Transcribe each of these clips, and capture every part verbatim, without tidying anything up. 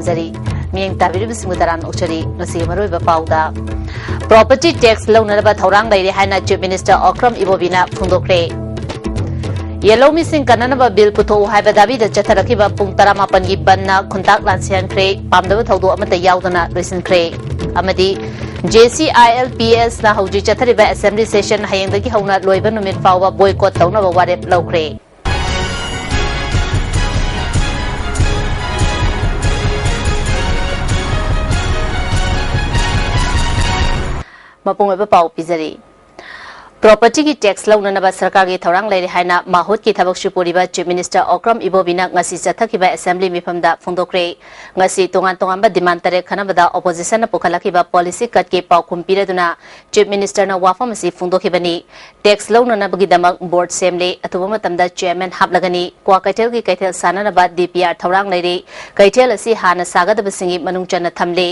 ꯄꯤꯖꯔꯤ꯫ ꯃꯤꯠꯌꯦꯡ ꯇꯥꯕꯤꯔꯤꯕꯁꯤꯡꯕꯨ ꯇꯔꯥꯝꯅ ꯑꯣꯛꯆꯔꯤ꯫ ꯉꯁꯤꯒꯤ ꯃꯔꯨꯑꯣꯏꯕ ꯄꯥꯎꯗ, property tax ꯂꯧꯅꯅꯕ ꯊꯧꯔꯥꯡ ꯂꯩꯔꯦ ꯍꯥꯏꯅ Chief Minister ꯑꯣꯀ꯭ꯔꯝ ꯏꯕꯣꯕꯤꯅ ꯐꯣꯡꯗꯣꯛꯈ꯭ꯔꯦ꯫ ꯌꯦꯜꯍꯧꯃꯤꯁꯤꯡ ꯀꯟꯅꯅꯕ ꯕꯤꯜ ꯄꯨꯊꯣꯛꯎ ꯍꯥꯏꯕ ꯗꯥꯕꯤꯗ ꯆꯠꯊꯔꯛꯈꯤꯕ ꯄꯨꯡ ꯇꯔꯥꯃꯥꯄꯟꯒꯤ ꯕꯟꯅ ꯈꯨꯟꯇꯥꯛ ꯂꯥꯟꯁꯤꯍꯟꯈ꯭ꯔꯦ꯫ ꯄꯥꯝꯗꯕ ꯊꯧꯗꯣꯛ ꯑꯃꯠꯇ ꯌꯥꯎꯗꯅ ꯂꯣꯏꯁꯤꯟꯈ꯭ꯔꯦ꯫ ꯑꯃꯗꯤ JCILPSꯅ ꯍꯧꯖꯤꯛ ꯆꯠꯊꯔꯤꯕ assembly session ꯍꯌꯦꯡꯗꯒꯤ ꯍꯧꯅ ꯂꯣꯏꯕ ꯅꯨꯃꯤꯠ ꯐꯥꯎꯕ boycott ꯇꯧꯅꯕ ꯋꯥꯔꯦꯞ ꯂꯧꯈ꯭ꯔꯦ꯫ ꯃꯄꯨꯡ ꯑꯣꯏꯕ ꯄꯥꯎ ꯄꯤꯖꯔꯤ꯫ Propertyꯒꯤ tax ꯂꯧꯅꯅꯕ ꯁꯔꯀꯥꯔꯒꯤ ꯊꯧꯔꯥꯡ ꯂꯩꯔꯦ ꯍꯥꯏꯅ ꯃꯥꯍꯨꯠꯀꯤ ꯊꯕꯛ ꯁꯨ ꯄꯨꯔꯤꯕ Chief Minister ꯑꯣꯀ꯭ꯔꯝ ꯏꯕꯣꯕꯤꯅ ꯉꯁꯤ ꯆꯠꯊꯈꯤꯕ assembly ꯃꯤꯐꯝꯗ ꯐꯣꯡꯗꯣꯛꯈ꯭ꯔꯦ꯫ ꯉꯁꯤ ꯇꯣꯉꯥꯟ ꯇꯣꯉꯥꯟꯕ demand ꯇꯔꯦꯠ ꯈꯟꯅꯕꯗ oppositionꯅ ꯄꯨꯈꯠꯂꯛꯈꯤꯕ policy cutꯀꯤ ꯄꯥꯎꯈꯨꯝ ꯄꯤꯔꯗꯨꯅ Chief Ministerꯅ ꯋꯥꯐꯝ ꯑꯁꯤ ꯐꯣꯡꯗꯣꯛꯈꯤꯕꯅꯤ꯫ Tax ꯂꯧꯅꯅꯕꯒꯤꯗꯃꯛ board ꯁꯦꯝꯂꯦ꯫ ꯑꯊꯨꯕ ꯃꯇꯝꯗ chairman ꯍꯥꯞꯂꯒꯅꯤ꯫ ꯀ꯭ꯋꯥꯀꯩꯊꯦꯜꯒꯤ ꯀꯩꯊꯦꯜ ꯁꯥꯟꯅꯅꯕ DPR ꯊꯧꯔꯥꯡ ꯂꯩꯔꯤ꯫ ꯀꯩꯊꯦꯜ ꯑꯁꯤ ꯍꯥꯟꯅ ꯁꯥꯒꯗꯕꯁꯤꯡꯒꯤ ꯃꯅꯨꯡ ꯆꯟꯅ ꯊꯝꯂꯤ꯫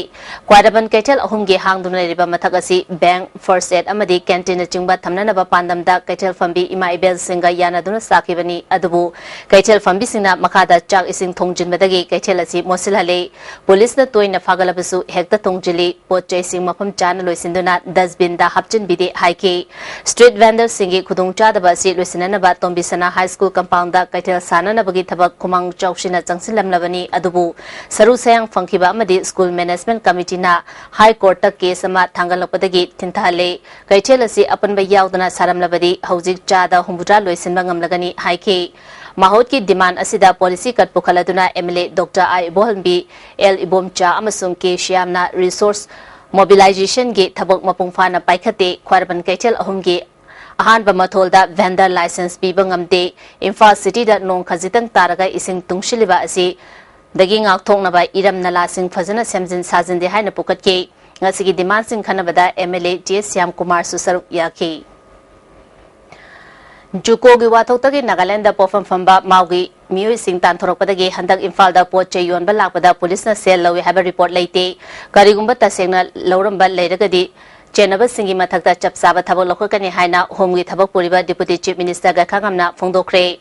ꯈ꯭ꯋꯥꯏꯔꯕꯟ ꯀꯩꯊꯦꯜ ꯑꯍꯨꯝꯒꯤ ꯍꯥꯡꯗꯨꯅ ꯂꯩꯔꯤꯕ ꯃꯊꯛ ꯑꯁꯤ bank, first aid ꯑꯃꯗꯤ canteenꯅꯆꯤꯡꯕ ꯊꯝꯅꯅꯕ ꯄꯥꯟꯗꯝꯗ ꯀꯩꯊꯦꯜ ꯐꯝꯕꯤ ꯏꯃꯥ ꯏꯕꯦꯜꯁꯤꯡꯒ ꯌꯥꯅꯗꯨꯅ ꯁꯥꯈꯤꯕꯅꯤ꯫ ꯑꯗꯨꯕꯨ ꯀꯩꯊꯦꯜ ꯐꯝꯕꯤꯁꯤꯡꯅ ꯃꯈꯥꯗ ꯆꯥꯛ ꯏꯁꯤꯡ ꯊꯣꯡꯖꯤꯟꯕꯗꯒꯤ ꯀꯩꯊꯦꯜ ꯑꯁꯤ ꯃꯣꯠꯁꯤꯜꯍꯜꯂꯤ꯫ Policeꯅ ꯇꯣꯏꯅ ꯐꯥꯒꯠꯂꯕꯁꯨ ꯍꯦꯛꯇ ꯊꯣꯡꯖꯤꯜꯂꯤ꯫ ꯄꯣꯠ ꯆꯩꯁꯤꯡ ꯃꯐꯝ ꯆꯥꯅ ꯂꯣꯏꯁꯤꯟꯗꯨꯅ dustbinꯗ ꯍꯥꯞꯆꯤꯟꯕꯤꯗꯦ ꯍꯥꯏꯈꯤ꯫ Street vendorꯁꯤꯡꯒꯤ ꯈꯨꯗꯣꯡꯆꯥꯗꯕ ꯑꯁꯤ ꯂꯣꯏꯁꯤꯟꯅꯅꯕ ꯇꯣꯝꯕꯤꯁꯅꯥ High School compoundꯗ ꯀꯩꯊꯦꯜ ꯁꯥꯟꯅꯅꯕꯒꯤ ꯊꯕꯛ ꯈꯨꯃꯥꯡ ꯆꯥꯎꯁꯤꯟꯅ ꯆꯪꯁꯤꯜꯂꯝꯂꯕꯅꯤ꯫ ꯑꯗꯨꯕꯨ ꯁꯔꯨ ꯁꯌꯥꯡ ꯐꯪꯈꯤꯕ ꯑꯃꯗꯤ School Management Committeeꯅ High Courtꯇ case ꯑꯃ ꯊꯥꯡꯒꯠꯂꯛꯄꯗꯒꯤ ꯊꯤꯟꯊꯍꯜꯂꯦ꯫ ꯀꯩꯊꯦꯜ ꯑꯁꯤ ꯑꯄꯟꯕ ꯌꯥꯎꯗꯅ ꯁꯥꯔꯝꯂꯕꯗꯤ ꯍꯧꯖꯤꯛ ꯆꯥꯗ ꯍꯨꯝꯐꯨꯇꯔꯥ ꯂꯣꯏꯁꯤꯟꯕ ꯉꯝꯂꯒꯅꯤ ꯍꯥꯏꯈꯤ꯫ ꯃꯥꯍꯨꯠꯀꯤ demand ꯑꯁꯤꯗ policy cut ꯄꯨꯈꯠꯂꯗꯨꯅ MLA Doctor ꯑꯥ ꯏꯕꯣꯍꯟꯕꯤ, ꯑꯦꯜ ꯏꯕꯣꯝꯆꯥ ꯑꯃꯁꯨꯡ ꯀꯦ ꯁ꯭ꯌꯥꯝꯅ resource mobilizationꯒꯤ ꯊꯕꯛ ꯃꯄꯨꯡ ꯐꯥꯅ ꯄꯥꯏꯈꯠꯇꯦ꯫ ꯈ꯭ꯋꯥꯏꯔꯝꯕꯟ ꯀꯩꯊꯦꯜ ꯑꯍꯨꯝꯒꯤ ꯑꯍꯥꯟꯕ ꯃꯊꯣꯜꯗ vendor license ꯄꯤꯕ ꯉꯝꯗꯦ꯫ ꯏꯝꯐꯥꯜ cityꯗ ꯅꯣꯡ ꯈꯖꯤꯛꯇꯪ ꯇꯥꯔꯒ ꯏꯁꯤꯡ ꯇꯨꯡꯁꯤꯜꯂꯤꯕ ꯑꯁꯤ ꯗꯒꯤ ꯉꯥꯛꯊꯣꯛꯅꯕ ꯏꯔꯝ ꯅꯂꯥꯁꯤꯡ ꯐꯖꯅ ꯁꯦꯝꯖꯤꯟ ꯁꯥꯖꯤꯟꯗꯦ ꯍꯥꯏꯅ ꯄꯨꯈꯠꯈꯤ꯫ ꯉꯁꯤꯒꯤ demandꯁꯤꯡ ꯈꯟꯅꯕꯗ MLA ꯇꯤ ꯑꯦꯁ ꯁ꯭ꯌꯥꯝꯀꯨꯃꯥꯔꯁꯨ ꯁꯔꯨꯛ ꯌꯥꯈꯤ꯫ JUCOꯒꯤ ꯋꯥꯊꯣꯛꯇꯒꯤ ꯅꯥꯒꯥꯂꯦꯟꯗ ꯄꯣꯠꯐꯝ ꯐꯝꯕ ꯃꯥꯎꯒꯤ ꯃꯤꯑꯣꯏꯁꯤꯡ ꯇꯥꯟꯊꯣꯔꯛꯄꯗꯒꯤ ꯍꯟꯗꯛ ꯏꯝꯐꯥꯜꯗ ꯄꯣꯠ ꯆꯩ ꯌꯣꯟꯕ ꯂꯥꯛꯄꯗ ꯄꯨꯂꯤꯁꯅ ꯁꯦꯜ ꯂꯧꯏ ꯍꯥꯏꯕ report ꯂꯩꯇꯦ꯫ ꯀꯔꯤꯒꯨꯝꯕ ꯇꯁꯦꯡꯅ ꯂꯧꯔꯝꯕ ꯂꯩꯔꯒꯗꯤ ꯆꯦꯟꯅꯕꯁꯤꯡꯒꯤ ꯃꯊꯛꯇ ꯆꯞ ꯆꯥꯕ ꯊꯕꯛ ꯂꯧꯈꯠꯀꯅꯤ ꯍꯥꯏꯅ ꯍꯣꯝꯒꯤ ꯊꯕꯛ ꯄꯨꯔꯤꯕ Deputy Chief Minister ꯒꯥꯏꯈꯥꯉꯝꯅ ꯐꯣꯡꯗꯣꯛꯈ꯭ꯔꯦ꯫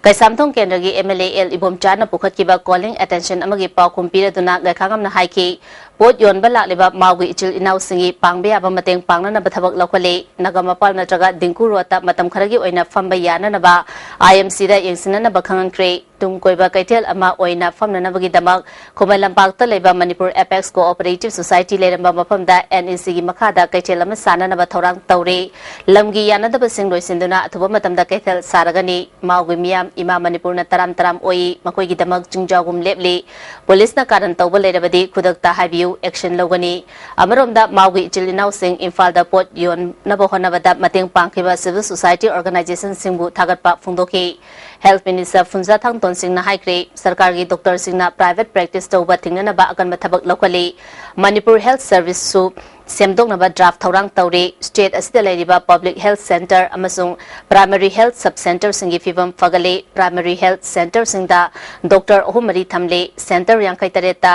ꯀꯩꯁꯥꯝꯊꯣꯡ ꯀꯦꯟꯗ꯭ꯔꯒꯤ ꯑꯦꯝ ꯑꯦꯜ ꯑꯦ ꯑꯦꯜ ꯏꯕꯣꯝꯆꯥꯅ ꯄꯨꯈꯠꯈꯤꯕ calling attention ꯑꯃꯒꯤ ꯄꯥꯎꯈꯨꯝ ꯄꯤꯔꯗꯨꯅ ꯒꯥꯏꯈꯥꯉꯝꯅ ꯍꯥꯏꯈꯤ, ꯄꯣꯠ ꯌꯣꯟꯕ ꯂꯥꯛꯂꯤꯕ ꯃꯥꯎꯒꯤ ꯏꯆꯤꯜ ꯏꯅꯥꯎꯁꯤꯡꯒꯤ ꯄꯥꯡꯕ ꯌꯥꯕ ꯃꯇꯦꯡ ꯄꯥꯡꯅꯅꯕ ꯊꯕꯛ ꯂꯧꯈꯠꯂꯤ꯫ ꯅꯒꯥꯃꯄꯥꯜ ꯅꯠꯇ꯭ꯔꯒ ꯗꯤꯡꯀꯨ ꯔꯣꯗꯇ ꯃꯇꯝ ꯈꯔꯒꯤ ꯑꯣꯏꯅ ꯐꯝꯕ ꯌꯥꯅꯅꯕ ꯑꯥꯏ ꯑꯦꯝ ꯁꯤꯗ ꯌꯦꯡꯁꯤꯟꯅꯅꯕ ꯈꯪꯍꯟꯈ꯭ꯔꯦ꯫ ꯇꯨꯡ ꯀꯣꯏꯕ ꯀꯩꯊꯦꯜ ꯑꯃ ꯑꯣꯏꯅ ꯐꯝꯅꯅꯕꯒꯤꯗꯃꯛ ꯈꯨꯃꯟ ꯂꯝꯄꯥꯛꯇ ꯂꯩꯕ ꯃꯅꯤꯄꯨꯔ ꯑꯦꯄꯦꯛꯁ ꯀꯣꯑꯣꯄꯔꯦꯇꯤꯚ ꯁꯣꯁꯥꯏꯇꯤ ꯂꯩꯔꯝꯕ ꯃꯐꯝꯗ ꯑꯦꯟ ꯏ ꯁꯤꯒꯤ ꯃꯈꯥꯗ ꯀꯩꯊꯦꯜ ꯑꯃ ꯁꯥꯅꯅꯕ ꯊꯧꯔꯥꯡ ꯇꯧꯔꯤ꯫ ꯂꯝꯒꯤ ꯌꯥꯅꯗꯕꯁꯤꯡ ꯂꯣꯏꯁꯤꯟꯗꯨꯅ ꯑꯊꯨꯕ ꯃꯇꯝꯗ ꯀꯩꯊꯦꯜ ꯁꯥꯔꯒꯅꯤ꯫ ꯃꯥꯎꯒꯤ ꯃꯤꯌꯥꯝ ꯏꯃꯥ ꯃꯅꯤꯄꯨꯔꯅ ꯇꯔꯥꯝ ꯇꯔꯥꯝ ꯑꯣꯏ, ꯃꯈꯣꯏꯒꯤꯗꯃꯛ ꯆꯤꯡꯖꯥꯎꯒꯨꯝ ꯂꯦꯞꯂꯤ꯫ ꯄꯨꯂꯤꯁꯅ ꯀꯥꯔꯟ ꯇꯧꯕ ꯂꯩꯔꯕꯗꯤ ꯈꯨꯗꯛꯇ ꯍꯥꯏꯕꯤꯌꯨ, ꯑꯦꯛꯁꯟ ꯂꯧꯒꯅꯤ꯫ ꯑꯃꯔꯣꯝꯗ ꯃꯥꯎꯒꯤ ꯏꯆꯤꯜ ꯏꯅꯥꯎꯁꯤꯡ ꯏꯝꯐꯥꯜꯗ ꯄꯣꯠ ꯌꯣꯟꯅꯕ ꯍꯣꯠꯅꯕꯗ ꯃꯇꯦꯡ ꯄꯥꯡꯈꯤꯕ ꯁꯤꯚꯤꯜ ꯁꯣꯁꯥꯏꯇꯤ ꯑꯣꯔꯒꯅꯥꯏꯖꯦꯁꯟꯁꯤꯡꯕꯨ ꯊꯥꯒꯠꯄ ꯐꯣꯡꯗꯣꯛꯈꯤ꯫ ꯍꯦꯜꯊ ꯃꯤꯅꯤꯁꯇꯔ ꯐꯨꯟꯖꯥ ꯊꯥꯡꯇꯣꯟꯁꯤꯡꯅ ꯍꯥꯏꯈ꯭ꯔꯦ, ꯁꯔꯀꯥꯔꯒꯤ ꯗꯣꯛꯇꯔꯁꯤꯡꯅ ꯄ꯭ꯔꯥꯏꯚꯦꯠ ꯄ꯭ꯔꯦꯛꯇꯤꯁ ꯇꯧꯕ ꯊꯤꯡꯅꯅꯕ ꯑꯀꯟꯕ ꯊꯕꯛ ꯂꯧꯈꯠꯂꯤ꯫ ꯃꯅꯤꯄꯨꯔ ꯍꯦꯜꯊ ꯁꯔꯚꯤꯁꯁꯨ ꯁꯦꯝꯗꯣꯛꯅꯕ ꯗ꯭ꯔꯥꯐ ꯊꯧꯔꯥꯡ ꯇꯧꯔꯤ꯫ ꯁ꯭ꯇꯦꯠ ꯑꯁꯤꯗ ꯂꯩꯔꯤꯕ ꯄꯕ꯭ꯂꯤꯛ ꯍꯦꯜꯊ ꯁꯦꯟꯇꯔ ꯑꯃꯁꯨꯡ ꯄ꯭ꯔꯥꯏꯃꯔꯤ ꯍꯦꯜꯊ ꯁꯕ ꯁꯦꯟꯇꯔꯁꯤꯡꯒꯤ ꯐꯤꯕꯝ ꯐꯒꯠꯂꯦ꯫ ꯄ꯭ꯔꯥꯏꯃꯔꯤ ꯍꯦꯜꯊ ꯁꯦꯟꯇꯔꯁꯤꯡꯗ ꯗꯣꯛꯇꯔ ꯑꯍꯨꯝ ꯃꯔꯤ ꯊꯝꯂꯦ꯫ ꯁꯦꯟꯇꯔ ꯌꯥꯡꯈꯩ ꯇꯔꯦꯠꯇ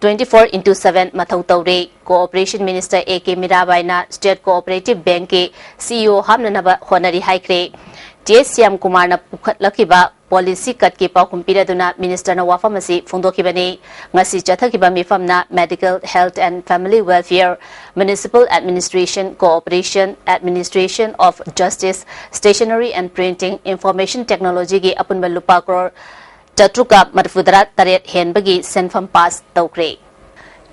twenty four into seven ꯃꯊꯧ ꯇꯧꯔꯤ꯫ ꯀꯣꯑꯣꯄꯔꯦꯁꯟ ꯃꯤꯅꯤꯁꯇꯔ ꯑꯦ ꯀꯦ ꯃꯤꯔꯥꯕꯥꯏꯅ ꯁ꯭ꯇꯦꯠ ꯀꯣꯑꯣꯄꯔꯦꯇꯤꯚ ꯕꯦꯡꯛꯀꯤ ꯁꯤ ꯏ ꯑꯣ ꯍꯥꯞꯅꯅꯕ ꯍꯣꯠꯅꯔꯤ ꯍꯥꯏꯈ꯭ꯔꯦ꯫ ꯇꯤ ꯑꯦꯁ ꯁ꯭ꯌꯥꯝ ꯀꯨꯃꯥꯔꯅ ꯄꯨꯈꯠꯂꯛꯈꯤꯕ ꯄꯣꯂꯤꯁꯤ ꯀꯠꯀꯤ ꯄꯥꯎꯈꯨꯝ ꯄꯤꯔꯗꯨꯅ ꯃꯤꯅꯤꯁꯇꯔꯅ ꯋꯥꯐꯝ ꯑꯁꯤ ꯐꯣꯡꯗꯣꯛꯈꯤꯕꯅꯤ꯫ ꯉꯁꯤ ꯆꯠꯊꯈꯤꯕ ꯃꯤꯐꯝꯅ Medical, Health and Family Welfare, Municipal Administration, Cooperation, Administration of Justice, Stationery and Printing, Information Technologyꯒꯤ ꯑꯄꯨꯟꯕ ꯂꯨꯄꯥ ꯀ꯭ꯔꯣꯔ ꯆꯥꯇ꯭ꯔꯨꯛꯀ ꯃꯔꯤꯐꯨꯇꯔꯥ ꯇꯔꯦꯠ ꯍꯦꯟꯕꯒꯤ ꯁꯦꯟꯐꯝ ꯄꯥꯁ ꯇꯧꯈ꯭ꯔꯦ꯫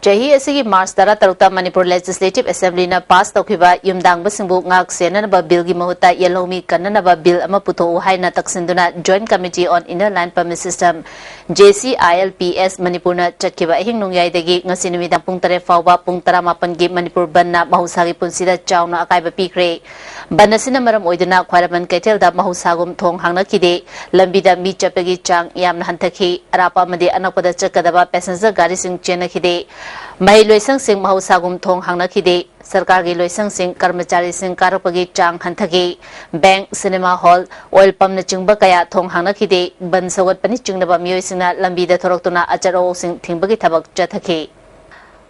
ꯆꯍꯤ ꯑꯁꯤꯒꯤ ꯃꯥꯔꯆ ꯇꯔꯥꯇꯔꯨꯛꯇ ꯃꯅꯤꯄꯨꯔ ꯂꯦꯖꯤꯁꯂꯦꯇꯤꯚ ꯑꯦꯁꯦꯝꯕ꯭ꯂꯤꯅ ꯄꯥꯁ ꯇꯧꯈꯤꯕ ꯌꯨꯝꯗꯥꯡꯕꯁꯤꯡꯕꯨ ꯉꯥꯛ ꯁꯦꯟꯅꯅꯕ ꯕꯤꯜꯒꯤ ꯃꯍꯨꯠꯇ ꯌꯦꯜꯍꯧꯃꯤ ꯀꯟꯅꯅꯕ ꯕꯤꯜ ꯑꯃ ꯄꯨꯊꯣꯛꯎ ꯍꯥꯏꯅ ꯇꯛꯁꯤꯟꯗꯨꯅ Joint Committee on Inner Line Permit System, J C I L P S, ꯃꯅꯤꯄꯨꯔꯅ ꯆꯠꯈꯤꯕ ꯑꯍꯤꯡ ꯅꯣꯡꯌꯥꯏꯗꯒꯤ ꯉꯁꯤ ꯅꯨꯃꯤꯗꯥꯡ ꯄꯨꯡ ꯇꯔꯦꯠ ꯐꯥꯎꯕ ꯄꯨꯡ ꯇꯔꯥꯃꯥꯄꯟꯒꯤ ꯃꯅꯤꯄꯨꯔ ꯕꯟꯅ ꯃꯍꯧꯁꯥꯒꯤ ꯄꯨꯟꯁꯤꯗ ꯆꯥꯎꯅ ꯑꯀꯥꯏꯕ ꯄꯤꯈ꯭ꯔꯦ꯫ ꯕꯟ ꯑꯁꯤꯅ ꯃꯔꯝ ꯑꯣꯏꯗꯨꯅ ꯈ꯭ꯋꯥꯏꯔꯝꯕꯟ ꯀꯩꯊꯦꯜꯗ ꯃꯍꯧꯁꯥꯒꯨꯝ ꯊꯣꯡ ꯍꯥꯡꯅꯈꯤꯗꯦ꯫ ꯂꯝꯕꯤꯗ ꯃꯤ ꯆꯠꯄꯒꯤ ꯆꯥꯡ ꯌꯥꯝꯅ ꯍꯟꯊꯈꯤ꯫ ꯑꯔꯥꯞꯄ ꯑꯃꯗꯤ ꯑꯅꯛꯄꯗ ꯆꯠꯀꯗꯕ ꯄꯦꯁꯦꯟꯖꯔ ꯒꯥꯔꯤꯁꯤꯡ ꯆꯦꯟꯅꯈꯤꯗꯦ꯫ ꯃꯍꯩ ꯂꯣꯏꯁꯪꯁꯤꯡ ꯃꯍꯧꯁꯥꯒꯨꯝ ꯊꯣꯡ ꯍꯥꯡꯅꯈꯤꯗꯦ꯫ ꯁꯔꯀꯥꯔꯒꯤ ꯂꯣꯏꯁꯪꯁꯤꯡ, ꯀꯔꯃꯆꯥꯔꯤꯁꯤꯡ ꯀꯥꯔꯛꯄꯒꯤ ꯆꯥꯡ ꯍꯟꯊꯈꯤ꯫ ꯕꯦꯡꯛ, ꯁꯤꯅꯦꯃꯥ ꯍꯣꯜ, ꯑꯣꯏꯜ ꯄꯝꯅꯆꯤꯡꯕ ꯀꯌꯥ ꯊꯣꯡ ꯍꯥꯡꯅꯈꯤꯗꯦ꯫ ꯕꯟ ꯁꯧꯒꯠꯄꯅ ꯆꯤꯡꯅꯕ ꯃꯤꯑꯣꯏꯁꯤꯡꯅ ꯂꯝꯕꯤꯗ ꯊꯣꯔꯛꯇꯨꯅ ꯑꯆꯠ ꯑꯋꯣꯛꯁꯤꯡ ꯊꯤꯡꯕꯒꯤ ꯊꯕꯛ ꯆꯠꯊꯈꯤ꯫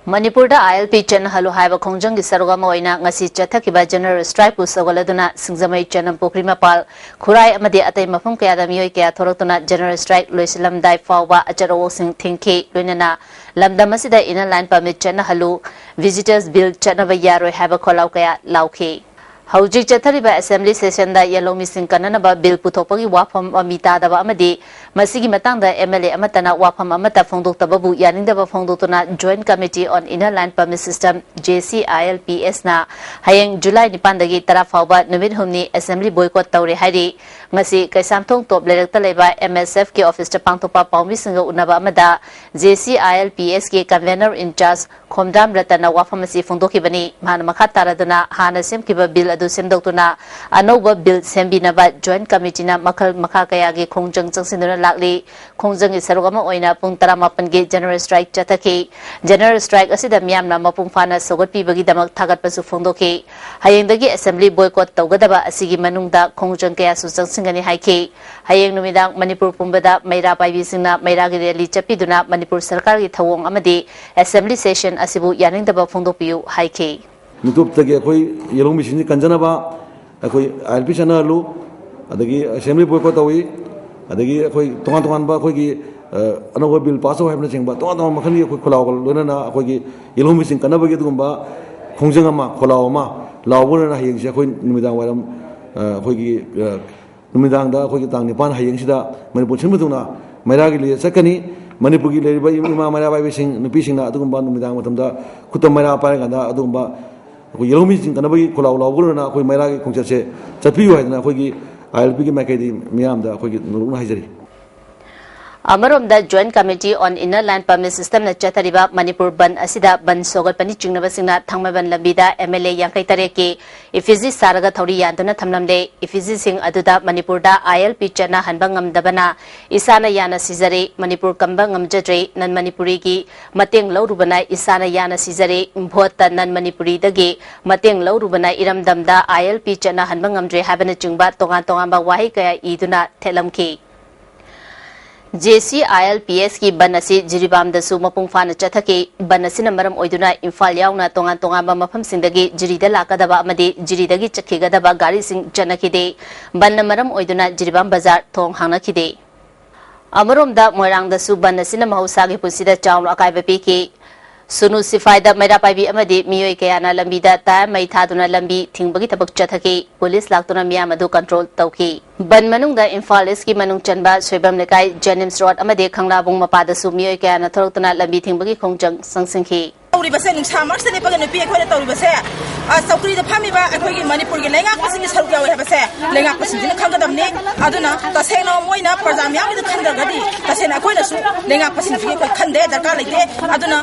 ꯃꯅꯤꯄꯨꯔꯗ ILP ꯆꯠꯅꯍꯜꯂꯨ ꯍꯥꯏꯕ ꯈꯣꯡꯖꯪꯒꯤ ꯁꯔꯨꯛ ꯑꯃ ꯑꯣꯏꯅ ꯉꯁꯤ ꯆꯠꯊꯈꯤꯕ General Strikeꯄꯨ ꯁꯧꯒꯠꯂꯗꯨꯅ ꯁꯤꯡꯖꯃꯩ, ꯆꯅꯝꯄꯨꯈ꯭ꯔꯤ ꯃꯄꯥꯜ, ꯈꯨꯔꯥꯏ ꯑꯃꯗꯤ ꯑꯇꯩ ꯃꯐꯝ ꯀꯌꯥꯗ ꯃꯤꯑꯣꯏ ꯀꯌꯥ ꯊꯣꯔꯛꯇꯨꯅ General Strike ꯂꯣꯏꯁꯤꯜꯂꯝꯗꯥꯏ ꯐꯥꯎꯕ ꯑꯆꯠ ꯑꯋꯣꯛꯁꯤꯡ ꯊꯤꯡꯈꯤ꯫ ꯂꯣꯏꯅꯅ ꯂꯝꯗꯝ ꯑꯁꯤꯗ Inner Line Permit ꯆꯠꯅꯍꯜꯂꯨ, Visitors Bill ꯆꯠꯅꯕ ꯌꯥꯔꯣꯏ ꯍꯥꯏꯕ ꯈꯣꯜꯂꯥꯎ ꯀꯌꯥ ꯂꯥꯎꯈꯤ꯫ ꯍꯧꯖꯤꯛ ꯆꯠꯊꯔꯤꯕ Assembly Sessionꯗ ꯌꯦꯜꯍꯧꯃꯤꯁꯤꯡ ꯀꯟꯅꯅꯕ Bill ꯄꯨꯊꯣꯛꯄꯒꯤ ꯋꯥꯐꯝ ꯃꯃꯤ ꯇꯥꯗꯕ ꯑꯃꯗꯤ ꯃꯁꯤꯒꯤ ꯃꯇꯥꯡꯗ MLA ꯑꯃꯠꯇꯅ ꯋꯥꯐꯝ ꯑꯃꯠꯇ ꯐꯣꯡꯗꯣꯛꯇꯕꯕꯨ ꯌꯥꯅꯤꯡꯗꯕ ꯐꯣꯡꯗꯣꯛꯇꯨꯅ Joint Committee on Inner Line Permit System, JCILPSꯅ ꯍꯌꯦꯡ July ꯅꯤꯄꯥꯟꯗꯒꯤ ꯇꯔꯥ ꯐꯥꯎꯕ ꯅꯨꯃꯤꯠ ꯍꯨꯝꯅꯤ Assembly Boycott ꯇꯧꯔꯦ ꯍꯥꯏꯔꯤ꯫ ꯉꯁꯤ ꯀꯩꯁꯥꯝꯊꯣꯡ ꯇꯣꯞ ꯂꯩꯔꯛꯇ ꯂꯩꯕ MSFꯀꯤ officeꯇ ꯄꯥꯡꯊꯣꯛꯄ ꯄꯥꯎꯃꯤꯁꯤꯡꯒ ꯎꯅꯕ ꯑꯃꯗ JCILPSꯀꯤ Convener in Charge ꯈꯣꯝꯗ꯭ꯔꯥꯝ ꯔꯇꯟꯅ ꯋꯥꯐꯝ ꯑꯁꯤ ꯐꯣꯡꯗꯣꯛꯈꯤꯕꯅꯤ꯫ ꯃꯍꯥꯛꯅ ꯃꯈꯥ ꯇꯥꯔꯗꯨꯅ ꯍꯥꯟꯅ ꯁꯦꯝꯈꯤꯕ Bill ꯑꯗꯨ ꯁꯦꯝꯗꯣꯛꯇꯨꯅ ꯑꯅꯧꯕ Bill ꯁꯦꯝꯕꯤꯅꯕ Joint Committeeꯅ ꯃꯈꯜ ꯃꯈꯥ ꯀꯌꯥꯒꯤ ꯈꯣꯡꯖꯪ ꯆꯪꯁꯤꯟꯗꯨꯅ ꯂꯥꯛꯂꯤ꯫ ꯈꯣꯡꯖꯪꯒꯤ ꯁꯔꯨꯛ ꯑꯃ ꯑꯣꯏꯅ ꯄꯨꯡ ꯇꯔꯥꯃꯥꯄꯟꯒꯤ General Strike ꯆꯠꯊꯈꯤ꯫ General Strike ꯑꯁꯤꯗ ꯃꯤꯌꯥꯝꯅ ꯃꯄꯨꯡ ꯐꯥꯅ ꯁꯧꯒꯠꯄꯤꯕꯒꯤꯗꯃꯛ ꯊꯥꯒꯠꯄꯁꯨ ꯐꯣꯡꯗꯣꯛꯈꯤ꯫ ꯍꯌꯦꯡꯗꯒꯤ Assembly Boycott ꯇꯧꯒꯗꯕ ꯑꯁꯤꯒꯤ ꯃꯅꯨꯡꯗ ꯈꯣꯡꯖꯪ ꯀꯌꯥꯁꯨ ꯆꯪꯁꯤꯟꯒꯅꯤ ꯍꯥꯏꯈꯤ꯫ ꯍꯌꯦꯡ ꯅꯨꯃꯤꯗꯥꯡ ꯃꯅꯤꯄꯨꯔ ꯄꯨꯝꯕꯗ ꯃꯩꯔꯥ ꯄꯥꯏꯕꯤꯁꯤꯡꯅ ꯃꯩꯔꯥꯒꯤ rally ꯆꯠꯄꯤꯗꯨꯅ ꯃꯅꯤꯄꯨꯔ ꯁꯔꯀꯥꯔꯒꯤ ꯊꯧꯑꯣꯡ ꯑꯃꯗꯤ Assembly Session ꯑꯁꯤꯕꯨ ꯌꯥꯅꯤꯡꯗꯕ ꯐꯣꯡꯗꯣꯛꯄꯤꯌꯨ ꯍꯥꯏꯈꯤ꯫ ꯃꯤꯇꯣꯞꯇꯒꯤ ꯑꯩꯈꯣꯏ ꯌꯦꯜꯍꯧꯃꯤꯁꯤꯡꯁꯤ ꯀꯟꯖꯅꯕ ꯑꯩꯈꯣꯏ ILP ꯆꯠꯅꯍꯜꯂꯨ, ꯑꯗꯒꯤ Assembly Boycott ꯇꯧꯏ, ꯑꯗꯒꯤ ꯑꯩꯈꯣꯏ ꯇꯣꯉꯥꯟ ꯇꯣꯉꯥꯟꯕ ꯑꯩꯈꯣꯏꯒꯤ, ꯑ, ꯑꯅꯧꯕ Bill pass ꯇꯧ ꯍꯥꯏꯕꯅꯆꯤꯡꯕ ꯇꯣꯉꯥꯟ ꯇꯣꯉꯥꯟꯕ ꯃꯈꯜꯒꯤ ꯑꯩꯈꯣꯏ ꯈꯣꯜꯂꯥꯎꯒ ꯂꯣꯏꯅꯅ ꯑꯩꯈꯣꯏꯒꯤ ꯌꯦꯜꯍꯧꯃꯤꯁꯤꯡ ꯀꯟꯅꯕꯒꯤ ꯑꯗꯨꯒꯨꯝꯕ ꯈꯣꯡꯖꯪ ꯑꯃ, ꯈꯣꯜꯂꯥꯎ ꯑꯃ ꯂꯥꯎꯕ ꯂꯣꯏꯅꯅ ꯍꯌꯦꯡꯁꯦ ꯑꯩꯈꯣꯏ ꯅꯨꯃꯤꯗꯥꯡ ꯋꯥꯏꯔꯝ, ꯑ, ꯑꯩꯈꯣꯏꯒꯤ, ꯑ, ꯅꯨꯃꯤꯗꯥꯡꯗ ꯑꯩꯈꯣꯏꯒꯤ ꯇꯥꯡ ꯅꯤꯄꯥꯟ ꯍꯌꯦꯡꯁꯤꯗ ꯃꯅꯤꯄꯨꯔ ꯁꯤꯟꯕ ꯊꯨꯡꯅ ꯃꯩꯔꯥꯒꯤ ꯂꯤꯂꯥ ꯆꯠꯀꯅꯤ꯫ ꯃꯅꯤꯄꯨꯔꯒꯤ ꯂꯩꯔꯤꯕ ꯏꯃꯥ ꯃꯩꯔꯥ ꯄꯥꯏꯕꯤꯁꯤꯡ, ꯅꯨꯄꯤꯁꯤꯡꯅ ꯑꯗꯨꯒꯨꯝꯕ ꯅꯨꯃꯤꯗꯥꯡ ꯃꯇꯝꯗ ꯈꯨꯠꯇ ꯃꯩꯔꯥ ꯄꯥꯏꯔꯀꯥꯟꯗ ꯑꯗꯨꯒꯨꯝꯕ ꯑꯩꯈꯣꯏ ꯌꯦꯜꯍꯧꯃꯤ ꯆꯤꯡꯈꯠꯅꯕꯒꯤ ꯈꯣꯜꯂꯥꯎ ꯂꯥꯎꯕ ꯂꯣꯏꯅꯅ ꯑꯩꯈꯣꯏ ꯃꯩꯔꯥꯒꯤ ꯈꯣꯡꯆꯠꯁꯦ ꯆꯠꯄꯤꯌꯨ ꯍꯥꯏꯗꯅ ꯑꯩꯈꯣꯏꯒꯤ ILPꯒꯤ ꯃꯥꯏꯀꯩꯗꯒꯤ ꯃꯤꯌꯥꯝꯗ ꯑꯩꯈꯣꯏꯒꯤ ꯅꯧꯂꯨꯛꯅ ꯍꯥꯏꯖꯔꯤ꯫ ꯑꯃꯔꯣꯝꯗ Joint Committee on Inner Line Permit Systemꯅ ꯆꯠꯊꯔꯤꯕ ꯃꯅꯤꯄꯨꯔ ꯕꯟꯗ ꯑꯁꯤꯗ ꯕꯟꯗ ꯁꯧꯒꯠꯄꯅꯤ ꯆꯤꯡꯅꯕꯁꯤꯡꯅ ꯊꯥꯡꯃꯩꯕꯟ ꯂꯝꯕꯤꯗ MLA ꯌꯥꯡꯈꯩ ꯇꯔꯦꯠꯀꯤ effigy ꯁꯥꯔꯒ ꯊꯧꯔꯤ ꯌꯥꯟꯗꯨꯅ ꯊꯝꯂꯝꯂꯦ꯫ Effigyꯁꯤꯡ ꯑꯗꯨꯗ ꯃꯅꯤꯄꯨꯔꯗ ILP ꯆꯠꯅꯍꯟꯕ ꯉꯝꯗꯕꯅ ꯏꯁꯥꯅ ꯌꯥꯅ ꯁꯤꯖꯔꯦ, ꯃꯅꯤꯄꯨꯔ ꯀꯟꯕ ꯉꯝꯖꯗ꯭ꯔꯦ, non Manipuriꯒꯤ ꯃꯇꯦꯡ ꯂꯧꯔꯨꯕꯅ ꯏꯁꯥꯅ ꯌꯥꯅ ꯁꯤꯖꯔꯦ, voteꯇ non Manipuriꯗꯒꯤ ꯃꯇꯦꯡ ꯂꯧꯔꯨꯕꯅ ꯏꯔꯝꯗꯝꯗ ILP ꯆꯠꯅꯍꯟꯕ ꯉꯝꯗ꯭ꯔꯦ ꯍꯥꯏꯕꯅꯆꯤꯡꯕ ꯇꯣꯉꯥꯟ ꯇꯣꯉꯥꯟꯕ ꯋꯥꯍꯩ ꯀꯌꯥ ꯏꯗꯨꯅ ꯊꯦꯠꯂꯝꯈꯤ꯫ J C I L P ꯑꯦꯁꯀꯤ ꯕꯟ ꯑꯁꯤ ꯖꯤꯔꯤꯕꯥꯝꯗꯁꯨ ꯃꯄꯨꯡ ꯐꯥꯅ ꯆꯠꯊꯈꯤ꯫ ꯕꯟ ꯑꯁꯤꯅ ꯃꯔꯝ ꯑꯣꯏꯗꯨꯅ ꯏꯝꯐꯥꯜ ꯌꯥꯎꯅ ꯇꯣꯉꯥꯟ ꯇꯣꯉꯥꯟꯕ ꯃꯐꯝꯁꯤꯡꯗꯒꯤ ꯖꯤꯔꯤꯗ ꯂꯥꯛꯀꯗꯕ ꯑꯃꯗꯤ ꯖꯤꯔꯤꯗꯒꯤ ꯆꯠꯈꯤꯒꯗꯕ ꯒꯥꯔꯤꯁꯤꯡ ꯆꯠꯅꯈꯤꯗꯦ꯫ ꯕꯟꯅ ꯃꯔꯝ ꯑꯣꯏꯗꯨꯅ ꯖꯤꯔꯤꯕꯥꯝ ꯕꯖꯥꯔ ꯊꯣꯡ ꯍꯥꯡꯅꯈꯤꯗꯦ꯫ ꯑꯃꯔꯣꯝꯗ ꯃꯣꯏꯔꯥꯡꯗꯁꯨ ꯕꯟ ꯑꯁꯤꯅ ꯃꯍꯧꯁꯥꯒꯤ ꯄꯨꯟꯁꯤꯗ ꯆꯥꯎꯅ ꯑꯀꯥꯏꯕ ꯄꯤꯈꯤ꯫ ꯁꯨꯅꯨ ꯁꯤꯐꯥꯏꯗ ꯃꯩꯔꯥ ꯄꯥꯏꯕꯤ ꯑꯃꯗꯤ ꯃꯤꯑꯣꯏ ꯀꯌꯥꯅ ꯂꯝꯕꯤꯗ ꯇꯥꯌꯔ ꯃꯩ ꯊꯥꯗꯨꯅ ꯂꯝꯕꯤ ꯊꯤꯡꯕꯒꯤ ꯊꯕꯛ ꯆꯠꯊꯈꯤ꯫ ꯄꯨꯂꯤꯁ ꯂꯥꯛꯇꯨꯅ ꯃꯤꯌꯥꯝ ꯑꯗꯨ ꯀꯟꯇ꯭ꯔꯣꯜ ꯇꯧꯈꯤ꯫ ꯕꯟ ꯃꯅꯨꯡꯗ ꯏꯝꯐꯥꯜ ꯏꯁꯀꯤ ꯃꯅꯨꯡ ꯆꯟꯕ ꯁꯣꯏꯕꯝ ꯂꯩꯀꯥꯏ, ꯖꯦꯅꯤꯝꯁ ꯔꯣꯗ ꯑꯃꯗꯤ ꯈꯪꯂꯥꯕꯨꯡ ꯃꯄꯥꯗꯁꯨ ꯃꯤꯑꯣꯏ ꯀꯌꯥꯅ ꯊꯣꯛꯂꯛꯇꯨꯅ ꯂꯝꯕꯤ ꯊꯤꯡꯕꯒꯤ ꯈꯣꯡꯖꯪ ꯆꯪꯁꯤꯟꯈꯤ꯫ ꯇꯧꯔꯤꯕꯁꯦ ꯅꯨꯡꯁꯥ ꯃꯔꯛꯁꯤꯗ ꯂꯦꯞꯄꯒ ꯅꯨꯄꯤ ꯑꯩꯈꯣꯏꯅ ꯇꯧꯔꯤꯕꯁꯦ, ꯑ, ꯆꯧꯀ꯭ꯔꯤꯗ ꯐꯝꯃꯤꯕ ꯑꯩꯈꯣꯏꯒꯤ ꯃꯅꯤꯄꯨꯔꯒꯤ ꯂꯩꯉꯥꯛꯄꯁꯤꯡꯒꯤ ꯁꯔꯨꯛ ꯌꯥꯎꯋꯦ ꯍꯥꯏꯕꯁꯦ ꯂꯩꯉꯥꯛꯄꯁꯤꯡꯁꯤꯅ ꯈꯪꯒꯗꯕꯅꯤ꯫ ꯑꯗꯨꯅ ꯇꯁꯦꯡꯅ ꯃꯣꯏꯅ ꯄ꯭ꯔꯖꯥ ꯃꯤꯌꯥꯝꯒꯤꯗ ꯈꯟꯗ꯭ꯔꯒꯗꯤ ꯇꯁꯦꯡꯅ ꯑꯩꯈꯣꯏꯅꯁꯨ ꯂꯩꯉꯥꯛꯄꯁꯤꯡꯁꯤꯒꯤ ꯑꯩꯈꯣꯏ ꯈꯟꯗꯦ, ꯗꯔꯀꯥꯔ ꯂꯩꯇꯦ꯫ ꯑꯗꯨꯅ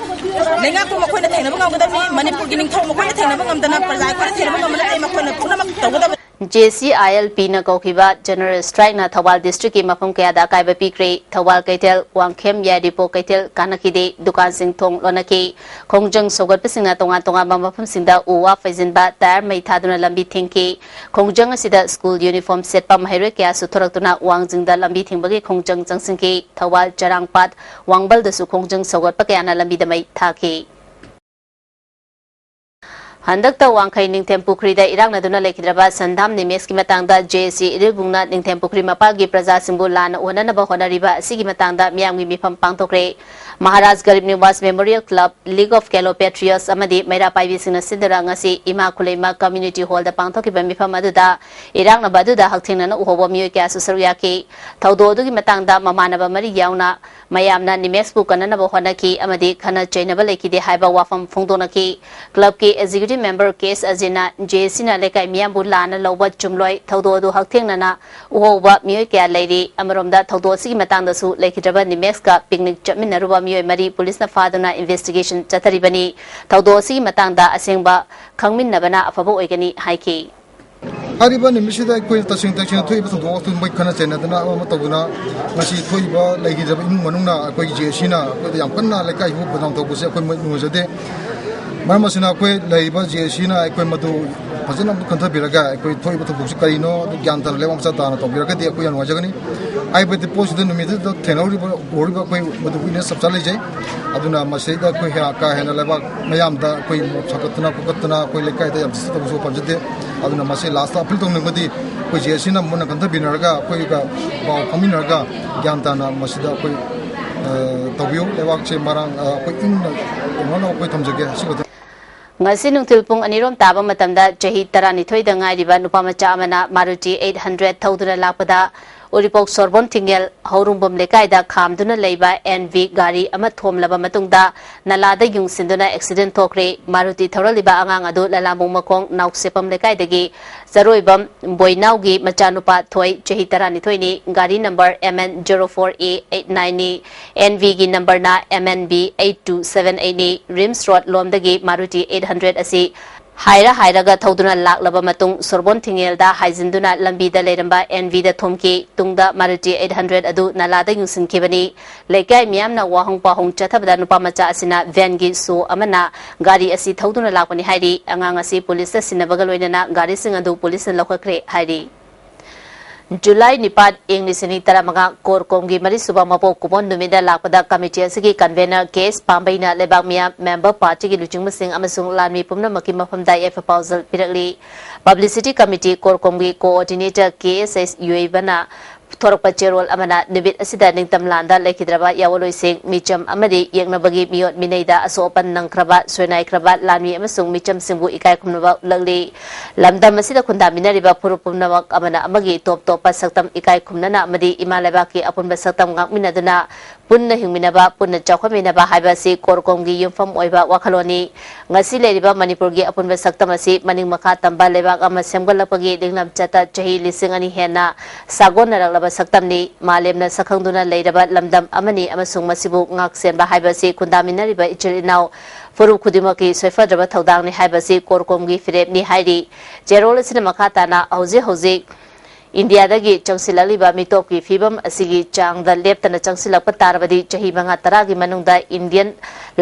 ꯂꯩꯉꯥꯛꯄꯨ ꯃꯈꯣꯏꯅ ꯊꯦꯡꯅꯕ ꯉꯝꯒꯗꯕꯅꯤ꯫ ꯃꯅꯤꯄꯨꯔꯒꯤ ꯅꯤꯡꯊꯧ ꯃꯈꯣꯏꯅ ꯊꯦꯡꯅꯕ ꯉꯝꯗꯅ ꯄ꯭ꯔꯖꯥ ꯑꯩꯈꯣꯏꯅ ꯊꯦꯡꯅꯕ ꯉꯝꯕ ꯅꯠꯇꯦ꯫ ꯃꯈꯣꯏꯅ ꯄꯨꯝꯅꯃꯛ ꯇꯧꯒꯗꯕꯅꯤ꯫ ꯖꯦ ꯁꯤ ꯑꯥꯏ ꯑꯦꯜ ꯄꯤꯅ ꯀꯧꯈꯤꯕ ꯖꯦꯅꯔꯦꯜ ꯁ꯭ꯇ꯭ꯔꯥꯏꯛꯅ ꯊꯧꯕꯥꯜ ꯗꯤꯁꯇ꯭ꯔꯤꯛꯀꯤ ꯃꯐꯝ ꯀꯌꯥꯗ ꯑꯀꯥꯏꯕ ꯄꯤꯈ꯭ꯔꯦ꯫ ꯊꯧꯕꯥꯜ ꯀꯩꯊꯦꯜ, ꯋꯥꯡꯈꯦꯝ, ꯌꯥꯏꯔꯤꯄꯣꯛ ꯀꯩꯊꯦꯜ ꯀꯥꯟꯅꯈꯤꯗꯦ꯫ ꯗꯨꯀꯥꯟꯁꯤꯡ ꯊꯣꯡ ꯂꯣꯟꯅꯈꯤ꯫ ꯈꯣꯡꯖꯪ ꯁꯧꯒꯠꯄꯁꯤꯡꯅ ꯇꯣꯉꯥꯟ ꯇꯣꯉꯥꯟꯕ ꯃꯐꯝꯁꯤꯡꯗ ꯎ ꯋꯥ ꯐꯩꯖꯤꯟꯕ, ꯇꯥꯌꯔ ꯃꯩ ꯊꯥꯗꯨꯅ ꯂꯝꯕꯤ ꯊꯤꯡꯈꯤ꯫ ꯈꯣꯡꯖꯪ ꯑꯁꯤꯗ ꯁ꯭ꯀꯨꯜ ꯌꯨꯅꯤꯐꯣꯔꯝ ꯁꯦꯠꯄ ꯃꯍꯩꯔꯣꯏ ꯀꯌꯥꯁꯨ ꯊꯣꯔꯛꯇꯨꯅ ꯋꯥꯡꯖꯤꯡꯗ ꯂꯝꯕꯤ ꯊꯤꯡꯕꯒꯤ ꯈꯣꯡꯖꯪ ꯆꯪꯁꯤꯟꯈꯤ꯫ ꯊꯧꯕꯥꯜ, ꯆꯔꯥꯡꯄꯥꯠ, ꯋꯥꯡꯕꯜꯗꯁꯨ ꯈꯣꯡꯖꯪ ꯁꯧꯒꯠꯄ ꯀꯌꯥꯅ ꯂꯝꯕꯤꯗ ꯃꯩ ꯊꯥꯈꯤ꯫ ꯍꯟꯗꯛꯇ ꯋꯥꯡꯈꯩ ꯅꯤꯡꯊꯦꯝ ꯄꯨꯈ꯭ꯔꯤꯗ ꯏꯔꯥꯛꯅꯗꯨꯅ ꯂꯩꯈꯤꯗ꯭ꯔꯕ ꯁꯟꯗꯥꯝ ꯅꯤꯃꯦꯁꯀꯤ ꯃꯇꯥꯡꯗ ꯖꯦ ꯑꯦꯁ ꯁꯤ ꯏꯔꯤꯜꯕꯨꯡꯅ ꯅꯤꯡꯊꯦꯝ ꯄꯨꯈ꯭ꯔꯤ ꯃꯄꯥꯜꯒꯤ ꯄ꯭ꯔꯖꯥꯁꯤꯡꯕꯨ ꯂꯥꯟꯅ ꯎꯍꯟꯅꯅꯕ ꯍꯣꯠꯅꯔꯤꯕ ꯑꯁꯤꯒꯤ ꯃꯇꯥꯡꯗ ꯃꯤꯌꯥꯝꯒꯤ ꯃꯤꯐꯝ ꯄꯥꯡꯊꯣꯛꯈ꯭ꯔꯦ꯫ Maharaj Garib Niwaz memorial club, league of ꯀꯦꯂꯣ ꯄꯦꯇ꯭ꯔꯤꯌꯠꯁ ꯑꯃꯗꯤ ꯃꯩꯔꯥ ꯄꯥꯏꯕꯤꯁꯤꯡꯅ ꯁꯤꯟꯗꯨꯅ ꯉꯁꯤ ꯏꯃꯥ ꯈꯨꯂꯩꯃ ꯀꯝꯃ꯭ꯌꯨꯅꯤꯇꯤ ꯍꯣꯜꯗ ꯄꯥꯡꯊꯣꯛꯈꯤꯕ ꯃꯤꯐꯝ ꯑꯗꯨꯗ ꯏꯔꯥꯛꯅꯕ ꯑꯗꯨꯗ ꯍꯛꯊꯦꯡꯅꯅ ꯎꯍꯧꯕ ꯃꯤꯑꯣꯏ ꯀꯌꯥꯁꯨ ꯁꯔꯨꯛ ꯌꯥꯈꯤ꯫ ꯊꯧꯗꯣꯛ ꯑꯗꯨꯒꯤ ꯃꯇꯥꯡꯗ ꯃꯃꯥꯟꯅꯕ ꯃꯔꯤ ꯌꯥꯎꯅ ꯃꯌꯥꯝꯅ ꯅꯤꯃꯦꯁꯄꯨ ꯀꯟꯅꯅꯕ ꯍꯣꯠꯅꯈꯤ ꯑꯃꯗꯤ ꯈꯠꯅ ꯆꯩꯅꯕ ꯂꯩꯈꯤꯗꯦ ꯍꯥꯏꯕ ꯋꯥꯐꯝ ꯐꯣꯡꯗꯣꯛꯅꯈꯤ꯫ ꯀ꯭ꯂꯕꯀꯤ ꯑꯦꯛꯖꯤꯀ꯭ꯌꯨꯇꯤꯚ ꯃꯦꯝꯕꯔ ꯀꯦ ꯑꯦꯁ ꯑꯖꯤꯅ ꯖꯦ ꯑꯦꯁ ꯁꯤꯅ ꯂꯩꯀꯥꯏ ꯃꯤꯌꯥꯝꯕꯨ ꯂꯥꯟꯅ ꯂꯧꯕ ꯆꯨꯝꯂꯣꯏ, ꯊꯧꯗꯣꯛ ꯑꯗꯨ ꯍꯛꯊꯦꯡꯅꯅ ꯎꯍꯧꯕ ꯃꯤꯑꯣꯏ ꯀꯌꯥ ꯂꯩꯔꯤ꯫ ꯑꯃꯔꯣꯝꯗ ꯊꯧꯗꯣꯛ ꯑꯁꯤꯒꯤ ꯃꯇꯥꯡꯗꯁꯨ ꯂꯩꯈꯤꯗ꯭ꯔꯕ ꯅꯤꯃꯦꯛꯁꯀ ꯄꯤꯛꯅꯤꯛ ꯆꯠꯃꯤꯟꯅꯔꯨꯕ ꯃꯤꯑꯣꯏ ꯃꯔꯤ ꯄꯨꯂꯤꯁꯅ ꯐꯥꯗꯨꯅ ꯏꯟꯚꯦꯁꯇꯤꯒꯦꯁꯟ ꯆꯠꯊꯔꯤꯕꯅꯤ꯫ ꯊꯧꯗꯣꯛ ꯑꯁꯤꯒꯤ ꯃꯇꯥꯡꯗ ꯑꯁꯦꯡꯕ ꯈꯪꯃꯤꯟꯅꯕꯅ ꯑꯐꯕ ꯑꯣꯏꯒꯅꯤ ꯍꯥꯏꯈꯤ꯫ ꯍꯥꯏꯔꯤꯕ ꯅꯨꯃꯤꯠꯁꯤꯗ ꯑꯩꯈꯣꯏ ꯇꯁꯦꯡ ꯇꯁꯦꯡꯅ ꯊꯣꯛꯏꯕ ꯊꯧꯗꯣꯛ ꯋꯥꯊꯣꯛ ꯃꯣꯏ ꯈꯠꯅ ꯆꯩꯅꯗꯅ ꯑꯃ ꯑꯃ ꯇꯧꯗꯅ ꯉꯁꯤ ꯊꯣꯛꯏꯕ ꯂꯩꯈꯤꯗ꯭ꯔꯕ ꯏꯃꯨꯡ ꯃꯅꯨꯡꯅ ꯑꯩꯈꯣꯏꯒꯤ ꯖꯦ ꯑꯦꯁ ꯁꯤꯅ ꯑꯩꯈꯣꯏꯗ ꯌꯥꯝ ꯀꯟꯅ ꯂꯩꯀꯥꯏꯁꯤꯕꯨ ꯕꯗꯅꯥꯝ ꯇꯧꯕꯁꯦ ꯑꯩꯈꯣꯏ ꯃꯣꯏ ꯅꯨꯡꯉꯥꯏꯖꯗꯦ꯫ ꯃꯔꯝ ꯑꯁꯤꯅ ꯑꯩꯈꯣꯏ ꯂꯩꯔꯤꯕ ꯖꯦ ꯑꯦꯁ ꯁꯤꯅ ꯑꯩꯈꯣꯏ ꯃꯗꯨ ꯐꯖꯅ ꯑꯃꯨꯛ ꯈꯟꯊꯕꯤꯔꯒ ꯑꯩꯈꯣꯏ ꯊꯣꯛꯏꯕ ꯊꯧꯗꯣꯛꯁꯤ ꯀꯔꯤꯅꯣ ꯑꯗꯨ ꯒ꯭ꯌꯥꯟ ꯇꯥꯅ ꯂꯩꯕꯥꯛ ꯃꯆꯥ ꯇꯥꯅ ꯇꯧꯕꯤꯔꯒꯗꯤ ꯑꯩꯈꯣꯏ ꯌꯥꯝ ꯅꯨꯡꯉꯥꯏꯖꯒꯅꯤ꯫ ꯍꯥꯏꯕꯗꯤ ꯄꯣꯠꯁꯤꯗ ꯅꯨꯃꯤꯠꯇꯨꯗ ꯊꯦꯡꯅꯍꯧꯔꯤꯕ ꯎꯍꯧꯔꯤꯕ ꯑꯩꯈꯣꯏ ꯃꯗꯨ witness ꯆꯞ ꯆꯥ ꯂꯩꯖꯩ꯫ ꯑꯗꯨꯅ ꯃꯁꯤꯗ ꯑꯩꯈꯣꯏ ꯍꯦ-, ꯀꯥ ꯍꯦꯟꯅ ꯂꯩꯕꯥꯛ ꯃꯌꯥꯝꯗ ꯑꯩꯈꯣꯏ ꯃꯣꯞ ꯁꯥꯒꯠꯇꯅ ꯈꯣꯠꯀꯠꯇꯅ ꯑꯩꯈꯣꯏ ꯂꯩꯀꯥꯏꯗ ꯌꯥꯝ ꯗꯤꯁꯇꯔꯕ ꯇꯧꯕꯁꯨ ꯄꯥꯝꯖꯗꯦ꯫ ꯑꯗꯨꯅ ꯃꯁꯤ ꯂꯥꯁꯇ ꯑꯄꯤꯜ ꯇꯧꯅꯤꯡꯕꯗꯤ ꯑꯩꯈꯣꯏ ꯖꯦ ꯑꯦꯁ ꯁꯤꯅ ꯃꯨꯟꯅ ꯈꯟꯊꯕꯤꯅꯔꯒ ꯑꯩꯈꯣꯏꯒ ꯄꯥꯎ ꯐꯥꯎꯃꯤꯟꯅꯔꯒ ꯒ꯭ꯌꯥꯟ ꯇꯥꯅ ꯃꯁꯤꯗ ꯑꯩꯈꯣꯏ, ꯑ, ꯇꯧꯕꯤꯌꯨ꯫ ꯂꯩꯕꯥꯛꯁꯦ ꯃꯔꯥꯡ, ꯑ, ꯑꯩꯈꯣꯏ ꯏꯪꯅ ꯇꯧꯅꯅꯕ ꯑꯩꯈꯣꯏ ꯊꯝꯖꯒꯦ꯫ ꯑꯁꯤꯈꯛꯇ꯫ ꯉꯁꯤ ꯅꯨꯡꯊꯤꯜ ꯄꯨꯡ ꯑꯅꯤꯔꯣꯝ ꯇꯥꯕ ꯃꯇꯝꯗ ꯆꯍꯤ ꯇꯔꯥꯅꯤꯊꯣꯏꯗ ꯉꯥꯏꯔꯤꯕ ꯅꯨꯄꯥ ꯃꯆꯥ ꯑꯃꯅ ꯃꯥꯔꯨꯇꯤ ꯑꯩꯠ ꯍꯟꯗ꯭ꯔꯦꯠ ꯊꯧꯗꯨꯅ ꯂꯥꯛꯄꯗ ꯎꯔꯤꯄꯣꯛ ꯁꯣꯔꯕꯣꯟ ꯊꯤꯡꯉꯦꯜ ꯍꯧꯔꯨꯝꯕꯝ ꯂꯩꯀꯥꯏꯗ ꯈꯥꯝꯗꯨꯅ ꯂꯩꯕ ꯑꯦꯟ ꯚꯤ ꯒꯥꯔꯤ ꯑꯃ ꯊꯣꯝꯂꯕ ꯃꯇꯨꯡꯗ ꯅꯂꯥꯗ ꯌꯨꯡꯁꯤꯟꯗꯨꯅ ꯑꯦꯛꯁꯤꯗꯦꯟ ꯊꯣꯛꯈ꯭ꯔꯦ꯫ ꯃꯥꯔꯨꯇꯤ ꯊꯧꯔꯛꯂꯤꯕ ꯑꯉꯥꯡ ꯑꯗꯨ ꯂꯂꯥꯝꯕꯨꯡ ꯃꯈꯣꯡ ꯅꯥꯎꯁꯦꯞꯄꯝ ꯂꯩꯀꯥꯏꯗꯒꯤ ꯆꯔꯣꯏꯕꯝ ꯕꯣꯏꯅꯥꯎꯒꯤ ꯃꯆꯥꯅꯨꯄꯥ ꯊꯣꯏ, ꯆꯍꯤ ꯇꯔꯥꯅꯤꯊꯣꯏꯅꯤ, ꯒꯥꯔꯤ number M N zero four A eight nine ꯅꯤ꯫ ꯑꯦꯟ ꯚꯤꯒꯤ ꯅꯝꯕꯔꯅ M N B eight two seven eight ꯅꯤ꯫ ꯔꯤꯝꯁ ꯔꯣꯗ ꯂꯣꯝꯗꯒꯤ ꯃꯥꯔꯨꯇꯤ ꯑꯩꯠ ꯍꯟꯗ꯭ꯔꯦꯠ ꯑꯁꯤ ꯍꯥꯏꯔ ꯍꯥꯏꯔꯒ ꯊꯧꯗꯨꯅ ꯂꯥꯛꯂꯕ ꯃꯇꯨꯡ ꯁꯣꯔꯕꯣꯟ ꯊꯤꯡꯉꯦꯜꯗ ꯍꯥꯏꯖꯤꯟꯗꯨꯅ ꯂꯝꯕꯤꯗ ꯂꯩꯔꯝꯕ ꯑꯦꯟ ꯚꯤꯗ ꯊꯣꯝꯈꯤ꯫ ꯇꯨꯡꯗ ꯃꯥꯔꯨꯇꯤ ꯑꯩꯠ ꯍꯟꯗ꯭ꯔꯦꯠ ꯑꯗꯨ ꯅꯂꯥꯗ ꯌꯨꯡꯁꯤꯟꯈꯤꯕꯅꯤ꯫ ꯂꯩꯀꯥꯏ ꯃꯤꯌꯥꯝꯅ ꯋꯥꯍꯣꯡ ꯄꯥꯎꯍꯣꯡ ꯆꯠꯊꯕꯗ ꯅꯨꯄꯥ ꯃꯆꯥ ꯑꯁꯤꯅ ꯚꯦꯟꯒꯤ ꯁꯣ ꯑꯃꯅ ꯒꯥꯔꯤ ꯑꯁꯤ ꯊꯧꯗꯨꯅ ꯂꯥꯛꯄꯅꯤ ꯍꯥꯏꯔꯤ꯫ ꯑꯉꯥꯡ ꯑꯁꯤ ꯄꯨꯂꯤꯁꯇ ꯁꯤꯟꯅꯕꯒ ꯂꯣꯏꯅꯅ ꯒꯥꯔꯤꯁꯤꯡ ꯑꯗꯨ ꯄꯨꯂꯤꯁꯅ ꯂꯧꯈꯠꯈ꯭ꯔꯦ ꯍꯥꯏꯔꯤ꯫ ꯖꯨꯂꯥꯏ ꯅꯤꯄꯥꯟ, ꯏꯪ ꯂꯤꯁꯤꯡ ꯑꯅꯤ ꯇꯔꯥꯃꯉꯥ, ꯀꯣꯔꯀꯣꯝꯒꯤ ꯃꯔꯤꯁꯨꯕ ꯃꯄꯣꯛ ꯀꯨꯝꯑꯣꯟ ꯅꯨꯃꯤꯠꯇ ꯂꯥꯛꯄꯗ ꯀꯃꯤꯇꯤ ꯑꯁꯤꯒꯤ ꯀꯟꯚꯦꯅꯔ ꯀꯦ ꯑꯦꯁ ꯄꯥꯝꯕꯩꯅ ꯂꯩꯕꯥꯛ ꯃꯤꯌꯥꯝ, ꯃꯦꯝꯕꯔ ꯄꯥꯔꯇꯤꯒꯤ ꯂꯨꯆꯤꯡꯕꯁꯤꯡ ꯑꯃꯁꯨꯡ ꯂꯥꯟꯃꯤ ꯄꯨꯝꯅꯃꯛꯀꯤ ꯃꯐꯝꯗ ꯌꯥꯏꯐ ꯄꯥꯎꯖꯦꯜ ꯄꯤꯔꯛꯂꯤ꯫ ꯄꯕ꯭ꯂꯤꯁꯤꯇꯤ ꯀꯃꯤꯇꯤ ꯀꯣꯔꯀꯣꯝꯒꯤ ꯀꯣꯑꯣꯔꯗꯤꯅꯦꯇꯔ ꯀꯦ ꯑꯦꯁ ꯑꯦꯁ ꯌꯨꯏꯕꯅ ꯄꯨꯊꯣꯔꯛꯄ ꯆꯦꯔꯣꯜ ꯑꯃꯅ ꯅꯨꯃꯤꯠ ꯑꯁꯤꯗ ꯅꯤꯡꯇꯝ ꯂꯥꯟꯗ ꯂꯩꯈꯤꯗ꯭ꯔꯕ ꯌꯥꯑꯣꯟꯂꯣꯏꯁꯤꯡ, ꯃꯤꯆꯝ ꯑꯃꯗꯤ ꯌꯦꯛꯅꯕꯒꯤ ꯃꯤꯑꯣꯠ ꯃꯤꯅꯩꯗ ꯑꯁꯣꯛ ꯑꯄꯟ ꯅꯪꯈ꯭ꯔꯕ, ꯁꯣꯏꯅꯥꯏꯈ꯭ꯔꯕ ꯂꯥꯟꯃꯤ ꯑꯃꯁꯨꯡ ꯃꯤꯆꯝꯁꯤꯡꯕꯨ ꯏꯀꯥꯏ ꯈꯨꯝꯅꯕ ꯎꯠꯂꯛꯂꯤ꯫ ꯂꯝꯗꯝ ꯑꯁꯤꯗ ꯈꯨꯟꯗꯥꯃꯤꯟꯅꯔꯤꯕ ꯐꯨꯔꯨꯞ ꯄꯨꯝꯅꯃꯛ ꯑꯃꯅ ꯑꯃꯒꯤ ꯇꯣꯞ ꯇꯣꯞꯄ ꯁꯛꯇꯝ ꯏꯀꯥꯏ ꯈꯨꯝꯅꯅ ꯑꯃꯗꯤ ꯏꯃꯥ ꯂꯩꯕꯥꯛꯀꯤ ꯑꯄꯨꯟꯕ ꯁꯛꯇꯝ ꯉꯥꯛꯃꯤꯟꯅꯗꯨꯅ ꯄꯨꯟꯅ ꯍꯤꯡꯃꯤꯟꯅꯕ, ꯄꯨꯟꯅ ꯆꯥꯎꯈꯠꯃꯤꯟꯅꯕ ꯍꯥꯏꯕ ꯑꯁꯤ ꯀꯣꯔꯀꯣꯝꯒꯤ ꯌꯨꯝꯐꯝ ꯑꯣꯏꯕ ꯋꯥꯈꯜꯂꯣꯟꯅꯤ꯫ ꯉꯁꯤ ꯂꯩꯔꯤꯕ ꯃꯅꯤꯄꯨꯔꯒꯤ ꯑꯄꯨꯟꯕ ꯁꯛꯇꯝ ꯑꯁꯤ ꯃꯅꯤꯡ ꯃꯈꯥ ꯇꯝꯕ ꯂꯩꯕꯥꯛ ꯑꯃ ꯁꯦꯝꯒꯠꯂꯛꯄꯒꯤ ꯅꯤꯡꯂꯝ ꯆꯠꯇ ꯆꯍꯤ ꯂꯤꯁꯤꯡ ꯑꯅꯤ ꯍꯦꯟꯅ ꯁꯥꯒꯣꯟꯅꯔꯛꯂꯕ ꯁꯛꯇꯝꯅꯤ꯫ ꯃꯥꯂꯦꯝꯅ ꯁꯛꯈꯪꯗꯨꯅ ꯂꯩꯔꯕ ꯂꯝꯗꯝ ꯑꯃꯅꯤ ꯑꯃꯁꯨꯡ ꯃꯁꯤꯕꯨ ꯉꯥꯛ ꯁꯦꯟꯕ ꯍꯥꯏꯕ ꯑꯁꯤ ꯈꯨꯟꯗꯥꯃꯤꯟꯅꯔꯤꯕ ꯏꯆꯤꯜ ꯏꯅꯥꯎ ꯐꯨꯔꯨꯞ ꯈꯨꯗꯤꯡꯃꯛꯀꯤ ꯁꯣꯏꯐꯗ꯭ꯔꯕ ꯊꯧꯗꯥꯡꯅꯤ ꯍꯥꯏꯕ ꯑꯁꯤ ꯀꯣꯔꯀꯣꯝꯒꯤ ꯐꯤꯔꯦꯞꯅꯤ ꯍꯥꯏꯔꯤ꯫ ꯆꯦꯔꯣꯜ ꯑꯁꯤꯅ ꯃꯈꯥ ꯇꯥꯅ ꯍꯧꯖꯤꯛ ꯍꯧꯖꯤꯛ ꯏꯟꯗꯤꯌꯥꯗꯒꯤ ꯆꯪꯁꯤꯜꯂꯛꯂꯤꯕ ꯃꯤꯇꯣꯞꯀꯤ ꯐꯤꯕꯝ ꯑꯁꯤꯒꯤ ꯆꯥꯡꯗ ꯂꯦꯞꯇꯅ ꯆꯪꯁꯤꯜꯂꯛꯄ ꯇꯥꯔꯕꯗꯤ ꯆꯍꯤ ꯃꯉꯥ ꯇꯔꯥꯒꯤ ꯃꯅꯨꯡꯗ ꯏꯟꯗꯤꯌꯟ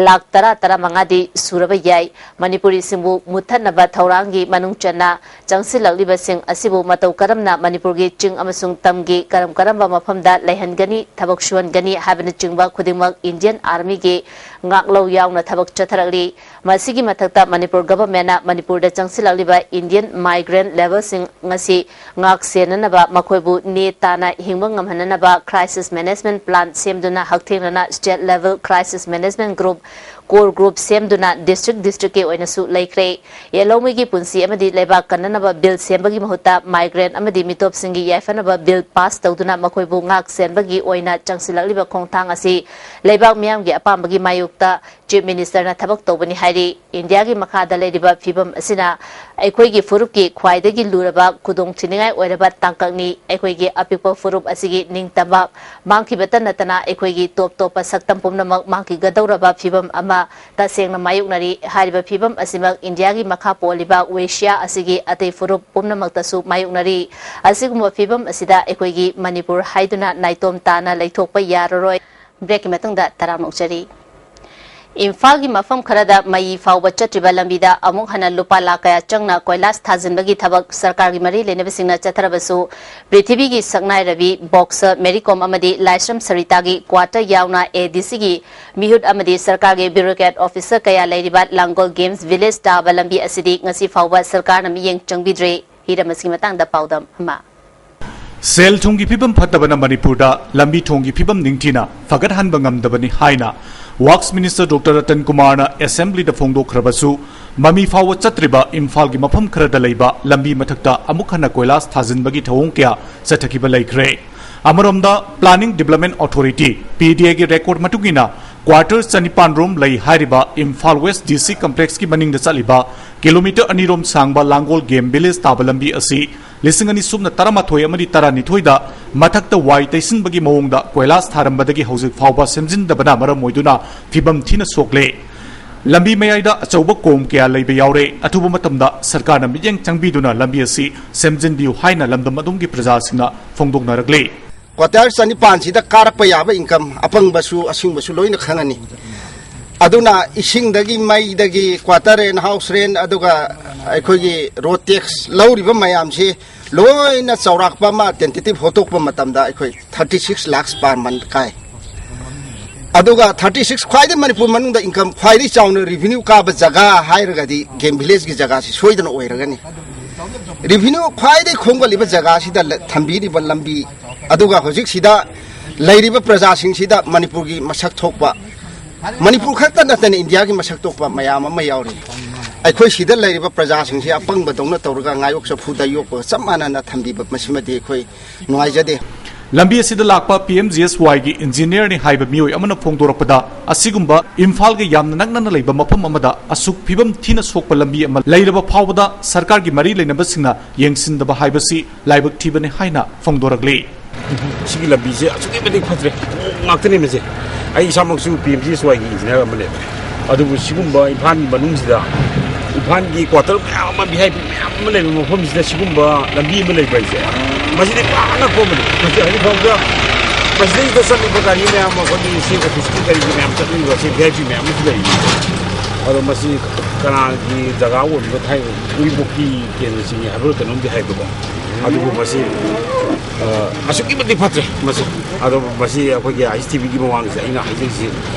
ꯂꯥꯈ ꯇꯔꯥ ꯇꯔꯥꯃꯉꯥꯗꯤ ꯁꯨꯔꯕ ꯌꯥꯏ꯫ ꯃꯅꯤꯄꯨꯔꯤꯁꯤꯡꯕꯨ ꯃꯨꯠꯊꯠꯅꯕ ꯊꯧꯔꯥꯡꯒꯤ ꯃꯅꯨꯡ ꯆꯟꯅ ꯆꯪꯁꯤꯜꯂꯛꯂꯤꯕꯁꯤꯡ ꯑꯁꯤꯕꯨ ꯃꯇꯧ ꯀꯔꯝꯅ ꯃꯅꯤꯄꯨꯔꯒꯤ ꯆꯤꯡ ꯑꯃꯁꯨꯡ ꯇꯝꯒꯤ ꯀꯔꯝ ꯀꯔꯝꯕ ꯃꯐꯝꯗ ꯂꯩꯍꯟꯒꯅꯤ, ꯊꯕꯛ ꯁꯨꯍꯟꯒꯅꯤ ꯍꯥꯏꯕꯅꯆꯤꯡꯕ ꯈꯨꯗꯤꯡꯃꯛ ꯏꯟꯗꯤꯌꯟ ꯑꯥꯔꯃꯤꯒꯤ ꯉꯥꯛꯂꯧ ꯌꯥꯎꯅ ꯊꯕꯛ ꯆꯠꯊꯔꯛꯂꯤ꯫ ꯃꯁꯤꯒꯤ ꯃꯊꯛꯇ ꯃꯅꯤꯄꯨꯔ ꯒꯚꯔꯟꯃꯦꯟꯠꯅ ꯃꯅꯤꯄꯨꯔꯗ ꯆꯪꯁꯤꯜꯂꯛꯂꯤꯕ ꯏꯟꯗꯤꯌꯟ ꯃꯥꯏꯒ꯭ꯔꯦꯟꯠ ꯂꯦꯕꯔꯁꯤꯡ ꯉꯁꯤ ꯉꯥꯛ ꯁꯦꯟꯅꯅꯕ, ꯃꯈꯣꯏꯕꯨ ꯅꯦ ꯇꯥꯅ ꯍꯤꯡꯕ ꯉꯝꯍꯟꯅꯅꯕ crisis management plan ꯁꯦꯝꯗꯨꯅ ꯍꯛꯊꯦꯡꯅꯅ state level crisis management group, core group ꯁꯦꯝꯗꯨꯅ district districtꯀꯤ ꯑꯣꯏꯅꯁꯨ ꯂꯩꯈ꯭ꯔꯦ꯫ ꯌꯦꯜꯍꯧꯃꯤꯒꯤ ꯄꯨꯟꯁꯤ ꯑꯃꯗꯤ ꯂꯩꯕꯥꯛ ꯀꯟꯅꯅꯕ bill ꯁꯦꯝꯕꯒꯤ ꯃꯍꯨꯠꯇ migrant ꯑꯃꯗꯤ ꯃꯤꯇꯣꯞꯁꯤꯡꯒꯤ ꯌꯥꯏꯐꯅꯕ bill pass ꯇꯧꯗꯨꯅ ꯃꯈꯣꯏꯕꯨ ꯉꯥꯛ ꯁꯦꯟꯕꯒꯤ ꯑꯣꯏꯅ ꯆꯪꯁꯤꯜꯂꯛꯂꯤꯕ ꯈꯣꯡꯊꯥꯡ ꯑꯁꯤ ꯂꯩꯕꯥꯛ ꯃꯤꯌꯥꯝꯒꯤ ꯑꯄꯥꯝꯕꯒꯤ ꯃꯥꯌꯣꯛꯇ Chief Ministerꯅ ꯊꯕꯛ ꯇꯧꯕꯅꯤ ꯍꯥꯏꯔꯤ꯫ ꯏꯟꯗꯤꯌꯥꯒꯤ ꯃꯈꯥꯗ ꯂꯩꯔꯤꯕ ꯐꯤꯕꯝ ꯑꯁꯤꯅ ꯑꯩꯈꯣꯏꯒꯤ ꯐꯨꯔꯨꯞꯀꯤ ꯈ꯭ꯋꯥꯏꯗꯒꯤ ꯂꯨꯔꯕ ꯈꯨꯗꯣꯡꯊꯤꯅꯤꯡꯉꯥꯏ ꯑꯣꯏꯔꯕ ꯇꯥꯡꯀꯛꯅꯤ꯫ ꯑꯩꯈꯣꯏꯒꯤ ꯑꯄꯤꯛꯄ ꯐꯨꯔꯨꯞ ꯑꯁꯤꯒꯤ ꯅꯤꯡꯇꯝꯕ ꯃꯥꯡꯈꯤꯕꯇ ꯅꯠꯇꯅ ꯑꯩꯈꯣꯏꯒꯤ ꯇꯣꯞ ꯇꯣꯞꯄ ꯁꯛꯇꯝ ꯄꯨꯝꯅꯃꯛ ꯃꯥꯡꯈꯤꯒꯗꯧꯔꯕ ꯐꯤꯕꯝ ꯑꯃ ꯇꯁꯦꯡꯅ ꯃꯥꯌꯣꯛꯅꯔꯤ꯫ ꯍꯥꯏꯔꯤꯕ ꯐꯤꯕꯝ ꯑꯁꯤꯃꯛ ꯏꯟꯗꯤꯌꯥꯒꯤ ꯃꯈꯥ ꯄꯣꯜꯂꯤꯕ ꯋꯦꯁꯤꯌꯥ ꯑꯁꯤꯒꯤ ꯑꯇꯩ ꯐꯨꯔꯨꯞ ꯄꯨꯝꯅꯃꯛꯇꯁꯨ ꯃꯥꯌꯣꯛꯅꯔꯤ꯫ ꯑꯁꯤꯒꯨꯝꯕ ꯐꯤꯕꯝ ꯑꯁꯤꯗ ꯑꯩꯈꯣꯏꯒꯤ ꯃꯅꯤꯄꯨꯔ ꯍꯥꯏꯗꯨꯅ ꯅꯥꯏꯇꯣꯝ ꯇꯥꯅ ꯂꯩꯊꯣꯛꯄ ꯌꯥꯔꯔꯣꯏ꯫ Breakꯀꯤ ꯃꯇꯨꯡꯗ ꯇꯔꯥꯝꯅ ꯑꯣꯛꯆꯔꯤ꯫ ꯏꯝꯐꯥꯜꯒꯤ ꯃꯐꯝ ꯈꯔꯗ ꯃꯌꯤ ꯐꯥꯎꯕ ꯆꯠꯇ꯭ꯔꯤꯕ ꯂꯝꯕꯤꯗ ꯑꯃꯨꯛ ꯍꯟꯅ ꯂꯨꯄꯥ ꯂꯥꯈ ꯀꯌꯥ ꯆꯪꯅ ꯀꯣꯏꯂꯥꯁ ꯊꯥꯖꯤꯟꯕꯒꯤ ꯊꯕꯛ ꯁꯔꯀꯥꯔꯒꯤ ꯃꯔꯤ ꯂꯩꯅꯕꯁꯤꯡꯅ ꯆꯠꯊꯔꯕꯁꯨ, ꯄ꯭ꯔꯤꯊꯤꯕꯤꯒꯤ ꯁꯛꯅꯥꯏꯔꯕꯤ boxer ꯃꯦꯔꯤ ꯀꯣꯝ ꯑꯃꯗꯤ ꯂꯥꯏꯁ꯭ꯔꯝ ꯁꯔꯤꯇꯥꯒꯤ quarter ꯌꯥꯎꯅ ADCꯒꯤ ꯃꯤꯍꯨꯠ ꯑꯃꯗꯤ ꯁꯔꯀꯥꯔꯒꯤ bureaucrat officer ꯀꯌꯥ ꯂꯩꯔꯤꯕ ꯂꯥꯡꯒꯣꯜ games village ꯇꯥꯕ ꯂꯝꯕꯤ ꯑꯁꯤꯗꯤ ꯉꯁꯤ ꯐꯥꯎꯕ ꯁꯔꯀꯥꯔꯅ ꯃꯤꯠꯌꯦꯡ ꯆꯪꯕꯤꯗ꯭ꯔꯤ꯫ ꯍꯤꯔꯝ ꯑꯁꯤꯒꯤ ꯃꯇꯥꯡꯗ ꯄꯥꯎꯗꯝ ꯑꯃ꯫ ꯁꯦꯜ ꯊꯨꯝꯒꯤ ꯐꯤꯕꯝ ꯐꯠꯇꯕꯅ ꯃꯅꯤꯄꯨꯔꯗ ꯂꯝꯕꯤ ꯊꯣꯡꯒꯤ ꯐꯤꯕꯝ ꯅꯤꯡꯊꯤꯅ ꯐꯒꯠꯍꯟꯕ ꯉꯝꯗꯕꯅꯤ ꯍꯥꯏꯅ Works Minister Doctor ꯔꯇꯟ ꯀꯨꯃꯥꯔꯅ Assemblyꯗ ꯐꯣꯡꯗꯣꯛꯈ꯭ꯔꯕꯁꯨ, ꯃꯃꯤ ꯐꯥꯎꯕ ꯆꯠꯇ꯭ꯔꯤꯕ ꯏꯝꯐꯥꯜꯒꯤ ꯃꯐꯝ ꯈꯔꯗ ꯂꯩꯕ ꯂꯝꯕꯤ ꯃꯊꯛꯇ ꯑꯃꯨꯛ ꯍꯟꯅ ꯀꯣꯏꯂꯥꯁ ꯊꯥꯖꯤꯟꯕꯒꯤ ꯊꯧꯑꯣꯡ ꯀꯌꯥ ꯆꯠꯊꯈꯤꯕ ꯂꯩꯈ꯭ꯔꯦ꯫ ꯑꯃꯔꯣꯝꯗ, Planning Development Authority, PDAꯒꯤ record ꯃꯇꯨꯡ ꯏꯟꯅ, quarter ꯆꯅꯤꯄꯥꯟ ꯔꯣꯝ ꯂꯩ ꯍꯥꯏꯔꯤꯕ ꯏꯝꯐꯥꯜ West DC complexꯀꯤ ꯃꯅꯤꯡꯗ ꯆꯠꯂꯤꯕ kilometre ꯑꯅꯤ ꯔꯣꯝ ꯁꯥꯡꯕ ꯂꯥꯡꯒꯣꯜ game village ꯇꯥꯕ ꯂꯝꯕꯤ ꯑꯁꯤ ꯂꯤꯁꯤꯡ ꯑꯅꯤ ꯁꯨꯞꯅ ꯇꯔꯥꯃꯥꯊꯣꯏ ꯑꯃꯗꯤ ꯇꯔꯥꯅꯤꯊꯣꯏꯗ ꯃꯊꯛꯇ ꯋꯥꯏ ꯇꯩꯁꯤꯟꯕꯒꯤ ꯃꯑꯣꯡꯗ ꯀꯣꯏꯂꯥꯁ ꯊꯥꯔꯝꯕꯗꯒꯤ ꯍꯧꯖꯤꯛ ꯐꯥꯎꯕ ꯁꯦꯝꯖꯤꯟꯗꯕꯅ ꯃꯔꯝ ꯑꯣꯏꯗꯨꯅ ꯐꯤꯕꯝ ꯊꯤꯅ ꯁꯣꯛꯂꯦ꯫ ꯂꯝꯕꯤ ꯃꯌꯥꯏꯗ ꯑꯆꯧꯕ ꯀꯣꯝ ꯀꯌꯥ ꯂꯩꯕ ꯌꯥꯎꯔꯦ꯫ ꯑꯊꯨꯕ ꯃꯇꯝꯗ ꯁꯔꯀꯥꯔꯅ ꯃꯤꯠꯌꯦꯡ ꯆꯪꯕꯤꯗꯨꯅ ꯂꯝꯕꯤ ꯑꯁꯤ ꯁꯦꯝꯖꯤꯟꯕꯤꯌꯨ ꯍꯥꯏꯅ ꯂꯝꯗꯝ ꯑꯗꯨꯝꯒꯤ ꯄ꯭ꯔꯖꯥꯁꯤꯡꯅ ꯐꯣꯡꯗꯣꯛꯅꯔꯛꯂꯤ꯫ ꯀ꯭ꯋꯥꯇꯔ ꯆꯅꯤꯄꯥꯟꯁꯤꯗ ꯀꯥꯔꯛꯄ ꯌꯥꯕ ꯏꯟꯀꯝ ꯑꯄꯪꯕꯁꯨ ꯑꯁꯤꯡꯕꯁꯨ ꯂꯣꯏꯅ ꯈꯪꯉꯅꯤ꯫ ꯑꯗꯨꯅ ꯏꯁꯤꯡꯗꯒꯤ, ꯃꯩꯗꯒꯤ, ꯀ꯭ꯋꯥꯇꯔ ꯔꯦꯟ, ꯍꯥꯎꯁ ꯔꯦꯟ, ꯑꯗꯨꯒ ꯑꯩꯈꯣꯏꯒꯤ ꯔꯣꯗ ꯇꯦꯛꯁ ꯂꯧꯔꯤꯕ ꯃꯌꯥꯝꯁꯤ ꯂꯣꯏꯅ ꯆꯥꯎꯔꯥꯛꯄ ꯑꯃ ꯇꯦꯟꯇꯦꯇꯤꯚ ꯍꯣꯠꯇꯣꯛꯄ ꯃꯇꯝꯗ ꯑꯩꯈꯣꯏ ꯊꯥꯔꯇꯤ ꯁꯤꯛꯁ ꯂꯥꯛꯁ ꯄꯥꯔ ꯃꯟ ꯀꯥꯏ꯫ ꯑꯗꯨꯒ ꯊꯥꯔꯇꯤ ꯁꯤꯛꯁ ꯈ꯭ꯋꯥꯏꯗꯒꯤ ꯃꯅꯤꯄꯨꯔ ꯃꯅꯨꯡꯗ ꯏꯟꯀꯝ ꯈ꯭ꯋꯥꯏꯗꯒꯤ ꯆꯥꯎꯅ ꯔꯤꯚꯤꯅ꯭ꯌꯨ ꯀꯥꯕ ꯖꯒꯥ ꯍꯥꯏꯔꯒꯗꯤ ꯒꯦꯝ ꯚꯤꯂꯦꯖꯀꯤ ꯖꯒꯥꯁꯤ ꯁꯣꯏꯗꯅ ꯑꯣꯏꯔꯒꯅꯤ꯫ ꯔꯤꯚꯤꯅ꯭ꯌꯨ ꯈ꯭ꯋꯥꯏꯗꯒꯤ ꯈꯣꯝꯒꯠꯂꯤꯕ ꯖꯒꯥꯁꯤꯗ ꯂ-, ꯊꯝꯕꯤꯔꯤꯕ ꯂꯝꯕꯤ, ꯑꯗꯨꯒ ꯍꯧꯖꯤꯛꯁꯤꯗ ꯂꯩꯔꯤꯕ ꯄ꯭ꯔꯖꯥꯁꯤꯡꯁꯤꯗ ꯃꯅꯤꯄꯨꯔꯒꯤ ꯃꯁꯛ ꯊꯣꯛꯄ, ꯃꯅꯤꯄꯨꯔ ꯈꯛꯇ ꯅꯠꯇꯅ ꯏꯟꯗꯤꯌꯥꯒꯤ ꯃꯁꯛ ꯊꯣꯛꯄ ꯃꯌꯥꯝ ꯑꯃ ꯌꯥꯎꯔꯤ꯫ ꯑꯩꯈꯣꯏ ꯁꯤꯗ ꯂꯩꯔꯤꯕ ꯄ꯭ꯔꯖꯥꯁꯤꯡꯁꯤ ꯑꯄꯪꯕꯗꯧꯅ ꯇꯧꯔꯒ ꯉꯥꯌꯣꯛ ꯆꯐꯨꯗ ꯌꯣꯛꯄꯒ ꯆꯞ ꯃꯥꯟꯅꯅ ꯊꯝꯕꯤꯕ ꯃꯁꯤꯃꯗꯤ ꯑꯩꯈꯣꯏ ꯅꯨꯡꯉꯥꯏꯖꯗꯦ꯫ ꯂꯝꯕꯤ ꯑꯁꯤꯗ ꯂꯥꯛꯄ ꯄꯤ ꯑꯦꯝ ꯖꯤ ꯑꯦꯁ ꯋꯥꯏꯒꯤ ꯏꯟꯖꯤꯅꯤꯌꯔꯅꯤ ꯍꯥꯏꯕ ꯃꯤꯑꯣꯏ ꯑꯃꯅ ꯐꯣꯡꯗꯣꯔꯛꯄꯗ, ꯑꯁꯤꯒꯨꯝꯕ ꯏꯝꯐꯥꯜꯒ ꯌꯥꯝꯅ ꯅꯛꯅꯅ ꯂꯩꯕ ꯃꯐꯝ ꯑꯃꯗ ꯑꯁꯨꯛ ꯐꯤꯕꯝ ꯊꯤꯅ ꯁꯣꯛꯄ ꯂꯝꯕꯤ ꯑꯃ ꯂꯩꯔꯕ ꯐꯥꯎꯕꯗ ꯁꯔꯀꯥꯔꯒꯤ ꯃꯔꯤ ꯂꯩꯅꯕꯁꯤꯡꯅ ꯌꯦꯡꯁꯤꯟꯗꯕ ꯍꯥꯏꯕꯁꯤ ꯂꯥꯏꯕꯛ ꯊꯤꯕꯅꯤ ꯍꯥꯏꯅ ꯐꯣꯡꯗꯣꯔꯛꯂꯤ꯫ ꯁꯤꯒꯤ ꯂꯝꯕꯤꯁꯦ ꯑꯁꯨꯛꯀꯤ ꯃꯇꯤꯛ ꯐꯠꯇ꯭ꯔꯦ, ꯉꯥꯛꯇꯅꯦ ꯃꯁꯦ꯫ ꯑꯩ ꯏꯁꯥꯃꯛꯁꯨ ꯄꯤ ꯑꯦꯝ ꯖꯤ ꯑꯦꯁ ꯋꯥꯏꯒꯤ ꯏꯟꯖꯤꯅꯤꯌꯔ ꯑꯃꯅꯦꯕ꯫ ꯑꯗꯨꯕꯨ ꯁꯤꯒꯨꯝꯕ ꯏꯝꯐꯥꯜꯒꯤ ꯃꯅꯨꯡꯁꯤꯗ, ꯏꯝꯐꯥꯜꯒꯤ ꯀ꯭ꯋꯥꯇꯔ ꯃꯌꯥꯝ ꯑꯃ, ꯚꯤ ꯑꯥꯏ ꯄꯤ ꯃꯌꯥꯝ ꯑꯃ ꯂꯩꯕ ꯃꯐꯝꯁꯤꯗ ꯁꯤꯒꯨꯝꯕ ꯂꯝꯕꯤ ꯑꯃ ꯂꯩꯕ ꯍꯥꯏꯁꯦ, ꯃꯁꯤꯗꯤ ꯄꯨꯔꯥ ꯑꯉꯛꯄ ꯑꯃꯅꯤ꯫ ꯃꯁꯤ ꯍꯧꯖꯤꯛ ꯐꯥꯎꯕꯗ ꯃꯁꯤꯗꯩꯁꯤꯗ ꯆꯠꯂꯤꯕ ꯒꯥꯔꯤ ꯃꯌꯥꯝ, ꯑꯩꯈꯣꯏꯒꯤ ꯁꯤ ꯑꯣꯐꯤꯁꯀꯤ ꯒꯥꯔꯤ ꯃꯌꯥꯝ ꯆꯠꯂꯤꯕ ꯁꯤ ꯚꯤ ꯑꯥꯏ ꯄꯤ ꯃꯌꯥꯝ ꯑꯃꯁꯨ ꯂꯩꯔꯤ꯫ ꯑꯗꯣ ꯃꯁꯤ ꯀꯅꯥꯒꯤ ꯖꯒꯥ ꯑꯣꯏꯔꯤꯕ, ꯊꯥꯏꯅ ꯎꯔꯤꯄꯣꯛꯀꯤ ꯀꯦꯟꯗ꯭ꯔ ꯆꯤꯡꯉꯤ ꯍꯥꯏꯕ꯭ꯔꯥ ꯀꯩꯅꯣꯝꯗꯤ ꯍꯥꯏꯕꯀꯣ꯫ ꯑꯗꯨꯕꯨ ꯃꯁꯤ, ꯑ, ꯑꯁꯨꯛꯀꯤ ꯃꯇꯤꯛ ꯐꯠꯇ꯭ꯔꯦ ꯃꯁꯤ꯫ ꯑꯗꯣ ꯃꯁꯤ ꯑꯩꯈꯣꯏꯒꯤ ꯑꯥꯏ ꯑꯦꯁ ꯇꯤ ꯚꯤꯒꯤ ꯃꯃꯥꯡꯗꯁꯨ ꯑꯩꯅ ꯍꯥꯏꯖꯔꯤꯁꯤ,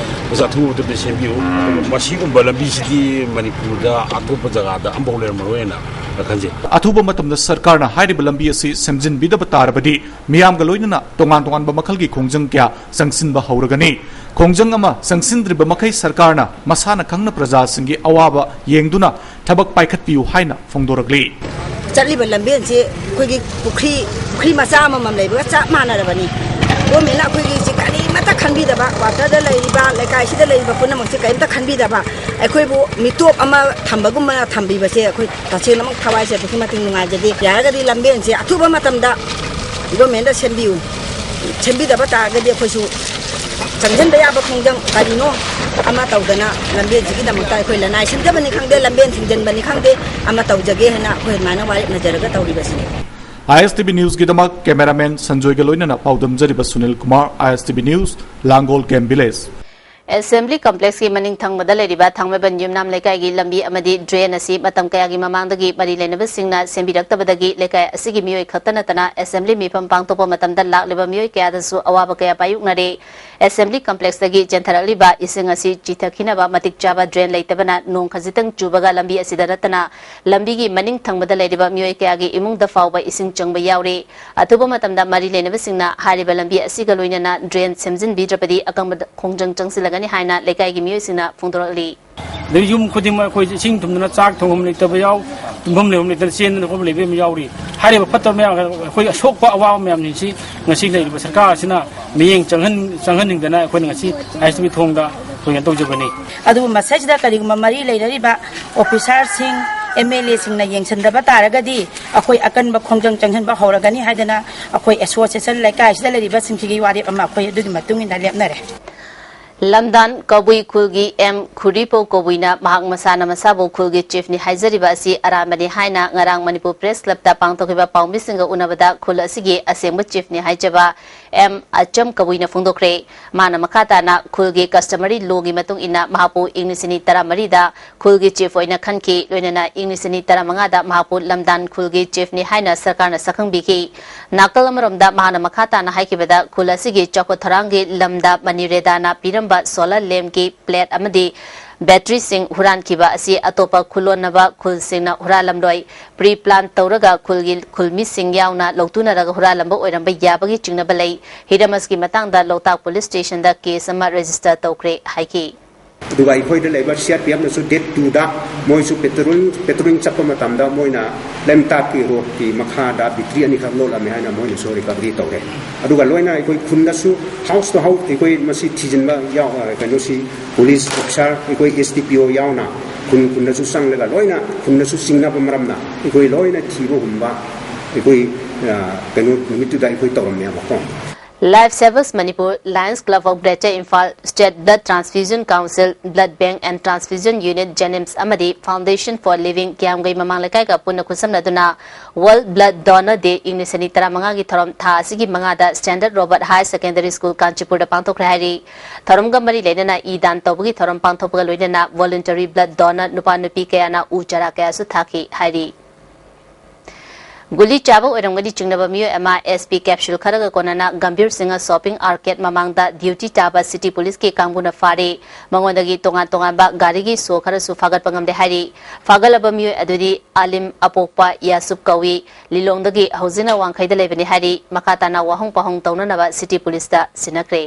ꯃꯁꯤ ꯑꯊꯨꯕ ꯃꯇꯝꯗ ꯁꯦꯝꯕꯤꯌꯨ꯫ ꯑꯗꯨꯒ ꯃꯁꯤꯒꯨꯝꯕ ꯂꯝꯕꯤꯁꯤꯗꯤ ꯃꯅꯤꯄꯨꯔꯗ ꯑꯇꯣꯞꯄ ꯖꯒꯥꯗ ꯑꯝꯐꯥꯎ ꯂꯩꯔꯝꯃꯔꯣꯏꯅ ꯈꯟꯖꯩ꯫ ꯑꯊꯨꯕ ꯃꯇꯝꯗ ꯁꯔꯀꯥꯔꯅ ꯍꯥꯏꯔꯤꯕ ꯂꯝꯕꯤ ꯑꯁꯤ ꯁꯦꯝꯖꯤꯟꯕꯤꯗꯕ ꯇꯥꯔꯕꯗꯤ, ꯃꯤꯌꯥꯝꯒ ꯂꯣꯏꯅꯅ ꯇꯣꯉꯥꯟ ꯇꯣꯉꯥꯟꯕ ꯃꯈꯜꯒꯤ ꯈꯣꯡꯖꯪ ꯀꯌꯥ ꯆꯪꯁꯤꯟꯕ ꯍꯧꯔꯒꯅꯤ꯫ ꯈꯣꯡꯖꯪ ꯑꯃ ꯆꯪꯁꯤꯟꯗ꯭ꯔꯤꯕ ꯃꯈꯩ ꯁꯔꯀꯥꯔꯅ ꯃꯁꯥꯅ ꯈꯪꯅ ꯄ꯭ꯔꯖꯥꯁꯤꯡꯒꯤ ꯑꯋꯥꯕ ꯌꯦꯡꯗꯨꯅ ꯊꯕꯛ ꯄꯥꯏꯈꯠꯄꯤꯌꯨ ꯍꯥꯏꯅ ꯐꯣꯡꯗꯣꯔꯛꯂꯤ꯫ ꯆꯠꯂꯤꯕ ꯂꯝꯕꯦꯟꯁꯤ ꯑꯩꯈꯣꯏꯒꯤ ꯄꯨꯈ꯭ꯔꯤ, ꯄꯨꯈ꯭ꯔꯤ ꯃꯆꯥ ꯑꯃꯃꯝ ꯂꯩꯕꯒ ꯆꯞ ꯃꯥꯟꯅꯔꯕꯅꯤ꯫ ꯒꯣꯔꯃꯦꯟꯅ ꯑꯩꯈꯣꯏꯒꯤꯁꯤ ꯀꯔꯤꯃꯠꯇ ꯈꯟꯕꯤꯗꯕ, ꯀ꯭ꯋꯥꯇꯔꯗ ꯂꯩꯔꯤꯕ, ꯂꯩꯀꯥꯏꯁꯤꯗ ꯂꯩꯔꯤꯕ ꯄꯨꯝꯅꯃꯛꯁꯤ ꯀꯔꯤꯝꯇ ꯈꯟꯕꯤꯗꯕ, ꯑꯩꯈꯣꯏꯕꯨ ꯃꯤꯇꯣꯞ ꯑꯃ ꯊꯝꯕꯒꯨꯝꯅ ꯊꯝꯕꯤꯕꯁꯦ ꯑꯩꯈꯣꯏ ꯇꯁꯦꯡꯅꯃꯛ ꯊꯋꯥꯏꯁꯦ ꯑꯗꯨꯛꯀꯤ ꯃꯇꯤꯛ ꯅꯨꯡꯉꯥꯏꯖꯗꯦ꯫ ꯌꯥꯔꯒꯗꯤ ꯂꯝꯕꯦꯟꯁꯦ ꯑꯊꯨꯕ ꯃꯇꯝꯗ ꯒꯣꯔꯃꯦꯟꯗ ꯁꯦꯝꯕꯤꯌꯨ꯫ ꯁꯦꯝꯕꯤꯗꯕ ꯇꯥꯔꯒꯗꯤ ꯑꯩꯈꯣꯏꯁꯨ ꯆꯪꯁꯤꯟꯕ ꯌꯥꯕ ꯈꯣꯡꯖꯪ ꯀꯔꯤꯅꯣ ꯑꯃ ꯇꯧꯗꯅ ꯂꯝꯕꯦꯟꯁꯤꯒꯤꯗꯃꯛꯇ ꯑꯩꯈꯣꯏ ꯂꯅꯥꯏ ꯁꯤꯟꯖꯕꯅꯤ ꯈꯪꯗꯦ, ꯂꯝꯕꯦꯟ ꯊꯤꯡꯖꯤꯟꯕꯅꯤ ꯈꯪꯗꯦ, ꯑꯃ ꯇꯧꯖꯒꯦ ꯍꯥꯏꯅ ꯑꯩꯈꯣꯏ ꯑꯗꯨꯃꯥꯏꯅ ꯋꯥꯔꯦꯞꯅꯖꯔꯒ ꯇꯧꯔꯤꯕꯁꯤꯅꯤ꯫ ISTV Newsꯀꯤꯗꯃꯛ cameraman ꯁꯟꯖꯣꯏꯒ ꯂꯣꯏꯅꯅ ꯄꯥꯎꯗꯝꯖꯔꯤꯕ ꯁꯨꯅꯤꯜ ꯀꯨꯃꯥꯔ, ISTV News, ꯂꯥꯡꯒꯣꯜ ꯀꯦꯝ ꯚꯤꯂꯦꯖ꯫ Assembly Complexꯀꯤ ꯃꯅꯤꯡ ꯊꯪꯕꯗ ꯂꯩꯔꯤꯕ ꯊꯥꯡꯃꯩꯕꯟ ꯌꯨꯝꯅꯥꯝ ꯂꯩꯀꯥꯏꯒꯤ ꯂꯝꯕꯤ ꯑꯃꯗꯤ drain ꯑꯁꯤ ꯃꯇꯝ ꯀꯌꯥꯒꯤ ꯃꯃꯥꯡꯗꯒꯤ ꯃꯔꯤ ꯂꯩꯅꯕꯁꯤꯡꯅ ꯁꯦꯝꯕꯤꯔꯛꯇꯕꯗꯒꯤ ꯂꯩꯀꯥꯏ ꯑꯁꯤꯒꯤ ꯃꯤꯑꯣꯏ ꯈꯛꯇ ꯅꯠꯇꯅ assembly ꯃꯤꯐꯝ ꯄꯥꯡꯊꯣꯛꯄ ꯃꯇꯝꯗ ꯂꯥꯛꯂꯤꯕ ꯃꯤꯑꯣꯏ ꯀꯌꯥꯗꯁꯨ ꯑꯋꯥꯕ ꯀꯌꯥ ꯃꯥꯌꯣꯛꯅꯔꯦ꯫ Assembly Complexꯇꯒꯤ ꯆꯦꯟꯊꯔꯛꯂꯤꯕ ꯏꯁꯤꯡ ꯑꯁꯤ ꯆꯤꯊꯈꯤꯅꯕ ꯃꯇꯤꯛ ꯆꯥꯕ drain ꯂꯩꯇꯕꯅ ꯅꯣꯡ ꯈꯖꯤꯛꯇꯪ ꯆꯨꯕꯒ ꯂꯝꯕꯤ ꯑꯁꯤꯗ ꯅꯠꯇꯅ ꯂꯝꯕꯤꯒꯤ ꯃꯅꯤꯡ ꯊꯪꯕꯗ ꯂꯩꯔꯤꯕ ꯃꯤꯑꯣꯏ ꯀꯌꯥꯒꯤ ꯏꯃꯨꯡꯗ ꯐꯥꯎꯕ ꯏꯁꯤꯡ ꯆꯪꯕ ꯌꯥꯎꯔꯦ꯫ ꯑꯊꯨꯕ ꯃꯇꯝꯗ ꯃꯔꯤ ꯂꯩꯅꯕꯁꯤꯡꯅ ꯍꯥꯏꯔꯤꯕ ꯂꯝꯕꯤ ꯑꯁꯤꯒ ꯂꯣꯏꯅꯅ drain ꯁꯦꯝꯖꯤꯟꯕꯤꯗ꯭ꯔꯕꯗꯤ ꯑꯀꯪꯕ ꯈꯣꯡꯖꯪ ꯆꯪꯁꯤꯜꯂꯒꯅꯤ ꯍꯥꯏꯅ ꯂꯩꯀꯥꯏꯒꯤ ꯃꯤꯑꯣꯏꯁꯤꯡꯅ ꯐꯣꯡꯗꯣꯔꯛꯂꯤ꯫ ꯑꯗꯩ ꯌꯨꯝ ꯈꯨꯗꯤꯡꯃꯛ ꯑꯩꯈꯣꯏ ꯏꯁꯤꯡ ꯊꯨꯝꯗꯅ ꯆꯥꯛ ꯊꯣꯡꯐꯝ ꯂꯩꯇꯕ ꯌꯥꯎ, ꯇꯨꯝꯐꯝ ꯂꯩꯐꯝ ꯂꯩꯇꯅ ꯆꯦꯟꯗꯅ ꯈꯣꯠꯄ ꯂꯩꯕ ꯌꯥꯝ ꯌꯥꯎꯔꯤ꯫ ꯍꯥꯏꯔꯤꯕ ꯐꯠꯇꯕ ꯃꯌꯥꯝ, ꯑꯩꯈꯣꯏ ꯑꯁꯣꯛꯄ ꯑꯋꯥꯕ ꯃꯌꯥꯝꯁꯤꯡꯁꯤ ꯉꯁꯤ ꯂꯩꯔꯤꯕ ꯁꯔꯀꯥꯔ ꯑꯁꯤꯅ ꯃꯤꯠꯌꯦꯡ ꯆꯪꯍꯟ-, ꯆꯪꯍꯟꯅꯤꯡꯗꯅ ꯑꯩꯈꯣꯏꯅ ꯉꯁꯤ ISTV ꯊꯣꯡꯗ ꯑꯩꯈꯣꯏ ꯀꯩꯅꯣ ꯇꯧꯖꯕꯅꯤ꯫ ꯑꯗꯨꯕꯨ ꯃꯁꯤꯗꯩꯁꯤꯗ ꯀꯔꯤꯒꯨꯝꯕ ꯃꯔꯤ ꯂꯩꯅꯔꯤꯕ officerꯁꯤꯡ, MLAꯁꯤꯡꯅ ꯌꯦꯡꯁꯤꯟꯗꯕ ꯇꯥꯔꯒꯗꯤ ꯑꯩꯈꯣꯏ ꯑꯀꯟꯕ ꯈꯣꯡꯖꯪ ꯆꯪꯍꯟꯕ ꯍꯧꯔꯒꯅꯤ ꯍꯥꯏꯗꯅ ꯑꯩꯈꯣꯏ association ꯂꯩꯀꯥꯏꯁꯤꯗ ꯂꯩꯔꯤꯕꯁꯤꯡꯁꯤꯒꯤ ꯋꯥꯔꯦꯞ ꯑꯃ ꯑꯩꯈꯣꯏ ꯑꯗꯨꯒꯤ ꯃꯇꯨꯡ ꯏꯟꯅ ꯂꯦꯞꯅꯔꯦ꯫ ꯂꯝꯗꯥꯟ ꯀꯕꯨꯏ ꯈꯨꯜꯒꯤ ꯑꯦꯝ ꯈꯨꯔꯤꯄꯧ ꯀꯕꯨꯏꯅ ꯃꯍꯥꯛ ꯃꯁꯥꯅ ꯃꯁꯥꯕꯨ ꯈꯨꯜꯒꯤ chiefꯅꯤ ꯍꯥꯏꯖꯔꯤꯕ ꯑꯁꯤ ꯑꯔꯥꯟꯕꯅꯤ ꯍꯥꯏꯅ ꯉꯔꯥꯡ ꯃꯅꯤꯄꯨꯔ Press Clubꯇ ꯄꯥꯡꯊꯣꯛꯈꯤꯕ ꯄꯥꯎꯃꯤꯁꯤꯡꯒ ꯎꯅꯕꯗ ꯈꯨꯜ ꯑꯁꯤꯒꯤ ꯑꯁꯦꯡꯕ chiefꯅꯤ ꯍꯥꯏꯖꯕ ꯑꯦꯝ ꯑꯆꯝ ꯀꯕꯨꯏꯅ ꯐꯣꯡꯗꯣꯛꯈ꯭ꯔꯦ꯫ ꯃꯥꯅ ꯃꯈꯥ ꯇꯥꯅ ꯈꯨꯜꯒꯤ customary lawꯒꯤ ꯃꯇꯨꯡ ꯏꯟꯅ ꯃꯍꯥꯛꯄꯨ ꯏꯪ ꯂꯤꯁꯤꯡ ꯑꯅꯤ ꯇꯔꯥꯃꯔꯤꯗ ꯈꯨꯜꯒꯤ chief ꯑꯣꯏꯅ ꯈꯟꯈꯤ꯫ ꯂꯣꯏꯅꯅ ꯏꯪ ꯂꯤꯁꯤꯡ ꯑꯅꯤ ꯇꯔꯥꯃꯉꯥꯗ ꯃꯍꯥꯛꯄꯨ ꯂꯝꯗꯥꯟ ꯈꯨꯜꯒꯤ chiefꯅꯤ ꯍꯥꯏꯅ ꯁꯔꯀꯥꯔꯅ ꯁꯛꯈꯪꯕꯤꯈꯤ꯫ ꯅꯥꯀꯜ ꯑꯃꯔꯣꯝꯗ ꯃꯍꯥꯛꯅ ꯃꯈꯥ ꯇꯥꯅ ꯍꯥꯏꯈꯤꯕꯗ, ꯈꯨꯜ ꯑꯁꯤꯒꯤ ꯆꯥꯎꯈꯠ ꯊꯧꯔꯥꯡꯒꯤ ꯂꯝꯗ ꯃꯅꯤꯔꯦꯗꯥꯅ ꯄꯤꯔꯝꯕ solar lampꯀꯤ plate ꯑꯃꯗꯤ batteryꯁꯤꯡ ꯍꯨꯔꯥꯟꯈꯤꯕ ꯑꯁꯤ ꯑꯇꯣꯞꯄ ꯈꯨꯜꯂꯣꯟꯅꯕ ꯈꯨꯜꯁꯤꯡꯅ ꯍꯨꯔꯥꯜꯂꯝꯂꯣꯏ꯫ Pre-plan ꯇꯧꯔꯒ ꯈꯨꯜꯒꯤ ꯈꯨꯜꯃꯤꯁꯤꯡ ꯌꯥꯎꯅ ꯂꯧꯇꯨꯅꯔꯒ ꯍꯨꯔꯥꯜꯂꯝꯕ ꯑꯣꯏꯔꯝꯕ ꯌꯥꯕꯒꯤ ꯆꯤꯡꯅꯕ ꯂꯩ꯫ ꯍꯤꯔꯝ ꯑꯁꯤꯒꯤ ꯃꯇꯥꯡꯗ ꯂꯣꯛꯇꯥꯛ police stationꯗ case ꯑꯃ register ꯇꯧꯈ꯭ꯔꯦ ꯍꯥꯏꯈꯤ꯫ ꯑꯗꯨꯒ ꯑꯩꯈꯣꯏꯗ ꯂꯩꯕ CRPFꯅꯁꯨ date twoꯗ ꯃꯣꯏꯁꯨ patrol, patrolling ꯆꯠꯄ ꯃꯇꯝꯗ ꯃꯣꯏꯅ ꯂꯝꯇꯥꯛꯀꯤ roadꯀꯤ ꯃꯈꯥꯗ battery ꯑꯅꯤꯈꯛ ꯂꯣꯠꯂꯝꯃꯦ ꯍꯥꯏꯅ ꯃꯣꯏꯅꯁꯨ recovery ꯇꯧꯔꯦ꯫ ꯑꯗꯨꯒ ꯂꯣꯏꯅ ꯑꯩꯈꯣꯏ ꯈꯨꯟꯗꯁꯨ house to house ꯑꯩꯈꯣꯏ ꯃꯁꯤ ꯊꯤꯖꯤꯟꯕ ꯌꯥꯎ-, ꯀꯩꯅꯣꯁꯤ police officer, ꯑꯩꯈꯣꯏ SDPO ꯌꯥꯎꯅ ꯈꯨꯟ ꯈꯨꯟꯗꯁꯨ ꯆꯪꯂꯒ ꯂꯣꯏꯅ ꯈꯨꯟꯗꯁꯨ ꯆꯤꯡꯅꯕ ꯃꯔꯝꯅ ꯑꯩꯈꯣꯏ ꯂꯣꯏꯅ ꯊꯤꯕ ꯍꯨꯝꯕ ꯑꯩꯈꯣꯏ, ꯑ, ꯀꯩꯅꯣ ꯅꯨꯃꯤꯠꯇꯨꯗ ꯑꯩꯈꯣꯏ ꯇꯧꯔꯝꯃꯦꯕꯀꯣ꯫ Life Savers Manipur, Lions Club of Greater Imphal, State Blood Transfusion Council, Blood Bank and Transfusion Unit, JENIMS ꯑꯃꯗꯤ Foundation for Living ꯀꯤꯌꯥꯝꯒꯩ ꯃꯃꯥꯡ ꯂꯩꯀꯥꯏꯒ ꯄꯨꯟꯅ ꯈꯨꯠꯁꯝꯅꯗꯨꯅ World Blood Donor Day ꯏꯪ ꯂꯤꯁꯤꯡ ꯑꯅꯤ ꯇꯔꯥꯃꯉꯥꯒꯤ ꯊꯧꯔꯝ ꯊꯥ ꯑꯁꯤꯒꯤ ꯃꯉꯥꯗ Standard Robert Higher Secondary School ꯀꯥꯟꯆꯤꯄꯨꯔꯗ ꯄꯥꯡꯊꯣꯛꯈ꯭ꯔꯦ ꯍꯥꯏꯔꯤ꯫ ꯊꯧꯔꯝꯒ ꯃꯔꯤ ꯂꯩꯅꯅ ꯏ ꯗꯥꯟ ꯇꯧꯕꯒꯤ ꯊꯧꯔꯝ ꯄꯥꯡꯊꯣꯛꯄꯒ ꯂꯣꯏꯅꯅ voluntary blood donor ꯅꯨꯄꯥ ꯅꯨꯄꯤ ꯀꯌꯥꯅ ꯎ ꯆꯥꯔꯥ ꯀꯌꯥꯁꯨ ꯊꯥꯈꯤ ꯍꯥꯏꯔꯤ꯫ ꯒꯨꯂꯤ ꯆꯥꯕ ꯑꯣꯏꯔꯝꯒꯅꯤ ꯆꯤꯡꯅꯕ ꯃꯤꯑꯣꯏ ꯑꯃ S P capsule ꯈꯔꯒ ꯀꯣꯟꯅꯅ ꯒꯝꯚꯤꯔ ꯁꯤꯡꯍ shopping arcade ꯃꯃꯥꯡꯗ duty ꯇꯥꯕ city police ꯀꯤ ꯀꯥꯡꯕꯨꯅ ꯐꯥꯔꯤ꯫ ꯃꯉꯣꯟꯗꯒꯤ ꯇꯣꯉꯥꯟ ꯇꯣꯉꯥꯟꯕ ꯒꯥꯔꯤꯒꯤ ꯁꯣ ꯈꯔꯁꯨ ꯐꯥꯒꯠꯄ ꯉꯝꯂꯦ ꯍꯥꯏꯔꯤ꯫ ꯐꯥꯒꯠꯂꯕ ꯃꯤꯑꯣꯏ ꯑꯗꯨꯗꯤ ꯑꯥꯂꯤꯝ ꯑꯄꯣꯛꯄ ꯌꯥꯁꯨꯞ ꯀꯧꯏ꯫ ꯂꯤꯂꯣꯡꯗꯒꯤ ꯍꯧꯖꯤꯛꯅ ꯋꯥꯡꯈꯩꯗ ꯂꯩꯕꯅꯤ ꯍꯥꯏꯔꯤ꯫ ꯃꯈꯥ ꯇꯥꯅ ꯋꯥꯍꯪ ꯄꯥꯎꯍꯪ ꯇꯧꯅꯅꯕ city police ꯇ ꯁꯤꯟꯅꯈ꯭ꯔꯦ꯫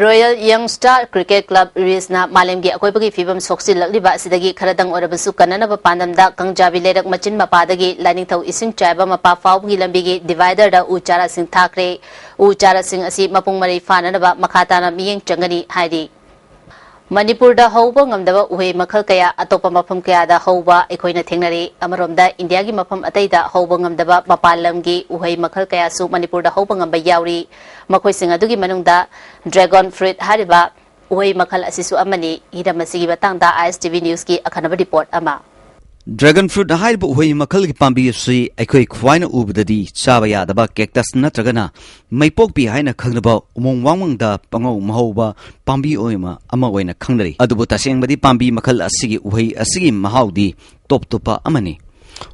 Royal Young Star Cricket Club ꯔꯤꯁꯅ ꯃꯥꯂꯦꯝꯒꯤ ꯑꯀꯣꯏꯕꯒꯤ ꯐꯤꯕꯝ ꯁꯣꯛꯆꯤꯜꯂꯛꯂꯤꯕ ꯑꯁꯤꯗꯒꯤ ꯈꯔꯗꯪ ꯑꯣꯏꯔꯕꯁꯨ ꯀꯟꯅꯅꯕ ꯄꯥꯟꯗꯝꯗ ꯀꯪꯖꯥꯕꯤ ꯂꯩꯔꯛ ꯃꯆꯤꯟ ꯃꯄꯥꯗꯒꯤ ꯂꯥꯏꯅꯤꯡꯊꯧ ꯏꯁꯤꯡ ꯆꯥꯏꯕ ꯃꯄꯥ ꯐꯥꯎꯕꯒꯤ ꯂꯝꯕꯤꯒꯤ divider ꯗ ꯎ ꯆꯥꯔꯥꯁꯤꯡ ꯊꯥꯈ꯭ꯔꯦ꯫ ꯎ ꯆꯥꯔꯥꯁꯤꯡ ꯑꯁꯤ ꯃꯄꯨꯡ ꯃꯔꯩ ꯐꯥꯅꯅꯕ ꯃꯈꯥ ꯇꯥꯅ ꯃꯤꯠꯌꯦꯡ ꯆꯪꯒꯅꯤ ꯍꯥꯏꯔꯤ꯫ ꯃꯅꯤꯄꯨꯔꯗ ꯍꯧꯕ ꯉꯝꯗꯕ ꯎꯍꯩ ꯃꯈꯜ ꯀꯌꯥ ꯑꯇꯣꯞꯄ ꯃꯐꯝ ꯀꯌꯥꯗ ꯍꯧꯕ ꯑꯩꯈꯣꯏꯅ ꯊꯦꯡꯅꯔꯦ꯫ ꯑꯃꯔꯣꯝꯗ ꯏꯟꯗꯤꯌꯥꯒꯤ ꯃꯐꯝ ꯑꯇꯩꯗ ꯍꯧꯕ ꯉꯝꯗꯕ ꯃꯄꯥꯟ ꯂꯝꯒꯤ ꯎꯍꯩ ꯃꯈꯜ ꯀꯌꯥꯁꯨ ꯃꯅꯤꯄꯨꯔꯗ ꯍꯧꯕ ꯉꯝꯕ ꯌꯥꯎꯔꯤ꯫ ꯃꯈꯣꯏꯁꯤꯡ ꯑꯗꯨꯒꯤ ꯃꯅꯨꯡꯗ dragon fruit ꯍꯥꯏꯔꯤꯕ ꯎꯍꯩ ꯃꯈꯜ ꯑꯁꯤꯁꯨ ꯑꯃꯅꯤ꯫ ꯍꯤꯔꯝ ꯑꯁꯤꯒꯤ ꯃꯇꯥꯡꯗ I S T V News ꯀꯤ ꯑꯈꯟꯅꯕ report ꯑꯃ꯫ Dragon fruit ꯍꯥꯏꯔꯤꯕ ꯎꯍꯩ ꯃꯈꯜꯒꯤ ꯄꯥꯝꯕꯤ ꯑꯁꯤ ꯑꯩꯈꯣꯏ ꯈ꯭ꯋꯥꯏꯅ ꯎꯕꯗꯗꯤ ꯆꯥꯕ ꯌꯥꯗꯕ cactus ꯅꯠꯇ꯭ꯔꯒꯅ ꯃꯩꯄꯣꯛꯄꯤ ꯍꯥꯏꯅ ꯈꯪꯅꯕ ꯎꯃꯪ ꯋꯥꯃꯪꯗ ꯄꯪꯍꯧ ꯃꯍꯧꯕ ꯄꯥꯝꯕꯤ ꯑꯣꯏꯃ-, ꯑꯃ ꯑꯣꯏꯅ ꯈꯪꯅꯔꯤ꯫ ꯑꯗꯨꯕꯨ ꯇꯁꯦꯡꯕꯗꯤ ꯄꯥꯝꯕꯤ ꯃꯈꯜ ꯑꯁꯤꯒꯤ ꯎꯍꯩ ꯑꯁꯤꯒꯤ ꯃꯍꯥꯎꯗꯤ ꯇꯣꯞ ꯇꯣꯞꯄ ꯑꯃꯅꯤ꯫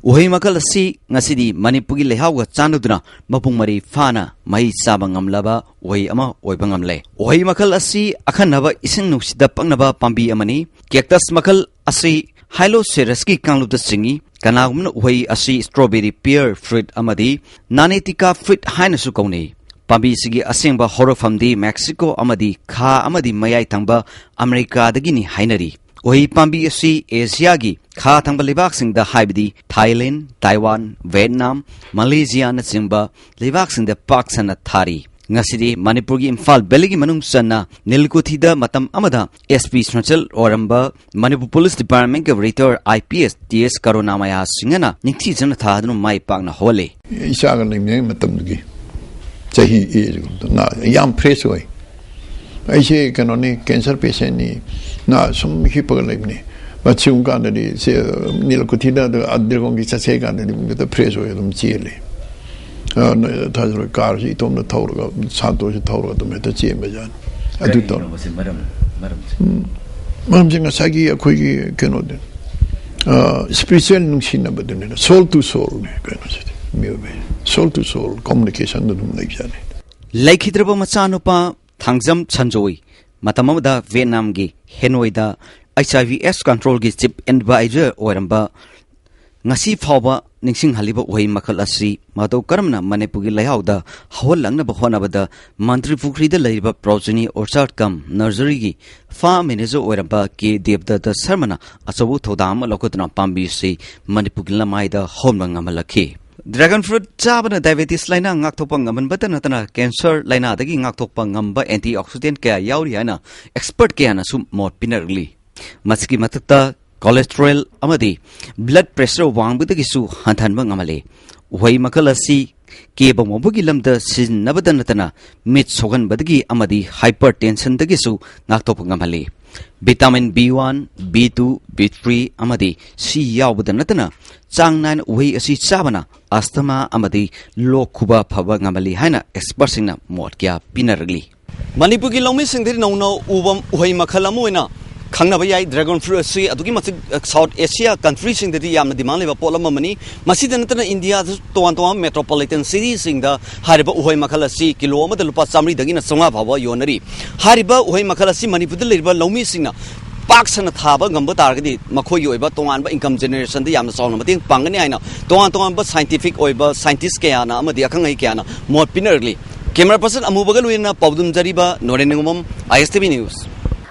ꯎꯍꯩ ꯃꯈꯜ ꯑꯁꯤ ꯉꯁꯤꯗꯤ ꯃꯅꯤꯄꯨꯔꯒꯤ ꯂꯩꯍꯥꯎꯒ ꯆꯥꯟꯅꯗꯨꯅ ꯃꯄꯨꯡ ꯃꯔꯩ ꯐꯥꯅ ꯃꯍꯩ ꯆꯥꯕ ꯉꯝꯂꯕ ꯎꯍꯩ ꯑꯃ ꯑꯣꯏꯕ ꯉꯝꯂꯦ꯫ ꯎꯍꯩ ꯃꯈꯜ ꯑꯁꯤ ꯑꯈꯟꯅꯕ ꯏꯁꯤꯡ ꯅꯨꯡꯁꯤꯠꯇ ꯄꯛꯅꯕ ꯄꯥꯝꯕꯤ ꯑꯃꯅꯤ꯫ Cactus ꯃꯈꯜ ꯑꯁꯤ Hylocereus ꯀꯤ ꯀꯥꯡꯂꯨꯞꯇ ꯆꯤꯡꯏ꯫ ꯀꯅꯥꯒꯨꯝꯕꯅ ꯎꯍꯩ ꯑꯁꯤ strawberry, pear fruit ꯑꯃꯗꯤ Nanitika fruit ꯍꯥꯏꯅꯁꯨ ꯀꯧꯅꯩ꯫ ꯄꯥꯝꯕꯤꯁꯤꯒꯤ ꯑꯁꯦꯡꯕ ꯍꯧꯔꯛꯐꯝꯗꯤ ꯃꯦꯛꯁꯤꯀꯣ ꯑꯃꯗꯤ ꯈꯥ ꯑꯃꯗꯤ ꯃꯌꯥꯏ ꯊꯪꯕ ꯑꯃꯦꯔꯤꯀꯥꯗꯒꯤꯅꯤ ꯍꯥꯏꯅꯔꯤ꯫ ꯎꯍꯩ ꯄꯥꯝꯕꯤ ꯑꯁꯤ ꯑꯦꯁꯤꯌꯥꯒꯤ ꯈꯥ ꯊꯪꯕ ꯂꯩꯕꯥꯛꯁꯤꯡꯗ, ꯍꯥꯏꯕꯗꯤ ꯊꯥꯏꯂꯦꯟ, ꯇꯥꯏꯋꯥꯟ, ꯚꯤꯌꯦꯠꯅꯥꯝ, ꯃꯂꯦꯁꯤꯌꯥꯅꯆꯤꯡꯕ ꯂꯩꯕꯥꯛꯁꯤꯡꯗ ꯄꯥꯛ ꯁꯟꯅ ꯊꯥꯔꯤ꯫ ꯉꯁꯤꯗꯤ ꯃꯅꯤꯄꯨꯔꯒꯤ ꯏꯝꯐꯥꯜ ꯚꯦꯂꯤꯒꯤ ꯃꯅꯨꯡ ꯆꯟꯅ ꯅꯤꯜꯀꯨꯊꯤꯗ ꯃꯇꯝ ꯑꯃꯗ S P ꯁꯣꯟꯁꯦꯜ ꯑꯣꯏꯔꯝꯕ ꯃꯅꯤꯄꯨꯔ ꯄꯨꯂꯤꯁ ꯗꯤꯄꯥꯔꯠꯃꯦꯟꯒꯤ retire I P S T S ꯀꯔꯨꯅꯥꯃꯌꯥ ꯁꯤꯡꯍꯅ ꯅꯤꯡꯊꯤꯖꯅ ꯊꯥꯗꯨꯅ ꯃꯥꯏ ꯄꯥꯛꯅ ꯍꯧꯍꯜꯂꯤ꯫ ꯏꯆꯥꯒ ꯂꯩꯃꯤꯟꯅꯔꯤꯉꯩ ꯃꯇꯝꯗꯒꯤ ꯆꯍꯤ ꯑꯦꯖꯒꯨꯝꯕꯗ ꯅꯥ ꯌꯥꯝ ꯐ꯭ꯔꯦꯁ ꯑꯣꯏ꯫ ꯑꯩꯁꯦ ꯀꯩꯅꯣꯅꯤ, ꯀꯦꯟꯁꯔ ꯄꯦꯁꯦꯟꯅꯤ, ꯅꯥ ꯁꯨꯝ ꯍꯤꯞꯄꯒ ꯂꯩꯕꯅꯤ꯫ ꯃꯁꯤꯒꯨꯝꯕ ꯀꯥꯟꯗꯗꯤ ꯁꯦ ꯅꯤꯂꯀꯨꯊꯤꯗ ꯑꯗꯨ ꯑꯗꯤꯔꯒꯣꯝꯒꯤ ꯆꯠꯁꯦ ꯀꯥꯟꯗꯗꯤ ꯍꯦꯛꯇ ꯐ꯭ꯔꯦꯁ ꯑꯣꯏ ꯑꯗꯨꯝ ꯆꯦꯜꯂꯤ꯫ ꯑ, ꯅ-, ꯊꯥꯖꯔꯣꯏ, ꯀꯥꯔꯁꯤ ꯏꯇꯣꯝꯗ ꯊꯧꯔꯒ, ꯁꯥꯟꯇꯣꯁꯤ ꯊꯧꯔꯒ ꯑꯗꯨꯝ ꯍꯦꯛꯇ ꯆꯦꯟꯕ ꯖꯥꯠꯅꯤ꯫ ꯑꯗꯨ ꯇꯧꯔ ꯀꯔꯤꯒꯤꯅꯣ ꯃꯁꯤ ꯃꯔꯝ, ꯃꯔꯝꯁꯦ? ꯎꯝ꯫ ꯃꯔꯝꯁꯦ ꯉꯁꯥꯏꯒꯤ ꯑꯩꯈꯣꯏꯒꯤ ꯀꯩꯅꯣꯗꯨ, ꯑ, ꯁ꯭ꯄꯤꯔꯤꯆꯨꯋꯦꯜ ꯅꯨꯡꯁꯤꯅꯕꯗꯨꯅꯤꯅ, ꯁꯣꯜ ꯇꯨ ꯁꯣꯜꯅꯤ ꯀꯩꯅꯣꯁꯤꯗꯤ꯫ ꯃꯤꯑꯣꯏꯕ ꯁꯣꯜ ꯇꯨ ꯁꯣꯜ ꯀꯝꯃꯨꯅꯤꯀꯦꯁꯟ ꯑꯗꯨꯝ ꯂꯩꯖꯥꯠꯅꯤ꯫ ꯂꯩꯈꯤꯗ꯭ꯔꯕ ꯃꯆꯥꯅꯨꯄꯥ ꯊꯥꯡꯖꯝ ꯁꯟꯖꯣꯏ, ꯃꯇꯝ ꯑꯃꯗ ꯚꯤꯌꯦꯠꯅꯥꯝꯒꯤ ꯍꯦꯅꯣꯏꯗ ꯑꯩꯆ ꯑꯥꯏ ꯚꯤ ꯑꯦꯁ ꯀꯟꯇ꯭ꯔꯣꯜꯒꯤ ꯆꯤꯐ ꯑꯦꯗꯚꯥꯏꯖꯔ ꯑꯣꯏꯔꯝꯕ, ꯉꯁꯤ ꯐꯥꯎꯕ ꯅꯤꯡꯁꯤꯡꯍꯜꯂꯤꯕ ꯎꯍꯩ ꯃꯈꯜ ꯑꯁꯤ ꯃꯇꯧ ꯀꯔꯝꯅ ꯃꯅꯤꯄꯨꯔꯒꯤ ꯂꯩꯍꯥꯎꯗ ꯍꯧꯍꯜꯂꯛꯅꯕ ꯍꯣꯠꯅꯕꯗ ꯃꯟꯇ꯭ꯔꯤ ꯄꯨꯈ꯭ꯔꯤꯗ ꯂꯩꯔꯤꯕ ꯄ꯭ꯔꯣꯖꯅꯤ ꯑꯣꯔꯆꯥꯔꯗ ꯀꯝ ꯅꯔꯁꯔꯤꯒꯤ ꯐꯥꯔꯝ ꯃꯦꯅꯦꯖꯔ ꯑꯣꯏꯔꯝꯕ ꯀꯦ ꯗꯦꯕꯗꯠꯇ ꯁꯔꯃꯅ ꯑꯆꯧꯕ ꯊꯧꯗꯥꯡ ꯑꯃ ꯂꯧꯈꯠꯇꯨꯅ ꯄꯥꯝꯕꯤ ꯑꯁꯤ ꯃꯅꯤꯄꯨꯔꯒꯤ ꯂꯃꯥꯏꯗ ꯍꯧꯍꯟꯕ ꯉꯝꯍꯜꯂꯛꯈꯤ꯫ ꯗ꯭ꯔꯦꯒꯟ ꯐ꯭ꯔꯨꯠ ꯆꯥꯕꯅ ꯗꯥꯏꯕꯦꯇꯤꯁ ꯂꯥꯏꯅꯥ ꯉꯥꯛꯊꯣꯛꯄ ꯉꯝꯍꯟꯕꯇ ꯅꯠꯇꯅ ꯀꯦꯟꯁꯔ ꯂꯥꯏꯅꯥꯗꯒꯤ ꯉꯥꯛꯊꯣꯛꯄ ꯉꯝꯕ ꯑꯦꯟꯇꯤ ꯑꯣꯛꯁꯤꯗꯦꯟ ꯀꯌꯥ ꯌꯥꯎꯔꯤ ꯍꯥꯏꯅ ꯑꯦꯛꯁꯄꯔꯠ ꯀꯌꯥꯅꯁꯨ ꯃꯣꯠ ꯄꯤꯅꯔꯛꯂꯤ꯫ ꯃꯁꯤꯒꯤ ꯃꯊꯛꯇ ꯀꯣꯂꯦꯁꯇ꯭ꯔꯣꯜ ꯑꯃꯗꯤ ꯕ꯭ꯂꯗ ꯄ꯭ꯔꯦꯁꯔ ꯋꯥꯡꯕꯗꯒꯤꯁꯨ ꯍꯟꯊꯍꯟꯕ ꯉꯝꯍꯜꯂꯤ꯫ ꯎꯍꯩ ꯃꯈꯜ ꯑꯁꯤ ꯀꯦꯕ ꯃꯣꯟꯕꯒꯤ ꯂꯝꯗ ꯁꯤꯖꯤꯟꯅꯕꯗ ꯅꯠꯇꯅ ꯃꯤꯠ ꯁꯣꯛꯍꯟꯕꯗꯒꯤ ꯑꯃꯗꯤ ꯍꯥꯏꯄꯔ ꯇꯦꯟꯁꯟꯗꯒꯤꯁꯨ ꯉꯥꯛꯊꯣꯛꯄ ꯉꯝꯍꯜꯂꯤ꯫ Vitamin B one, B two, B three ꯑꯃꯗꯤ ꯁꯤ ꯌꯥꯎꯕꯗ ꯅꯠꯇꯅ ꯆꯥꯡ ꯅꯥꯏꯅ ꯎꯍꯩ ꯑꯁꯤ ꯆꯥꯕꯅ ꯑꯁꯊꯃꯥ ꯑꯃꯗꯤ ꯂꯣꯛ ꯈꯨꯕ ꯐꯕ ꯉꯝꯍꯜꯂꯤ ꯍꯥꯏꯅ ꯑꯦꯛꯁꯄꯔꯠꯁꯤꯡꯅ ꯃꯣꯠ ꯀꯌꯥ ꯄꯤꯅꯔꯛꯂꯤ꯫ ꯃꯅꯤꯄꯨꯔꯒꯤ ꯂꯧꯃꯤꯁꯤꯡꯗꯗꯤ ꯅꯧꯅ ꯎꯕ ꯎꯍꯩ ꯃꯈꯜ ꯑꯃ ꯑꯣꯏꯅ ꯈꯪꯅꯕ ꯌꯥꯏ꯫ ꯗ꯭ꯔꯦꯒꯟ ꯐ꯭ꯔꯨꯠ ꯑꯁꯤ ꯑꯗꯨꯛꯀꯤ ꯃꯇꯤꯛ, ꯑ, ꯁꯥꯎꯠ ꯑꯦꯁꯤꯌꯥ ꯀꯟꯇ꯭ꯔꯤꯁꯤꯡꯗꯗꯤ ꯌꯥꯝꯅ ꯗꯤꯃꯥꯟ ꯂꯩꯕ ꯄꯣꯠꯂꯝ ꯑꯃꯅꯤ꯫ ꯃꯁꯤꯗ ꯅꯠꯇꯅ ꯏꯟꯗꯤꯌꯥꯗꯁꯨ ꯇꯣꯉꯥꯟ ꯇꯣꯉꯥꯟꯕ ꯃꯦꯇ꯭ꯔꯣꯄꯣꯂꯤꯇꯟ ꯁꯤꯇꯤꯁꯤꯡꯗ ꯍꯥꯏꯔꯤꯕ ꯎꯍꯩ ꯃꯈꯜ ꯑꯁꯤ ꯀꯤꯂꯣ ꯑꯃꯗ ꯂꯨꯄꯥ ꯆꯥꯃꯔꯤꯗꯒꯤꯅ ꯆꯥꯝꯃꯉꯥ ꯐꯥꯎꯕ ꯌꯣꯟꯅꯔꯤ꯫ ꯍꯥꯏꯔꯤꯕ ꯎꯍꯩ ꯃꯈꯜ ꯑꯁꯤ ꯃꯅꯤꯄꯨꯔꯗ ꯂꯩꯔꯤꯕ ꯂꯧꯃꯤꯁꯤꯡꯅ ꯄꯥꯛ ꯁꯟꯅ ꯊꯥꯕ ꯉꯝꯕ ꯇꯥꯔꯒꯗꯤ ꯃꯈꯣꯏꯒꯤ ꯑꯣꯏꯕ ꯇꯣꯉꯥꯟꯕ ꯏꯟꯀꯝ ꯖꯦꯅꯦꯔꯦꯁꯟꯗ ꯌꯥꯝꯅ ꯆꯥꯎꯅ ꯃꯇꯦꯡ ꯄꯥꯡꯒꯅꯤ ꯍꯥꯏꯅ ꯇꯣꯉꯥꯟ ꯇꯣꯉꯥꯟꯕ ꯁꯥꯏꯟꯇꯤꯐꯤꯛ ꯑꯣꯏꯕ ꯁꯥꯏꯟꯇꯤꯁ ꯀꯌꯥꯅ ꯑꯃꯗꯤ ꯑꯈꯪ ꯑꯍꯩ ꯀꯌꯥꯅ ꯃꯣꯠ ꯄꯤꯅꯔꯛꯂꯤ꯫ ꯀꯦꯃꯦꯔꯥ ꯄꯔꯁꯟ ꯑꯃꯨꯕꯒ ꯂꯣꯏꯅꯅ ꯄꯥꯎꯗꯝ ꯖꯔꯤꯕ, ꯅꯣꯔꯦꯟ ꯅꯤꯉꯣꯝꯕꯝ, ꯑꯥꯏ ꯑꯦꯁ ꯇꯤ ꯚꯤ ꯅ꯭ꯌꯨꯁ꯫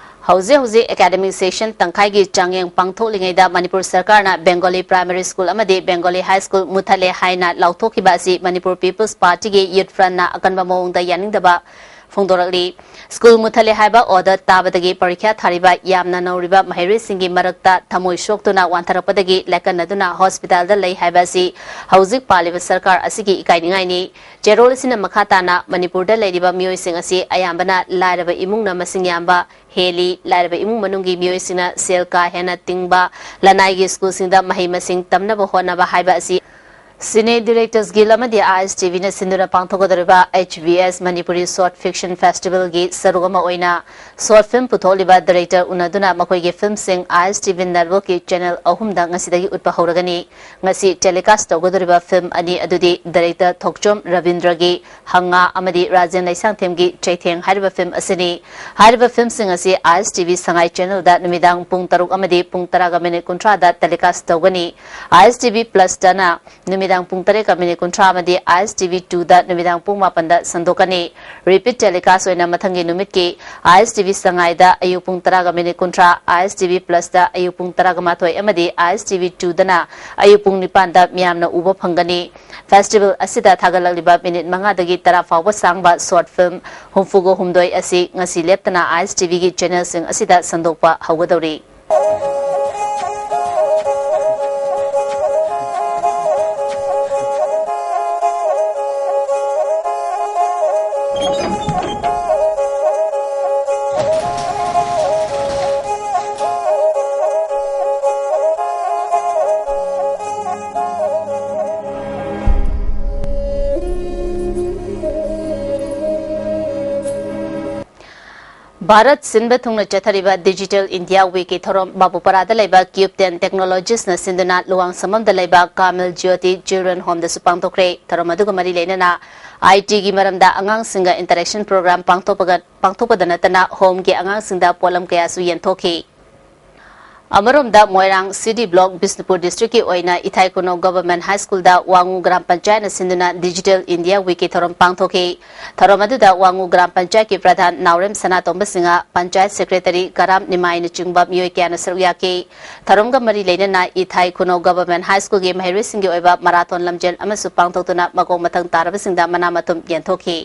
ꯍꯧꯖꯤꯛ ꯍꯧꯖꯤꯛ ꯑꯦꯀꯥꯗꯃꯤꯛ ꯁꯦꯁꯟ ꯇꯪꯈꯥꯏꯒꯤ ꯆꯥꯡꯌꯦꯡ ꯄꯥꯡꯊꯣꯛꯂꯤꯉꯩꯗ ꯃꯅꯤꯄꯨꯔ ꯁꯔꯀꯥꯔꯅ ꯕꯦꯡꯒꯣꯂꯤ ꯄ꯭ꯔꯥꯏꯃꯥꯔꯤ ꯁ꯭ꯀꯨꯜ ꯑꯃꯗꯤ ꯕꯦꯡꯒꯣꯂꯤ ꯍꯥꯏ ꯁ꯭ꯀꯨꯜ ꯃꯨꯠꯊꯠꯂꯦ ꯍꯥꯏꯅ ꯂꯥꯎꯊꯣꯛꯈꯤꯕ ꯑꯁꯤ ꯃꯅꯤꯄꯨꯔ ꯄꯤꯄꯜꯁ ꯄꯥꯔꯇꯤꯒꯤ ꯌꯨꯠ ꯐ꯭ꯔꯟꯠꯅ ꯑꯀꯟꯕ ꯃꯑꯣꯡꯗ ꯌꯥꯅꯤꯡꯗꯕ ꯐꯣꯡꯗꯣꯔꯛꯂꯤ꯫ ꯁ꯭ꯀꯨꯜ ꯃꯨꯠꯊꯠꯂꯦ ꯍꯥꯏꯕ ꯑꯣꯔꯗꯔ ꯇꯥꯕꯗꯒꯤ ꯄꯔꯤꯈ꯭ꯌꯥ ꯊꯥꯔꯤꯕ ꯌꯥꯝꯅ ꯅꯧꯔꯤꯕ ꯃꯍꯩꯔꯣꯏꯁꯤꯡꯒꯤ ꯃꯔꯛꯇ ꯊꯃꯣꯏ ꯁꯣꯛꯇꯨꯅ ꯋꯥꯟꯊꯔꯛꯄꯗꯒꯤ ꯂꯥꯏꯀꯠꯅꯗꯨꯅ ꯍꯣꯁꯄꯤꯇꯥꯜꯗ ꯂꯩ ꯍꯥꯏꯕ ꯑꯁꯤ ꯍꯧꯖꯤꯛ ꯄꯥꯜꯂꯤꯕ ꯁꯔꯀꯥꯔ ꯑꯁꯤꯒꯤ ꯏꯀꯥꯏꯅꯤꯡꯉꯥꯏꯅꯤ꯫ ꯆꯦꯔꯣꯜ ꯑꯁꯤꯅ ꯃꯈꯥ ꯇꯥꯅ ꯃꯅꯤꯄꯨꯔꯗ ꯂꯩꯔꯤꯕ ꯃꯤꯑꯣꯏꯁꯤꯡ ꯑꯁꯤ ꯑꯌꯥꯝꯕꯅ ꯂꯥꯏꯔꯕ ꯏꯃꯨꯡꯅ ꯃꯁꯤꯡ ꯌꯥꯝꯕ ꯍꯦꯜꯂꯤ꯫ ꯂꯥꯏꯔꯕ ꯏꯃꯨꯡ ꯃꯅꯨꯡꯒꯤ ꯃꯤꯑꯣꯏꯁꯤꯡꯅ ꯁꯦꯜ ꯀꯥ ꯍꯦꯟꯅ ꯇꯤꯡꯕ ꯂꯅꯥꯏꯒꯤ ꯁ꯭ꯀꯨꯜꯁꯤꯡꯗ ꯃꯍꯩ ꯃꯁꯤꯡ ꯇꯝꯅꯕ ꯍꯣꯠꯅꯕ ꯍꯥꯏꯕ ꯑꯁꯤ ꯁꯤꯅꯦ ꯗꯤꯔꯦꯛꯇꯔꯁ ꯒꯤꯜ ꯑꯃꯗꯤ ꯑꯥꯏ ꯑꯦꯁ ꯇꯤ ꯚꯤꯅ ꯁꯤꯟꯗꯨꯅ ꯄꯥꯡꯊꯣꯛꯀꯗꯧꯔꯤꯕ ꯑꯩꯆ ꯕꯤ ꯑꯦꯁ ꯃꯅꯤꯄꯨꯔꯤ ꯁꯣꯔꯠ ꯐꯤꯛꯁꯟ ꯐꯦꯁꯇꯤꯚꯦꯜꯒꯤ ꯁꯔꯨꯛ ꯑꯃ ꯑꯣꯏꯅ ꯁꯣꯔꯠ ꯐꯤꯜꯝ ꯄꯨꯊꯣꯛꯂꯤꯕ ꯗꯤꯔꯦꯛꯇꯔ ꯎꯅꯗꯨꯅ ꯃꯈꯣꯏꯒꯤ ꯐꯤꯜꯝꯁꯤꯡ ꯑꯥꯏ ꯑꯦꯁ ꯇꯤ ꯚꯤ ꯅꯦꯠꯋꯔꯛꯀꯤ ꯆꯦꯅꯦꯜ ꯑꯍꯨꯝꯗ ꯉꯁꯤꯗꯒꯤ ꯎꯠꯄ ꯍꯧꯔꯒꯅꯤ꯫ ꯉꯁꯤ ꯇꯦꯂꯤꯀꯥꯁ ꯇꯧꯒꯗꯧꯔꯤꯕ ꯐꯤꯜꯝ ꯑꯅꯤ ꯑꯗꯨꯗꯤ ꯗꯤꯔꯦꯛꯇꯔ ꯊꯣꯛꯆꯣꯝ ꯔꯕꯤꯟꯗ꯭ꯔꯒꯤ ꯍꯪꯉꯥ ꯑꯃꯗꯤ ꯔꯥꯖꯦꯟ ꯂꯩꯁꯥꯡꯊꯦꯝꯒꯤ ꯆꯩꯊꯦꯡ ꯍꯥꯏꯔꯤꯕ ꯐꯤꯜꯝ ꯑꯁꯤꯅꯤ꯫ ꯍꯥꯏꯔꯤꯕ ꯐꯤꯜꯝꯁꯤꯡ ꯑꯁꯤ ꯑꯥꯏ ꯑꯦꯁ ꯇꯤ ꯚꯤ ꯁꯉꯥꯏ ꯆꯦꯅꯦꯜꯗ ꯅꯨꯃꯤꯗꯥꯡ ꯄꯨꯡ ꯇꯔꯨꯛ ꯑꯃꯗꯤ ꯄꯨꯡ ꯇꯔꯥꯒ ꯃꯤꯅꯤꯠ ꯀꯨꯟꯊ꯭ꯔꯥꯗ ꯇꯦꯂꯤꯀꯥꯁ ꯇꯧꯒꯅꯤ꯫ ꯑꯥꯏ ꯑꯦꯁ ꯇꯤ ꯚꯤ ꯄ꯭ꯂꯁꯇꯅ ꯅꯨꯃꯤꯗꯥꯡ ꯄꯨꯡ ꯇꯔꯦꯠꯀ ꯃꯤꯅꯤꯠ ꯀꯨꯟꯊ꯭ꯔꯥ ꯑꯃꯗꯤ ꯑꯥꯏ ꯑꯦꯁ ꯇꯤ ꯚꯤ ꯇꯨꯗ ꯅꯨꯃꯤꯗꯥꯡ ꯄꯨꯡ ꯃꯥꯄꯟꯗ ꯁꯟꯗꯣꯛꯀꯅꯤ꯫ ꯔꯤꯄꯤꯠ ꯇꯦꯂꯤꯀꯥꯁ ꯑꯣꯏꯅ ꯃꯊꯪꯒꯤ ꯅꯨꯃꯤꯠꯀꯤ ꯑꯥꯏ ꯑꯦꯁ ꯇꯤ ꯚꯤ ꯁꯉꯥꯏꯗ ꯑꯌꯨꯛ ꯄꯨꯡ ꯇꯔꯥꯒ ꯃꯤꯅꯤꯠ ꯀꯨꯟꯊ꯭ꯔꯥ, ꯑꯥꯏ ꯑꯦꯁ ꯇꯤ ꯚꯤ ꯄ꯭ꯂꯁꯇ ꯑꯌꯨꯛ ꯄꯨꯡ ꯇꯔꯥꯒ ꯃꯥꯊꯣꯏ ꯑꯃꯗꯤ ꯑꯥꯏ ꯑꯦꯁ ꯇꯤ ꯚꯤ ꯇꯨꯗꯅ ꯑꯌꯨꯛ ꯄꯨꯡ ꯅꯤꯄꯥꯟꯗ ꯃꯤꯌꯥꯝꯅ ꯎꯕ ꯐꯪꯒꯅꯤ꯫ ꯐꯦꯁꯇꯤꯚꯦꯜ ꯑꯁꯤꯗ ꯊꯥꯒꯠꯂꯛꯂꯤꯕ ꯃꯤꯅꯤꯠ ꯃꯉꯥꯗꯒꯤ ꯇꯔꯥ ꯐꯥꯎꯕ ꯁꯥꯡꯕ ꯁꯣꯔꯠ ꯐꯤꯜꯝ ꯍꯨꯝꯐꯨꯒ ꯍꯨꯝꯗꯣꯏ ꯑꯁꯤ ꯉꯁꯤ ꯂꯦꯞꯇꯅ ꯑꯥꯏ ꯑꯦꯁ ꯇꯤ ꯚꯤꯒꯤ ꯆꯦꯅꯦꯜꯁꯤꯡ ꯑꯁꯤꯗ ꯁꯟꯗꯣꯛꯄ ꯍꯧꯒꯗꯧꯔꯤ꯫ ꯚꯥꯔꯠ ꯁꯤꯟꯕ ꯊꯨꯡꯅ ꯆꯠꯊꯔꯤꯕ ꯗꯤꯖꯤꯇꯦꯜ ꯏꯟꯗꯤꯌꯥ ꯋꯤꯛꯀꯤ ꯊꯧꯔꯝ ꯕꯥꯕꯨꯄꯥꯔꯥꯗ ꯂꯩꯕ ꯀ꯭ꯌꯨꯕ ꯇꯦꯟ ꯇꯦꯛꯅꯣꯂꯣꯖꯤꯁꯅ ꯁꯤꯟꯗꯨꯅ ꯂꯨꯋꯥꯡꯁꯪꯕꯝꯗ ꯂꯩꯕ ꯀꯥꯃꯤꯜ ꯖ꯭ꯌꯣꯇꯤ ꯆꯤꯜꯗ꯭ꯔꯦꯟ ꯍꯣꯝꯗꯁꯨ ꯄꯥꯡꯊꯣꯛꯈ꯭ꯔꯦ꯫ ꯊꯧꯔꯝ ꯑꯗꯨꯒ ꯃꯔꯤ ꯂꯩꯅꯅ ꯑꯥꯏ ꯇꯤꯒꯤ ꯃꯔꯝꯗ ꯑꯉꯥꯡꯁꯤꯡꯒ ꯏꯟꯇꯔꯦꯛꯁꯟ ꯄ꯭ꯔꯣꯒ꯭ꯔꯥꯝ ꯄꯥꯡꯊꯣꯛꯄꯒ-, ꯄꯥꯡꯊꯣꯛꯄꯗ ꯅꯠꯇꯅ ꯍꯣꯝꯒꯤ ꯑꯉꯥꯡꯁꯤꯡꯗ ꯄꯣꯠꯂꯝ ꯀꯌꯥꯁꯨ ꯌꯦꯟꯊꯣꯛꯈꯤ꯫ ꯑꯃꯔꯣꯝꯗ ꯃꯣꯏꯔꯥꯡ ꯁꯤ ꯗꯤ ꯕ꯭ꯂꯣꯛ ꯕꯤꯁꯅꯨꯄꯨꯔ ꯗꯤꯁꯇ꯭ꯔꯤꯛꯀꯤ ꯑꯣꯏꯅ ꯏꯊꯥꯏ ꯈꯨꯅꯧ ꯒꯚꯔꯟꯃꯦꯟꯠ ꯍꯥꯏ ꯁ꯭ꯀꯨꯜꯗ ꯋꯥꯉꯨ ꯒ꯭ꯔꯥꯝ ꯄꯟꯆꯥꯌꯠꯅ ꯁꯤꯟꯗꯨꯅ ꯗꯤꯖꯤꯇꯦꯜ ꯏꯟꯗꯤꯌꯥ ꯋꯤꯛꯀꯤ ꯊꯧꯔꯝ ꯄꯥꯡꯊꯣꯛꯈꯤ꯫ ꯊꯧꯔꯝ ꯑꯗꯨꯗ ꯋꯥꯉꯨ ꯒ꯭ꯔꯥꯝ ꯄꯟꯆꯥꯌꯠꯀꯤ ꯄ꯭ꯔꯙꯥꯟ ꯅꯥꯎꯔꯦꯝ ꯁꯅꯥꯇꯣꯝꯕ ꯁꯤꯡꯍ, ꯄꯟꯆꯥꯌꯠ ꯁꯦꯀ꯭ꯔꯦꯇꯔꯤ ꯀꯔꯥꯝ ꯅꯤꯃꯥꯏꯅꯆꯤꯡꯕ ꯃꯤꯑꯣꯏ ꯀꯌꯥꯅ ꯁꯔꯨꯛ ꯌꯥꯈꯤ꯫ ꯊꯧꯔꯝꯒ ꯃꯔꯤ ꯂꯩꯅꯅ ꯏꯊꯥꯏ ꯈꯨꯅꯧ ꯒꯚꯔꯟꯃꯦꯟꯠ ꯍꯥꯏ ꯁ꯭ꯀꯨꯜꯒꯤ ꯃꯍꯩꯔꯣꯏꯁꯤꯡꯒꯤ ꯑꯣꯏꯕ ꯃꯔꯥꯊꯣꯟ ꯂꯝꯖꯦꯜ ꯑꯃꯁꯨ ꯄꯥꯡꯊꯣꯛꯇꯨꯅ ꯃꯀꯣꯛ ꯃꯊꯪ ꯇꯥꯔꯕꯁꯤꯡꯗ ꯃꯅꯥ ꯃꯊꯨꯝ ꯌꯦꯟꯊꯣꯛꯈꯤ꯫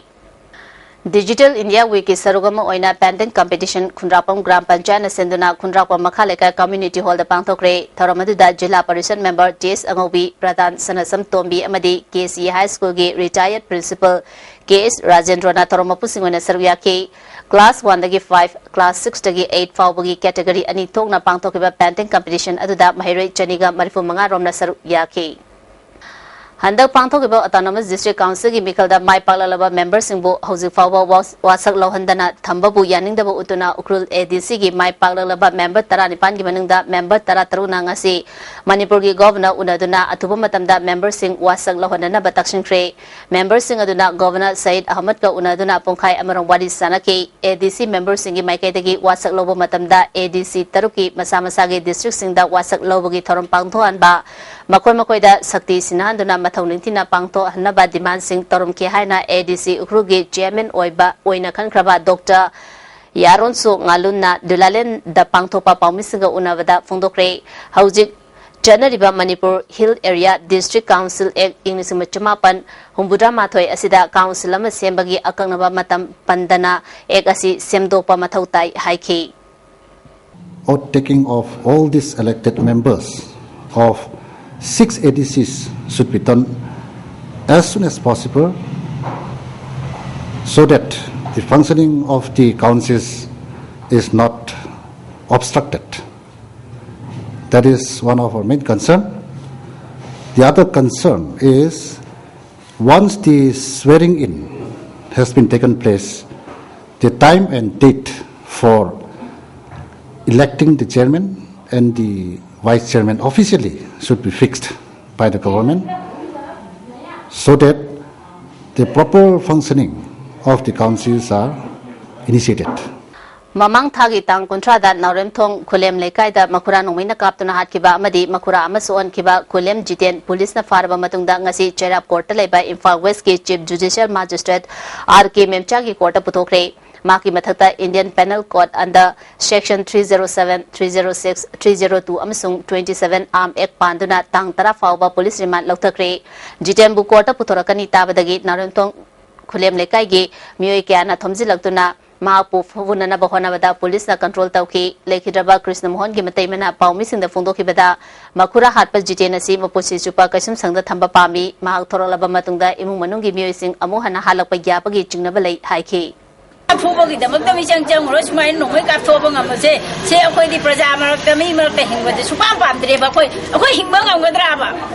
Digital India Week ꯀꯤ ꯁꯔꯨꯛ ꯑꯃ ꯑꯣꯏꯅ painting competition ꯈꯨꯟꯗ꯭ꯔꯥꯛꯄꯝ ꯒ꯭ꯔꯥꯝ ꯄꯟꯆꯥꯌꯠꯅ ꯁꯤꯟꯗꯨꯅ ꯈꯨꯟꯗ꯭ꯔꯥꯛꯄꯝ ꯃꯈꯥ ꯂꯩꯀꯥꯏ community hall ꯗ ꯄꯥꯡꯊꯣꯛꯈ꯭ꯔꯦ꯫ ꯊꯧꯔꯝ ꯑꯗꯨꯗ ꯖꯤꯂꯥ ꯄꯔꯤꯁꯠ member ꯇꯤ ꯑꯦꯁ ꯑꯉꯧꯕꯤ, ꯄ꯭ꯔꯙꯥꯟ ꯁꯅꯥꯁꯝ ꯇꯣꯝꯕꯤ ꯑꯃꯗꯤ ꯀꯦ ꯁꯤ ꯍꯥꯏ ꯁ꯭ꯀꯨꯜꯒꯤ retired principal ꯀꯦ ꯑꯦꯁ ꯔꯥꯖꯦꯟꯗ꯭ꯔꯣꯅ ꯊꯧꯔꯝ ꯃꯄꯨꯁꯤꯡ ꯑꯣꯏꯅ ꯁꯔꯨꯛ ꯌꯥꯈꯤ꯫ Class one ꯗꯒꯤ five, class six ꯇꯒꯤ eight ꯐꯥꯎꯕꯒꯤ category ꯑꯅꯤ ꯊꯣꯛꯅ ꯄꯥꯡꯊꯣꯛꯈꯤꯕ painting competition ꯑꯗꯨꯗ ꯃꯍꯩꯔꯣꯏ ꯆꯅꯤꯒ ꯃꯔꯤꯐꯨ ꯃꯉꯥ ꯔꯣꯝꯅ ꯁꯔꯨꯛ ꯌꯥꯈꯤ꯫ ꯍꯟꯗꯛ ꯄꯥꯡꯊꯣꯛꯈꯤꯕ Autonomous District Council ꯒꯤ ꯃꯤꯈꯜꯗ ꯃꯥꯏ ꯄꯥꯛꯂꯛꯂꯕ member ꯁꯤꯡꯕꯨ ꯍꯧꯖꯤꯛ ꯐꯥꯎꯕ ꯋꯥ-, ꯋꯥꯁꯛ ꯂꯧꯍꯟꯗꯅ ꯊꯝꯕꯕꯨ ꯌꯥꯅꯤꯡꯗꯕ ꯎꯠꯇꯨꯅ ꯎꯈ꯭ꯔꯨꯜ ꯑꯦ ꯗꯤ ꯁꯤ ꯒꯤ ꯃꯥꯏ ꯄꯥꯛꯂꯛꯂꯕ member ꯇꯔꯥꯅꯤꯄꯥꯟꯒꯤ ꯃꯅꯨꯡꯗ member ꯇꯔꯥꯇꯔꯨꯛꯅ ꯉꯁꯤ ꯃꯅꯤꯄꯨꯔꯒꯤ Governor ꯎꯅꯗꯨꯅ ꯑꯊꯨꯕ ꯃꯇꯝꯗ member ꯁꯤꯡ ꯋꯥꯁꯛ ꯂꯧꯍꯟꯅꯅꯕ ꯇꯛꯁꯤꯟꯈ꯭ꯔꯦ꯫ Member ꯁꯤꯡ ꯑꯗꯨꯅ Governor ꯁꯌꯤꯗ ꯑꯍꯃꯗꯀ ꯎꯅꯗꯨꯅ ꯄꯨꯡꯈꯥꯏ ꯑꯃꯔꯣꯝ ꯋꯥꯔꯤ ꯁꯥꯅꯈꯤ꯫ ꯑꯦ ꯗꯤ ꯁꯤ member ꯁꯤꯡꯒꯤ ꯃꯥꯏꯀꯩꯗꯒꯤ ꯋꯥꯁꯛ ꯂꯧꯕ ꯃꯇꯝꯗ ꯑꯦ ꯗꯤ ꯁꯤ ꯇꯔꯨꯛꯀꯤ ꯃꯁꯥ ꯃꯁꯥꯒꯤ district ꯁꯤꯡꯗ ꯋꯥꯁꯛ ꯂꯧꯕꯒꯤ ꯊꯧꯔꯝ ꯄꯥꯡꯊꯣꯛꯍꯟꯕ, ꯃꯈꯣꯏ ꯃꯈꯣꯏꯗ ꯁꯛꯇꯤ ꯁꯤꯟꯅꯍꯟꯗꯨꯅ ꯃꯊꯧ ꯅꯤꯡꯊꯤꯅ ꯄꯥꯡꯊꯣꯛꯍꯟꯅꯕ demand ꯁꯤꯡ ꯇꯧꯔꯝꯈꯤ ꯍꯥꯏꯅ ꯑꯦ ꯗꯤ ꯁꯤ ꯎꯈ꯭ꯔꯨꯜꯒꯤ chairman ꯑꯣꯏꯕ, ꯑꯣꯏꯅ ꯈꯟꯈ꯭ꯔꯕ Doctor ꯌꯥꯔꯣꯟꯁꯣ ꯉꯥꯂꯨꯟꯅ ꯗꯨꯂꯥꯂꯦꯟꯗ ꯄꯥꯡꯊꯣꯛꯄ ꯄꯥꯎꯃꯤꯁꯤꯡꯒ ꯎꯅꯕꯗ ꯐꯣꯡꯗꯣꯛꯈ꯭ꯔꯦ꯫ ꯍꯧꯖꯤꯛ ꯆꯠꯅꯔꯤꯕ Manipur Hill Area District Council Act ꯏꯪ ꯂꯤꯁꯤꯡ ꯑꯃ ꯆꯃꯥꯄꯟ ꯍꯨꯝꯐꯨꯇꯔꯥ ꯃꯥꯊꯣꯏ ꯑꯁꯤꯗ council ꯑꯃ ꯁꯦꯝꯕꯒꯤ ꯑꯀꯛꯅꯕ ꯃꯇꯝ ꯄꯟꯗꯅ act ꯑꯁꯤ ꯁꯦꯝꯗꯣꯛꯄ ꯃꯊꯧ ꯇꯥꯏ ꯍꯥꯏꯈꯤ꯫ Oath taking of all these elected members of six A D Cs should be done as soon as possible, so that the functioning of the councils is not obstructed. That is one of our main concern. The other concern is, once the swearing in has been taken place, the time and date for electing the chairman and the vice chairman officially should be fixed by the government, so that the proper functioning of the councils are initiated. ꯃꯃꯥꯡ ꯊꯥꯒꯤ ꯇꯥꯡ ꯀꯨꯟꯊ꯭ꯔꯥꯗ ꯅꯥꯎꯔꯦꯝꯊꯣꯡ ꯈꯨꯂꯦꯝ ꯂꯩꯀꯥꯏꯗ ꯃꯈꯨꯔꯥ ꯅꯣꯡꯃꯩꯅ ꯀꯥꯞꯇꯨꯅ ꯍꯥꯠꯈꯤꯕ ꯑꯃꯗꯤ ꯃꯈꯨꯔꯥ ꯑꯃ ꯁꯣꯛꯍꯟꯈꯤꯕ ꯈꯨꯂꯦꯝ ꯖꯤꯇꯦꯟ ꯄꯨꯂꯤꯁꯅ ꯐꯥꯔꯕ ꯃꯇꯨꯡꯗ ꯉꯁꯤ ꯆꯩꯔꯥꯞ court ꯇ ꯂꯩꯕ ꯏꯝꯐꯥꯜ West ꯀꯤ Chief Judicial Magistrate ꯑꯥꯔ ꯀꯦ ꯃꯦꯝꯆꯥꯒꯤ court ꯇ ꯄꯨꯊꯣꯛꯈ꯭ꯔꯦ꯫ ꯃꯍꯥꯛꯀꯤ ꯃꯊꯛꯇ Indian Penal Code under section three zero seven, three zero six, three zero two ꯑꯃꯁꯨꯡ twenty seven Arm Act ꯄꯥꯟꯗꯨꯅ ꯇꯥꯡ ꯇꯔꯥ ꯐꯥꯎꯕ police remand ꯂꯧꯊꯈ꯭ꯔꯦ꯫ ꯖꯤꯇꯦꯟꯕꯨ court ꯇ ꯄꯨꯊꯣꯔꯛꯀꯅꯤ ꯇꯥꯕꯗꯒꯤ ꯅꯥꯎꯔꯦꯝꯊꯣꯡ ꯈꯨꯂꯦꯝ ꯂꯩꯀꯥꯏꯒꯤ ꯃꯤꯑꯣꯏ ꯀꯌꯥꯅ ꯊꯣꯝꯖꯤꯜꯂꯛꯇꯨꯅ ꯃꯍꯥꯛꯄꯨ ꯐꯨꯅꯅꯕ ꯍꯣꯠꯅꯕꯗ ꯄꯨꯂꯤꯁꯅ ꯀꯟꯇ꯭ꯔꯣꯜ ꯇꯧꯈꯤ꯫ ꯂꯩꯈꯤꯗ꯭ꯔꯕ ꯀ꯭ꯔꯤꯁꯅ ꯃꯣꯍꯟꯒꯤ ꯃꯇꯩꯃꯅ ꯄꯥꯎꯃꯤꯁꯤꯡꯗ ꯐꯣꯡꯗꯣꯛꯈꯤꯕꯗ, ꯃꯈꯨꯔꯥ ꯍꯥꯠꯄ ꯖꯤꯇꯦꯟ ꯑꯁꯤ ꯃꯄꯨꯟꯁꯤ ꯆꯨꯞꯄ ꯀꯩꯁꯨꯝꯁꯪꯗ ꯊꯝꯕ ꯄꯥꯝꯃꯤ꯫ ꯃꯍꯥꯛ ꯊꯣꯔꯛꯂꯕ ꯃꯇꯨꯡꯗ ꯏꯃꯨꯡ ꯃꯅꯨꯡꯒꯤ ꯃꯤꯑꯣꯏꯁꯤꯡ ꯑꯃꯨꯛ ꯍꯟꯅ ꯍꯥꯠꯂꯛꯄ ꯌꯥꯕꯒꯤ ꯆꯤꯡꯅꯕ ꯂꯩ ꯍꯥꯏꯈꯤ꯫ ꯐꯨꯕꯒꯤꯗꯃꯛꯇ ꯃꯤꯆꯪ ꯆꯪꯉꯨꯔꯣꯏ, ꯁꯨꯃꯥꯏꯅ ꯅꯣꯡꯃꯩ ꯀꯥꯞꯊꯣꯛꯑꯕ ꯉꯝꯕꯁꯦ, ꯁꯦ ꯑꯩꯈꯣꯏꯗꯤ ꯄ꯭ꯔꯖꯥ ꯃꯔꯛꯇ, ꯃꯤ ꯃꯔꯛꯇ ꯍꯤꯡꯕꯁꯦ ꯁꯨꯡꯄꯥꯝ ꯄꯥꯝꯗ꯭ꯔꯦꯕ꯫ ꯑꯩꯈꯣꯏ, ꯑꯩꯈꯣꯏ ꯍꯤꯡꯕ ꯉꯝꯒꯗ꯭ꯔꯥꯕ?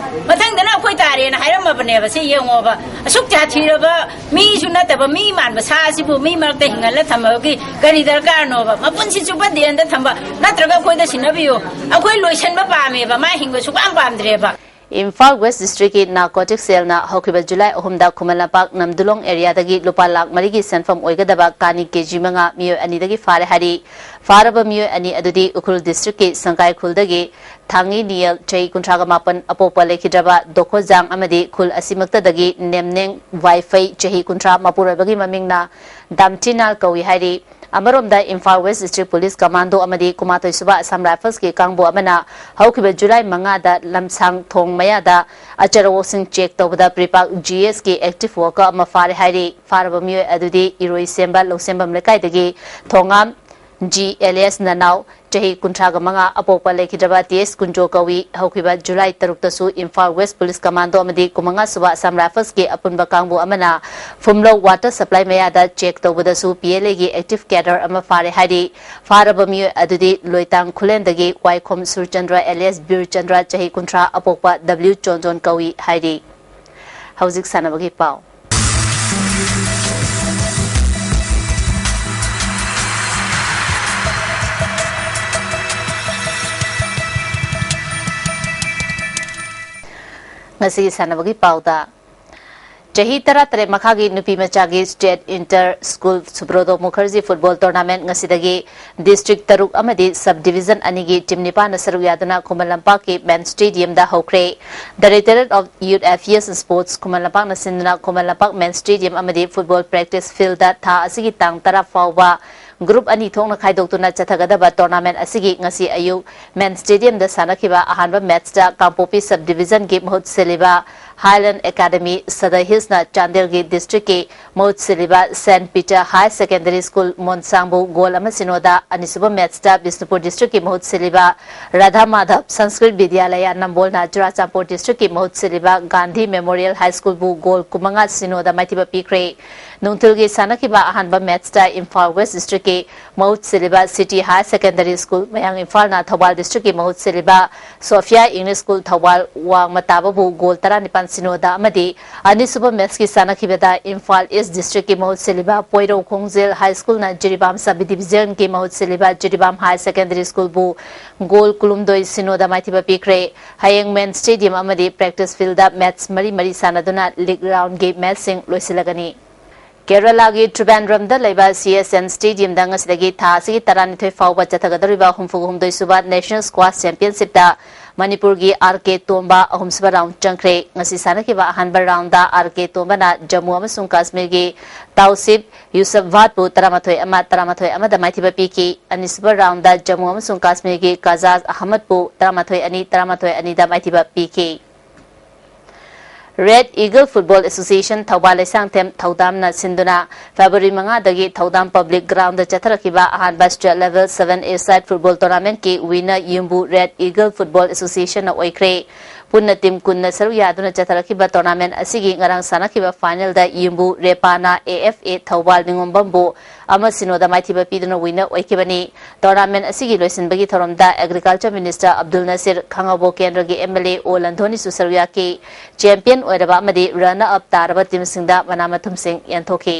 ꯃꯊꯪꯗꯅ ꯑꯩꯈꯣꯏ ꯇꯥꯔꯦꯅ ꯍꯥꯏꯔꯝꯃꯕꯅꯦꯕ꯫ ꯁꯤ ꯌꯦꯡꯉꯣꯕ, ꯑꯁꯨꯛ ꯁꯥꯊꯤꯔꯕ ꯃꯤꯁꯨ ꯅꯠꯇꯕ ꯃꯤ ꯃꯥꯟꯕ ꯁꯥ ꯑꯁꯤꯕꯨ ꯃꯤ ꯃꯔꯛꯇ ꯍꯤꯡꯍꯜꯂ ꯊꯝꯕꯒꯤ ꯀꯔꯤ ꯗꯔꯀꯥꯔꯅꯣꯕ? ꯃꯄꯨꯟꯁꯤ ꯆꯨꯞꯄ ꯗꯦꯟꯗ ꯊꯝꯕ ꯅꯠꯇ꯭ꯔꯒ ꯑꯩꯈꯣꯏꯗ ꯁꯤꯟꯅꯕꯤꯌꯨ꯫ ꯑꯩꯈꯣꯏ ꯂꯣꯏꯁꯟꯕ ꯄꯥꯝꯃꯦꯕ, ꯃꯥ ꯍꯤꯡꯕ ꯁꯨꯡꯄꯥꯝ ꯄꯥꯝꯗ꯭ꯔꯦꯕ꯫ ꯏꯝꯐꯥꯜ ꯋꯦꯁ ꯗꯤꯁꯇ꯭ꯔꯤꯛꯀꯤ ꯅꯥꯔꯀꯣꯇꯤꯛ ꯁꯦꯜꯅ ꯍꯧꯈꯤꯕ ꯖꯨꯂꯥꯏ ꯑꯍꯨꯝꯗ ꯈꯨꯃꯟ ꯂꯝꯄꯥꯛ ꯅꯝꯗꯨꯂꯣꯡ ꯑꯦꯔꯤꯌꯥꯗꯒꯤ ꯂꯨꯄꯥ ꯂꯥꯈ ꯃꯔꯤꯒꯤ ꯁꯦꯟꯐꯝ ꯑꯣꯏꯒꯗꯕ ꯀꯥꯅꯤ ꯀꯦꯖꯤ ꯃꯉꯥ, ꯃꯤꯑꯣꯏ ꯑꯅꯤꯗꯒꯤ ꯐꯥꯔꯦ ꯍꯥꯏꯔꯤ꯫ ꯐꯥꯔꯕ ꯃꯤꯑꯣꯏ ꯑꯅꯤ ꯑꯗꯨꯗꯤ ꯎꯈ꯭ꯔꯨꯜ ꯗꯤꯁꯇ꯭ꯔꯤꯛꯀꯤ ꯁꯪꯒꯥꯏ ꯈꯨꯜꯗꯒꯤ ꯊꯥꯡꯉꯤ ꯅꯤꯌꯦꯜ, ꯆꯍꯤ ꯀꯨꯟꯊ꯭ꯔꯥꯒ ꯃꯥꯄꯟ, ꯑꯄꯣꯛꯄ ꯂꯩꯈꯤꯗ꯭ꯔꯕ ꯗꯣꯈꯣꯖꯥꯡ ꯑꯃꯗꯤ ꯈꯨꯜ ꯑꯁꯤꯃꯛꯇꯗꯒꯤ ꯅꯦꯝꯅꯦꯡ ꯋꯥꯏꯐꯩ, ꯆꯍꯤ ꯀꯨꯟꯊ꯭ꯔꯥ, ꯃꯄꯨꯔꯣꯏꯕꯒꯤ ꯃꯃꯤꯡꯅ ꯗꯥꯝꯊꯤꯅꯥꯜ ꯀꯧꯏ ꯍꯥꯏꯔꯤ꯫ ꯑꯃꯔꯣꯝꯗ, Imphal west district police commando ꯑꯃꯗꯤ ꯀꯨꯟꯃꯥꯊꯣꯏ ꯁꯨꯕ ꯑꯁꯥꯝ ꯔꯥꯏꯐꯜꯁꯀꯤ ꯀꯥꯡꯕꯨ ꯑꯃꯅ ꯍꯧꯈꯤꯕ ꯖꯨꯂꯥꯏ ꯃꯉꯥꯗ ꯂꯝꯁꯥꯡ ꯊꯣꯡ ꯃꯌꯥꯗ ꯑꯆꯔꯋꯣꯛꯁꯤꯡ ꯆꯦꯛ ꯇꯧꯕꯗ ꯄ꯭ꯔꯤꯄꯥꯛ ꯖꯤ ꯑꯦꯁꯀꯤ ꯑꯦꯛꯇꯤꯚ ꯋꯥꯔꯀꯔ ꯑꯃ ꯐꯥꯔꯦ ꯍꯥꯏꯔꯤ꯫ ꯐꯥꯔꯕ ꯃꯤꯑꯣꯏ ꯑꯗꯨꯗꯤ ꯏꯔꯣꯏꯁꯦꯝꯕ ꯂꯧꯁꯦꯝꯕꯝ ꯂꯩꯀꯥꯏꯗꯒꯤ ꯊꯣꯉꯥꯝ ꯖꯤ ꯑꯦꯂꯤꯌꯥꯁ ꯅꯅꯥꯎ, ꯆꯍꯤ ꯀꯨꯟꯊ꯭ꯔꯥꯒ ꯃꯉꯥ, ꯑꯄꯣꯛꯄ ꯂꯩꯈꯤꯗ꯭ꯔꯕ ꯇꯤ ꯑꯦꯁ ꯀꯨꯟꯖꯣ ꯀꯧꯏ꯫ ꯍꯧꯈꯤꯕ ꯖꯨꯂꯥꯏ ꯇꯔꯨꯛꯇꯁꯨ ꯏꯝꯐꯥꯜ ꯋꯦꯁ ꯄꯨꯂꯤꯁ ꯀꯃꯥꯟꯗꯣ ꯑꯃꯗꯤ ꯀꯨꯟꯃꯉꯥ ꯁꯨꯕ ꯑꯁꯥꯝ ꯔꯥꯏꯐꯜꯁꯀꯤ ꯑꯄꯨꯟꯕ ꯀꯥꯡꯕꯨ ꯑꯃꯅ ꯐꯨꯝꯂꯧ ꯋꯥꯇꯔ ꯁꯄ꯭ꯂꯥꯏ ꯃꯌꯥꯗ ꯆꯦꯛ ꯇꯧꯕꯗꯁꯨ ꯄꯤ ꯑꯦꯜ ꯑꯦꯒꯤ ꯑꯦꯛꯇꯤꯚ ꯀꯦꯗꯔ ꯑꯃ ꯐꯥꯔꯦ ꯍꯥꯏꯔꯤ꯫ ꯐꯥꯔꯕ ꯃꯤꯑꯣꯏ ꯑꯗꯨꯗꯤ ꯂꯣꯏꯇꯥꯡ ꯈꯨꯂꯦꯟꯗꯒꯤ ꯋꯥꯏꯈꯣꯝ ꯁꯨꯔꯆꯟꯗ꯭ꯔ ꯑꯦꯂꯤꯌꯥꯁ ꯕꯤꯔꯆꯟꯗ꯭ꯔ, ꯆꯍꯤ ꯀꯨꯟꯊ꯭ꯔꯥ, ꯑꯄꯣꯛꯄ ꯗꯕ꯭ꯂꯤꯎ ꯆꯣꯟꯖꯣꯟ ꯀꯧꯏ ꯍꯥꯏꯔꯤ꯫ ꯍꯧꯖꯤꯛ ꯁꯥꯟꯅꯕꯒꯤ ꯄꯥꯎ꯫ ꯉꯁꯤꯒꯤ ꯁꯥꯟꯅꯕꯒꯤ ꯄꯥꯎꯗ, ꯆꯍꯤ ꯇꯔꯥꯇꯔꯦꯠ ꯃꯈꯥꯒꯤ ꯅꯨꯄꯤ ꯃꯆꯥꯒꯤ state inter school Subrodo Mukherjee football tournament ꯉꯁꯤꯗꯒꯤ ꯗꯤꯁꯇ꯭ꯔꯤꯛ ꯇꯔꯨꯛ ꯑꯃꯗꯤ ꯁꯕ ꯗꯤꯕꯤꯖꯟ ꯑꯅꯤꯒꯤ ꯇꯤꯝ ꯅꯤꯄꯥꯟꯅ ꯁꯔꯨꯛ ꯌꯥꯗꯨꯅ ꯈꯨꯃꯟ ꯂꯝꯄꯥꯛꯀꯤ ꯃꯦꯟ ꯁ꯭ꯇꯦꯗꯤꯌꯝꯗ ꯍꯧꯈ꯭ꯔꯦ꯫ Directorate of Youth Affairs and Sports ꯈꯨꯃꯟ ꯂꯝꯄꯥꯛꯅ ꯁꯤꯟꯗꯨꯅ ꯈꯨꯃꯟ ꯂꯝꯄꯥꯛ ꯃꯦꯟ ꯁ꯭ꯇꯦꯗꯤꯌꯝ ꯑꯃꯗꯤ ꯐꯨꯠꯕꯣꯜ ꯄ꯭ꯔꯦꯛꯇꯤꯁ ꯐꯤꯜꯗ ꯊꯥ ꯑꯁꯤꯒꯤ ꯇꯥꯡ ꯇꯔꯥ ꯐꯥꯎꯕ ꯒ꯭ꯔꯨꯞ ꯑꯅꯤ ꯊꯣꯛꯅ ꯈꯥꯏꯗꯣꯛꯇꯨꯅ ꯆꯠꯊꯒꯗꯕ ꯇꯣꯔꯅꯥꯃꯦꯟ ꯑꯁꯤꯒꯤ ꯉꯁꯤ ꯑꯌꯨꯛ ꯃꯦꯟ ꯁ꯭ꯇꯦꯗꯤꯌꯝꯗ ꯁꯥꯟꯅꯈꯤꯕ ꯑꯍꯥꯟꯕ ꯃꯦꯠꯁꯇ ꯀꯥꯡꯄꯣꯛꯄꯤ ꯁꯕ ꯗꯤꯕꯤꯖꯟꯒꯤ ꯃꯍꯨꯠ ꯁꯤꯜꯂꯤꯕ ꯍꯥꯏꯂꯦꯟ ꯑꯦꯀꯥꯗꯃꯤ ꯁꯗ ꯍꯤꯜꯁꯅ ꯆꯥꯟꯗꯦꯜꯒꯤ ꯗꯤꯁꯇ꯭ꯔꯤꯛꯀꯤ ꯃꯍꯨꯠ ꯁꯤꯜꯂꯤꯕ saint Peter higher secondary school ꯃꯣꯟꯁꯥꯡꯕꯨ ꯒꯣꯜ ꯑꯃ ꯁꯤꯅꯣꯗ, ꯑꯅꯤꯁꯨꯕ ꯃꯦꯠꯁꯇ ꯕꯤꯁꯅꯨꯄꯨꯔ ꯗꯤꯁꯇ꯭ꯔꯤꯛꯀꯤ ꯃꯍꯨꯠ ꯁꯤꯜꯂꯤꯕ ꯔꯥꯙꯥ ꯃꯥꯙꯕ ꯁꯪꯁꯀ꯭ꯔꯤꯠ ꯕꯤꯗ꯭ꯌꯥꯂꯌꯥ ꯅꯝꯕꯣꯜꯅ ꯆꯨꯔꯥꯆꯥꯟꯄꯨꯔ ꯗꯤꯁꯇ꯭ꯔꯤꯛꯀꯤ ꯃꯍꯨꯠ ꯁꯤꯜꯂꯤꯕ ꯒꯥꯟꯙꯤ ꯃꯦꯃꯣꯔꯤꯌꯦꯜ ꯍꯥꯏ ꯁ꯭ꯀꯨꯜꯕꯨ ꯒꯣꯜ ꯀꯨꯟꯃꯉꯥ ꯁꯤꯅꯣꯗ ꯃꯥꯏꯊꯤꯕ ꯄꯤꯈ꯭ꯔꯦ꯫ ꯅꯨꯡꯊꯤꯜꯒꯤ ꯁꯥꯟꯅꯈꯤꯕ ꯑꯍꯥꯟꯕ ꯃꯦꯠꯁꯇ ꯏꯝꯐꯥꯜ ꯋꯦꯁ ꯗꯤꯁꯇ꯭ꯔꯤꯛꯀꯤ ꯃꯍꯨꯠ ꯁꯤꯜꯂꯤꯕ ꯁꯤꯇꯤ ꯍꯥꯌꯔ ꯁꯦꯀꯦꯟꯗꯔꯤ ꯁ꯭ꯀꯨꯜ, ꯃꯌꯥꯡ ꯏꯝꯐꯥꯜꯅ ꯊꯧꯕꯥꯜ ꯗꯤꯁꯇ꯭ꯔꯤꯛꯀꯤ ꯃꯍꯨꯠ ꯁꯤꯜꯂꯤꯕ ꯁꯣꯐꯤꯌꯥ ꯏꯪꯂꯤꯁ ꯁ꯭ꯀꯨꯜ ꯊꯧꯕꯥꯜ ꯋꯥꯡꯃ ꯇꯥꯕꯕꯨ ꯒꯣꯜ ꯇꯔꯥꯅꯤꯄꯥꯟ ꯁꯤꯅꯣꯗ ꯑꯃꯗꯤ ꯑꯅꯤꯁꯨꯕ ꯃꯦꯠꯁꯀꯤ ꯁꯥꯟꯅꯈꯤꯕꯗ ꯏꯝꯐꯥꯜ ꯏꯁ ꯗꯤꯁꯇ꯭ꯔꯤꯛꯀꯤ ꯃꯍꯨꯠ ꯁꯤꯜꯂꯤꯕ ꯄꯣꯏꯔꯧ ꯈꯣꯡꯖꯦꯜ ꯍꯥꯏ ꯁ꯭ꯀꯨꯜꯅ ꯖꯤꯔꯤꯕꯥꯝ ꯁꯕ ꯗꯤꯕꯤꯖꯟꯒꯤ ꯃꯍꯨꯠ ꯁꯤꯜꯂꯤꯕ ꯖꯤꯔꯤꯕꯥꯝ ꯍꯥꯌꯔ ꯁꯦꯀꯦꯟꯗꯔꯤ ꯁ꯭ꯀꯨꯜꯕꯨ ꯒꯣꯜ ꯀꯨꯟꯍꯨꯝꯗꯣꯏ ꯁꯤꯅꯣꯗ ꯃꯥꯏꯊꯤꯕ ꯄꯤꯈ꯭ꯔꯦ꯫ ꯍꯌꯦꯡ ꯃꯦꯟ ꯁ꯭ꯇꯦꯗꯤꯌꯝ ꯑꯃꯗꯤ ꯄ꯭ꯔꯦꯛꯇꯤꯁ ꯐꯤꯜꯗ ꯃꯦꯠꯁ ꯃꯔꯤ ꯃꯔꯤ ꯁꯥꯟꯅꯗꯨꯅ ꯂꯤꯒ ꯔꯥꯎꯟꯒꯤ ꯃꯦꯠꯁꯁꯤꯡ ꯂꯣꯏꯁꯤꯜꯂꯒꯅꯤ꯫ ꯀꯦꯔꯂꯥꯒꯤ ꯇ꯭ꯔꯤꯕꯥꯟꯗ꯭ꯔꯝꯗ ꯂꯩꯕ ꯁꯤ ꯑꯦꯁ ꯑꯦꯟ ꯁ꯭ꯇꯦꯗꯤꯌꯝꯗ ꯉꯁꯤꯗꯒꯤ ꯊꯥ ꯑꯁꯤꯒꯤ ꯇꯔꯥꯅꯤꯊꯣꯏ ꯐꯥꯎꯕ ꯆꯠꯊꯒꯗꯧꯔꯤꯕ ꯍꯨꯝꯐꯨ ꯍꯨꯝꯗꯣꯏ ꯁꯨꯕ ꯅꯦꯁꯅꯦꯜ ꯁ꯭ꯀ꯭ꯋꯥꯁ ꯆꯦꯝꯄꯤꯌꯟꯁꯤꯞꯇ ꯃꯅꯤꯄꯨꯔꯒꯤ ꯑꯥꯔ ꯀꯦ ꯇꯣꯝꯕ ꯑꯍꯨꯝꯁꯨꯕ ꯔꯥꯎꯟ ꯆꯪꯈ꯭ꯔꯦ꯫ ꯉꯁꯤ ꯁꯥꯟꯅꯈꯤꯕ ꯑꯍꯥꯟꯕ ꯔꯥꯎꯟꯗ ꯑꯥꯔ ꯀꯦ ꯇꯣꯝꯕꯅ ꯖꯝꯃꯨ ꯑꯃꯁꯨꯡ ꯀꯥꯁꯃꯤꯔꯒꯤ ꯇꯥꯎꯁꯤꯞ ꯌꯨꯁꯐꯚꯥꯠꯄꯨ ꯇꯔꯥꯃꯥꯊꯣꯏ ꯑꯃ, ꯇꯔꯥꯃꯥꯊꯣꯏ ꯑꯃꯗ ꯃꯥꯏꯊꯤꯕ ꯄꯤꯈꯤ꯫ ꯑꯅꯤꯁꯨꯕ ꯔꯥꯎꯟꯗ ꯖꯝꯃꯨ ꯑꯃꯁꯨꯡ ꯀꯥꯁꯃꯤꯔꯒꯤ ꯀꯖꯥꯖ ꯑꯍꯃꯗꯄꯨ ꯇꯔꯥꯃꯥꯊꯣꯏ ꯑꯅꯤ, ꯇꯔꯥꯃꯥꯊꯣꯏ ꯑꯅꯤꯗ ꯃꯥꯏꯊꯤꯕ ꯄꯤꯈꯤ꯫ Red eagle football association Thoubal Leishangthem ꯊꯧꯗꯥꯝꯅ ꯁꯤꯟꯗꯨꯅ ꯐꯦꯕ꯭ꯔꯨꯋꯥꯔꯤ ꯃꯉꯥꯗꯒꯤ ꯊꯧꯗꯥꯝ ꯄꯕ꯭ꯂꯤꯛ ꯒ꯭ꯔꯥꯎꯟꯗ ꯆꯠꯊꯔꯛꯈꯤꯕ ꯑꯍꯥꯟꯕ state level seven a side football ꯇꯣꯔꯅꯥꯃꯦꯟꯠꯀꯤ ꯋꯤꯟꯅꯔ ꯌꯨꯝꯕꯨ ꯔꯦꯗ ꯏꯒꯜ ꯐꯨꯠꯕꯣꯜ ꯑꯦꯁꯣꯁꯤꯌꯦꯁꯟꯅ ꯑꯣꯏꯈ꯭ꯔꯦ꯫ ꯄꯨꯟꯅ ꯇꯤꯝ ꯀꯨꯟꯅ ꯁꯔꯨꯛ ꯌꯥꯗꯨꯅ ꯆꯠꯊꯔꯛꯈꯤꯕ ꯇꯣꯔꯅꯥꯃꯦꯟꯠ ꯑꯁꯤꯒꯤ ꯉꯔꯥꯡ ꯁꯥꯟꯅꯈꯤꯕ ꯐꯥꯏꯅꯦꯜꯗ ꯌꯨꯝꯕꯨ ꯔꯦꯄꯥꯅ ꯑꯦ ꯑꯦꯐ ꯑꯦ ꯊꯧꯕꯥꯜ ꯅꯤꯉꯣꯝꯕꯝꯕꯨ ꯑꯃ ꯁꯤꯅꯣꯗ ꯃꯥꯏꯊꯤꯕ ꯄꯤꯗꯨꯅ ꯋꯤꯟꯅꯔ ꯑꯣꯏꯈꯤꯕꯅꯤ꯫ ꯇꯣꯔꯅꯥꯃꯦꯟꯠ ꯑꯁꯤꯒꯤ ꯂꯣꯏꯁꯤꯟꯕꯒꯤ ꯊꯧꯔꯝꯗ ꯑꯦꯒ꯭ꯔꯤꯀꯜꯆꯔ ꯃꯤꯅꯤꯁꯇꯔ ꯑꯕꯗꯨꯜ ꯅꯁꯤꯔ, ꯈꯥꯉꯕꯣꯛ ꯀꯦꯟꯗ꯭ꯔꯒꯤ ꯑꯦꯝ ꯑꯦꯜ ꯑꯦ ꯑꯣ ꯂꯟꯊꯣꯅꯤꯁꯨ ꯁꯔꯨꯛ ꯌꯥꯈꯤ꯫ ꯆꯦꯝꯄꯤꯌꯟ ꯑꯣꯏꯔꯕ ꯑꯃꯗꯤ ꯔꯟꯅꯔ ꯑꯞ ꯇꯥꯔꯕ ꯇꯤꯝꯁꯤꯡꯗ ꯃꯅꯥ ꯃꯊꯨꯝꯁꯤꯡ ꯌꯦꯟꯊꯣꯛꯈꯤ꯫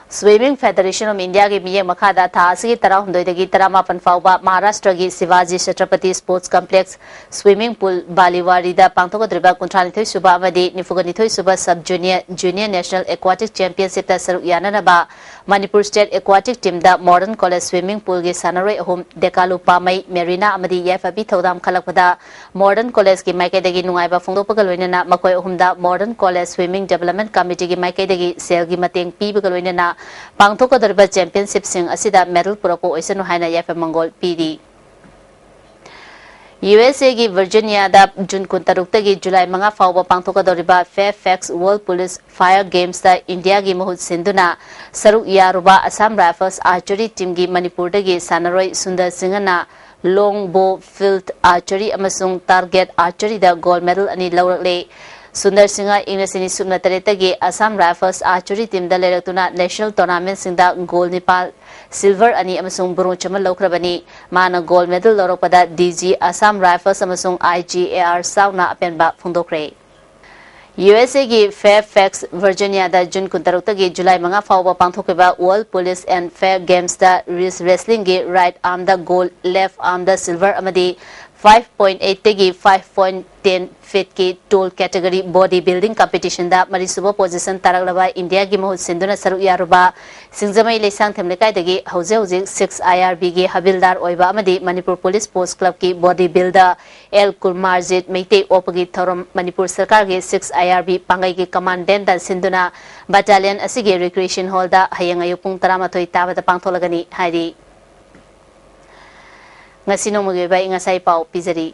Swimming Federation of Indiaꯒꯤ ꯃꯤꯠꯌꯦꯡ ꯃꯈꯥꯗ ꯊꯥ ꯑꯁꯤꯒꯤ ꯇꯔꯥꯍꯨꯝꯗꯣꯏꯗꯒꯤ ꯇꯔꯥꯃꯥꯄꯟ ꯐꯥꯎꯕ ꯃꯍꯥꯔꯥꯁꯇ꯭ꯔꯒꯤ Shivaji Chhatrapati sports complex swimming pool ꯕꯥꯂꯤꯋꯥꯔꯤꯗ ꯄꯥꯡꯊꯣꯛꯀꯗꯧꯔꯤꯕ ꯀꯨꯟꯊ꯭ꯔꯥꯅꯤꯊꯣꯏ ꯁꯨꯕ ꯑꯃꯗꯤ ꯅꯤꯐꯨꯒ ꯅꯤꯊꯣꯏ ꯁꯨꯕ ꯁꯕ ꯖꯨꯅꯤꯌꯔ, ꯖꯨꯅꯤꯌꯔ ꯅꯦꯁꯅꯦꯜ ꯑꯦꯀ꯭ꯋꯥꯇꯤꯛ ꯆꯦꯝꯄꯤꯌꯟꯁꯤꯞꯇ ꯁꯔꯨꯛ ꯌꯥꯅꯅꯕ ꯃꯅꯤꯄꯨꯔ ꯁ꯭ꯇꯦꯠ ꯑꯦꯀ꯭ꯋꯥꯇꯤꯛ ꯇꯤꯝꯗ ꯃꯣꯗꯔꯟ ꯀꯣꯂꯦꯖ ꯁ꯭ꯋꯤꯃꯤꯡ ꯄꯨꯜꯒꯤ ꯁꯥꯟꯅꯔꯣꯏ ꯑꯍꯨꯝ, ꯗꯦꯀꯥꯂꯨ ꯄꯥꯃꯩ, ꯃꯦꯔꯤꯅꯥ ꯑꯃꯗꯤ ꯌꯥꯏꯐꯕꯤ ꯊꯧꯗꯥꯝ ꯈꯜꯂꯛꯄꯗ ꯃꯣꯗꯔꯟ ꯀꯣꯂꯦꯖꯀꯤ ꯃꯥꯏꯀꯩꯗꯒꯤ ꯅꯨꯡꯉꯥꯏꯕ ꯐꯣꯡꯗꯣꯛꯄꯒ ꯂꯣꯏꯅꯅ ꯃꯈꯣꯏ ꯑꯍꯨꯝꯗ ꯃꯣꯗꯔꯟ ꯀꯣꯂꯦꯖ ꯁ꯭ꯋꯤꯃꯤꯡ ꯗꯤꯕꯦꯂꯞꯃꯦꯟꯠ ꯀꯃꯤꯇꯤꯒꯤ ꯃꯥꯏꯀꯩꯗꯒꯤ ꯁꯦꯜꯒꯤ ꯃꯇꯦꯡ ꯄꯤꯕꯒ ꯂꯣꯏꯅꯅ ꯄꯥꯡꯊꯣꯛꯀꯗꯧꯔꯤꯕ ꯆꯦꯝꯄꯤꯌꯟꯁꯤꯞꯁꯤꯡ ꯑꯁꯤꯗ ꯃꯦꯗꯜ ꯄꯨꯔꯛꯄ ꯑꯣꯏꯁꯅꯨ ꯍꯥꯏꯅ ꯌꯥꯏꯐ ꯃꯪꯒꯣꯜ ꯄꯤꯔꯤ꯫ ꯌꯨ ꯑꯦꯁ ꯑꯦꯒꯤ ꯚꯔꯖꯤꯅꯤꯌꯥꯗ ꯖꯨꯟ ꯀꯨꯟꯇꯔꯨꯛꯇꯒꯤ ꯖꯨꯂꯥꯏ ꯃꯉꯥ ꯐꯥꯎꯕ ꯄꯥꯡꯊꯣꯛꯀꯗꯧꯔꯤꯕ ꯐꯦꯐꯦꯛꯁ ꯋꯥꯔꯜ ꯄꯨꯂꯤꯁ ꯐꯥꯌꯔ ꯒꯦꯝꯁꯇ ꯏꯟꯗꯤꯌꯥꯒꯤ ꯃꯍꯨꯠ ꯁꯤꯟꯗꯨꯅ ꯁꯔꯨꯛ ꯌꯥꯔꯨꯕ ꯑꯁꯥꯝ ꯔꯥꯏꯐꯜꯁ ꯑꯥꯔꯆꯔꯤ ꯇꯤꯝꯒꯤ ꯃꯅꯤꯄꯨꯔꯗꯒꯤ ꯁꯥꯟꯅꯔꯣꯏ ꯁꯨꯟꯗꯔ ꯁꯤꯡꯍꯅ ꯂꯣꯡ ꯕꯣ, ꯐꯤꯜꯗ ꯑꯥꯔꯆꯔꯤ ꯑꯃꯁꯨꯡ ꯇꯥꯔꯒꯦꯠ ꯑꯥꯔꯆꯔꯤꯗ ꯒꯣꯜꯗ ꯃꯦꯗꯜ ꯑꯅꯤ ꯂꯧꯔꯛꯂꯦ꯫ ꯁꯨꯟꯗꯔ ꯁꯤꯡꯍ ꯏꯪ ꯂꯤꯁꯤꯡ ꯑꯅꯤ ꯁꯨꯞꯅ ꯇꯔꯦꯠꯇꯒꯤ ꯑꯁꯥꯝ ꯔꯥꯏꯐꯜꯁ ꯑꯥꯔꯆꯔꯤ ꯇꯤꯝꯗ ꯂꯩꯔꯛꯇꯨꯅ ꯅꯦꯁꯅꯦꯜ ꯇꯣꯔꯅꯥꯃꯦꯟꯠꯁꯤꯡꯗ ꯒꯣꯜꯗ ꯅꯤꯄꯥꯜ, ꯁꯤꯜꯚꯔ ꯑꯅꯤ ꯑꯃꯁꯨꯡ ꯕ꯭ꯔꯣꯟꯖ ꯑꯃ ꯂꯧꯈ꯭ꯔꯕꯅꯤ꯫ ꯃꯥꯅ ꯒꯣꯜꯗ ꯃꯦꯗꯜ ꯂꯧꯔꯛꯄꯗ ꯗꯤ ꯖꯤ ꯑꯁꯥꯝ ꯔꯥꯏꯐꯜꯁ ꯑꯃꯁꯨꯡ ꯑꯥꯏ ꯖꯤ ꯑꯦ ꯑꯥꯔ ꯆꯥꯎꯅ ꯑꯄꯦꯟꯕ ꯐꯣꯡꯗꯣꯛꯈ꯭ꯔꯦ꯫ ꯌꯨ ꯑꯦꯁ ꯑꯦꯒꯤ ꯐꯦꯐꯦꯛꯁ ꯚꯔꯖꯤꯅꯤꯌꯥꯗ ꯖꯨꯟ ꯀꯨꯟꯇꯔꯨꯛꯇꯒꯤ ꯖꯨꯂꯥꯏ ꯃꯉꯥ ꯐꯥꯎꯕ ꯄꯥꯡꯊꯣꯛꯈꯤꯕ ꯋꯥꯔꯜ ꯄꯨꯂꯤꯁ ꯑꯦꯟ ꯐꯦꯌꯔ ꯒꯦꯝꯁꯇ ꯔꯤꯁ ꯔꯦꯁꯂꯤꯡꯒꯤ ꯔꯥꯏꯠ ꯑꯥꯔꯝꯗ ꯒꯣꯜꯗ, ꯂꯦꯐ ꯑꯥꯔꯝꯗ ꯁꯤꯜꯚꯔ ꯑꯃꯗꯤ five point eight ꯇꯒꯤ five point ten feet ꯀꯤ ꯇꯣꯜ ꯀꯦꯇꯦꯒꯣꯔꯤ ꯕꯣꯗꯤ ꯕꯤꯜꯗꯤꯡ ꯀꯝꯄꯤꯇꯤꯁꯟꯗ ꯃꯔꯤꯁꯨꯕ ꯄꯣꯖꯤꯁꯟ ꯇꯥꯔꯛꯂꯕ ꯏꯟꯗꯤꯌꯥꯒꯤ ꯃꯍꯨꯠ ꯁꯤꯟꯗꯨꯅ ꯁꯔꯨꯛ ꯌꯥꯔꯨꯕ ꯁꯤꯡꯖꯃꯩ ꯂꯩꯁꯥꯡꯊꯦꯝ ꯂꯩꯀꯥꯏꯗꯒꯤ ꯍꯧꯖꯤꯛ ꯍꯧꯖꯤꯛ ꯁꯤꯛꯁ ꯑꯥꯏ ꯑꯥꯔ ꯕꯤꯒꯤ ꯍꯕꯤꯜꯗꯥꯔ ꯑꯣꯏꯕ ꯑꯃꯗꯤ ꯃꯅꯤꯄꯨꯔ ꯄꯨꯂꯤꯁ ꯄꯣꯁ ꯀ꯭ꯂꯕꯀꯤ ꯕꯣꯗꯤ ꯕꯤꯜꯗꯔ ꯑꯦꯜ ꯀꯨꯔꯃꯥꯔꯖꯤꯠ ꯃꯩꯇꯩ ꯑꯣꯛꯄꯒꯤ ꯊꯧꯔꯝ ꯃꯅꯤꯄꯨꯔ ꯁꯔꯀꯥꯔꯒꯤ ꯁꯤꯛꯁ ꯑꯥꯏ ꯑꯥꯔ ꯕꯤ ꯄꯥꯡꯒꯩꯒꯤ ꯀꯃꯥꯟꯗꯦꯟꯗ ꯁꯤꯟꯗꯨꯅ ꯕꯠꯇꯥꯂꯤꯌꯟ ꯑꯁꯤꯒꯤ ꯔꯤꯀ꯭ꯔꯤꯌꯦꯁꯟ ꯍꯣꯜꯗ ꯍꯌꯦꯡ ꯑꯌꯨꯛ ꯄꯨꯡ ꯇꯔꯥꯃꯥꯊꯣꯏ ꯇꯥꯕꯗ ꯄꯥꯡꯊꯣꯛꯂꯒꯅꯤ ꯍꯥꯏꯔꯤ꯫ ꯉꯁꯤ ꯅꯣꯡꯃꯒꯤ ꯑꯣꯏꯕ ꯑꯏꯪ ꯑꯁꯥꯒꯤ ꯄꯥꯎ ꯄꯤꯖꯔꯤ꯫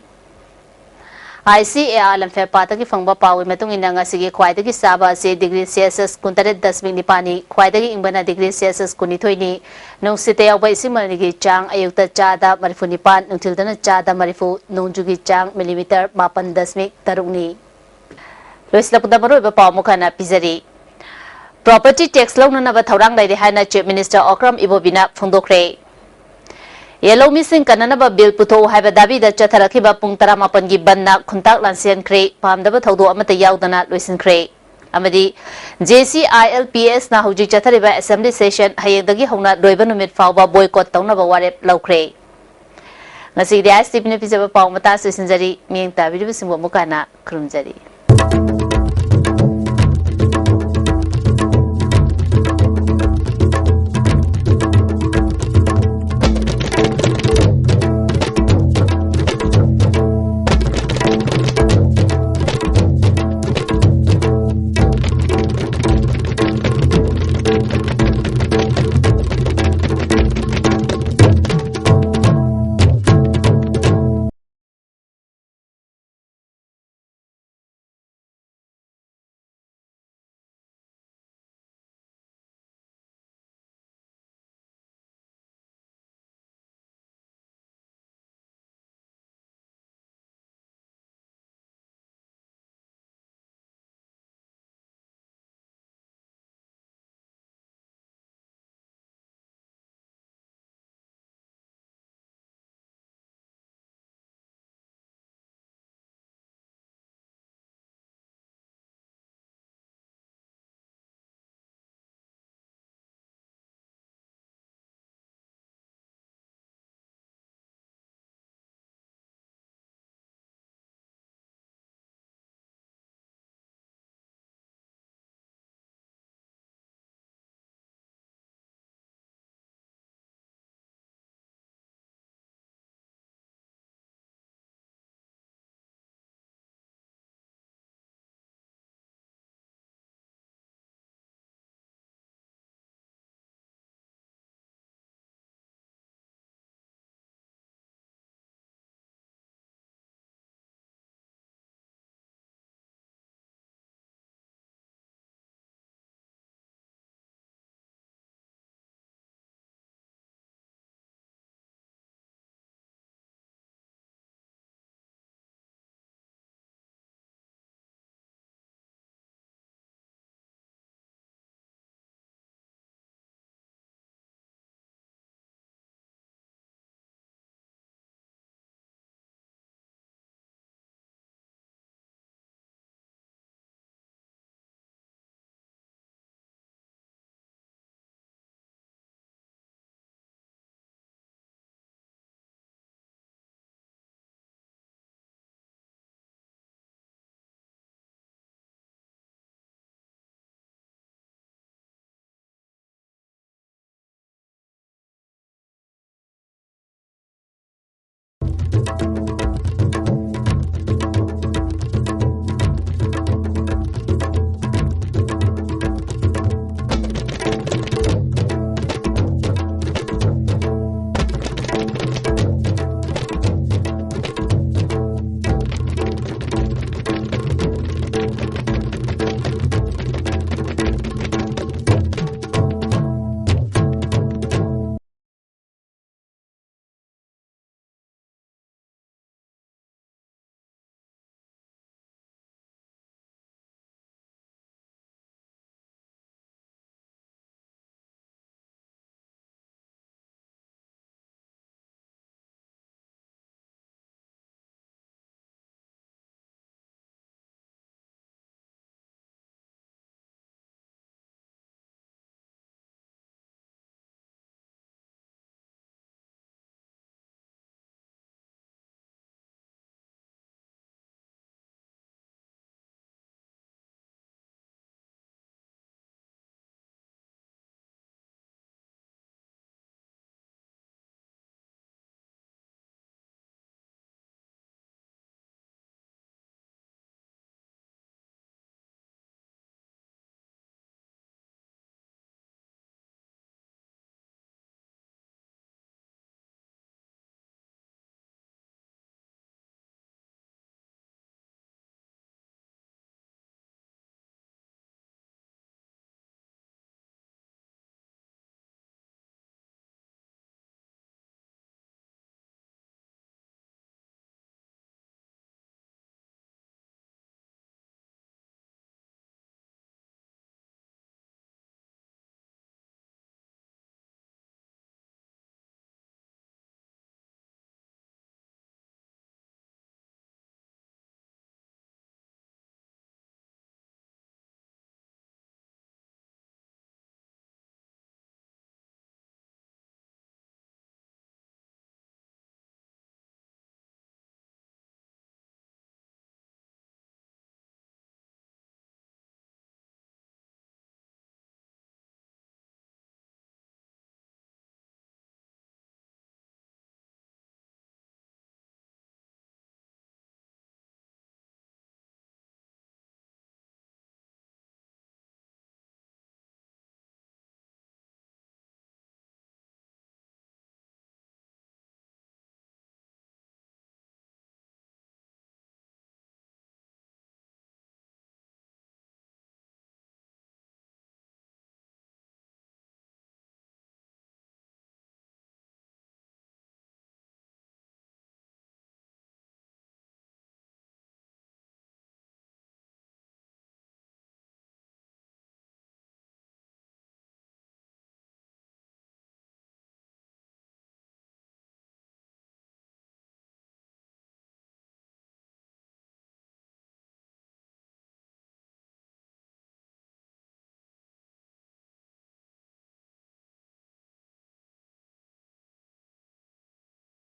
ꯑꯥꯏ ꯁꯤ ꯑꯦ ꯑꯥꯔ ꯂꯝꯐꯦꯜ ꯄꯥꯠꯇꯒꯤ ꯐꯪꯕ ꯄꯥꯎꯒꯤ ꯃꯇꯨꯡ ꯏꯟꯅ ꯉꯁꯤꯒꯤ ꯈ꯭ꯋꯥꯏꯗꯒꯤ ꯁꯥꯕ ꯑꯁꯤ ꯗꯤꯒ꯭ꯔꯤ ꯁꯦꯜꯁꯤꯌꯁ ꯀꯨꯟꯇꯔꯦꯠ ꯗꯁꯃꯤꯛ ꯅꯤꯄꯥꯜꯅꯤ, ꯈ꯭ꯋꯥꯏꯗꯒꯤ ꯏꯪꯕꯅ ꯗꯤꯒ꯭ꯔꯤ ꯁꯦꯜꯁꯤꯌꯁ ꯀꯨꯟꯅꯤꯊꯣꯏꯅꯤ꯫ ꯅꯨꯡꯁꯤꯠꯇ ꯌꯥꯎꯕ ꯏꯁꯤꯡ ꯃꯅꯤꯜꯒꯤ ꯆꯥꯡ ꯑꯌꯨꯛꯇ ꯆꯥꯗ ꯃꯔꯤꯐꯨ ꯅꯤꯄꯥꯟ, ꯅꯨꯡꯊꯤꯜꯗꯅ ꯆꯥꯗ ꯃꯔꯤꯐꯨ, ꯅꯣꯡꯖꯨꯒꯤ ꯆꯥꯡ ꯃꯤꯂꯤꯃꯤꯇꯔ ꯃꯥꯄꯟ ꯗꯁꯃꯤꯛ ꯇꯔꯨꯛꯅꯤ꯫ ꯂꯣꯏꯁꯤꯜꯂꯛꯄꯗ ꯃꯔꯨꯑꯣꯏꯕ ꯄꯥꯎ ꯑꯃꯨꯛ ꯍꯟꯅ ꯄꯤꯖꯔꯤ꯫ ꯄ꯭ꯔꯣꯄꯔꯇꯤ ꯇꯦꯛꯁ ꯂꯧꯅꯅꯕ ꯊꯧꯔꯥꯡ ꯂꯩꯔꯦ ꯍꯥꯏꯅ ꯆꯤꯐ ꯃꯤꯅꯤꯁꯇꯔ ꯑꯣꯀ꯭ꯔꯝ ꯏꯕꯣꯕꯤꯅ ꯐꯣꯡꯗꯣꯛꯈ꯭ꯔꯦ꯫ ꯌꯦꯜꯍꯧꯃꯤꯁꯤꯡ ꯀꯟꯅꯅꯕ ꯕꯤꯜ ꯄꯨꯊꯣꯛꯎ ꯍꯥꯏꯕ ꯗꯥꯕꯤꯗ ꯆꯠꯊꯔꯛꯈꯤꯕ ꯄꯨꯡ ꯇꯔꯥꯃꯥꯄꯟꯒꯤ ꯕꯟꯗ ꯈꯨꯟꯇꯥꯛ ꯂꯥꯟꯁꯦꯟꯈ꯭ꯔꯦ, ꯄꯥꯝꯗꯕ ꯊꯧꯗꯣꯛ ꯑꯃꯠꯇ ꯌꯥꯎꯗꯅ ꯂꯣꯏꯁꯤꯟꯈ꯭ꯔꯦ꯫ ꯑꯃꯗꯤ J C I L P ꯑꯦꯁꯅ ꯍꯧꯖꯤꯛ ꯆꯠꯊꯔꯤꯕ ꯑꯦꯁꯦꯝꯕ꯭ꯂꯤ ꯁꯦꯁꯟ ꯍꯌꯦꯡꯗꯒꯤ ꯍꯧꯅ ꯂꯣꯏꯕ ꯅꯨꯃꯤꯠ ꯐꯥꯎꯕ ꯕꯣꯏꯀꯣꯠ ꯇꯧꯅꯕ ꯋꯥꯔꯦꯞ ꯂꯧꯈ꯭ꯔꯦ꯫ ꯉꯁꯤꯒꯤꯗꯤ ꯑꯥꯏ ꯑꯦꯁ ꯇꯤ ꯚꯤꯅ ꯄꯤꯖꯕ ꯄꯥꯎ ꯃꯇꯥꯡ ꯂꯣꯏꯁꯤꯟꯖꯔꯤ꯫ ꯃꯤꯠꯌꯦꯡ ꯇꯥꯕꯤꯔꯤꯕꯁꯤꯡꯕꯨ ꯑꯃꯨꯛ ꯍꯟꯅ ꯈꯨꯔꯨꯝꯖꯔꯤ꯫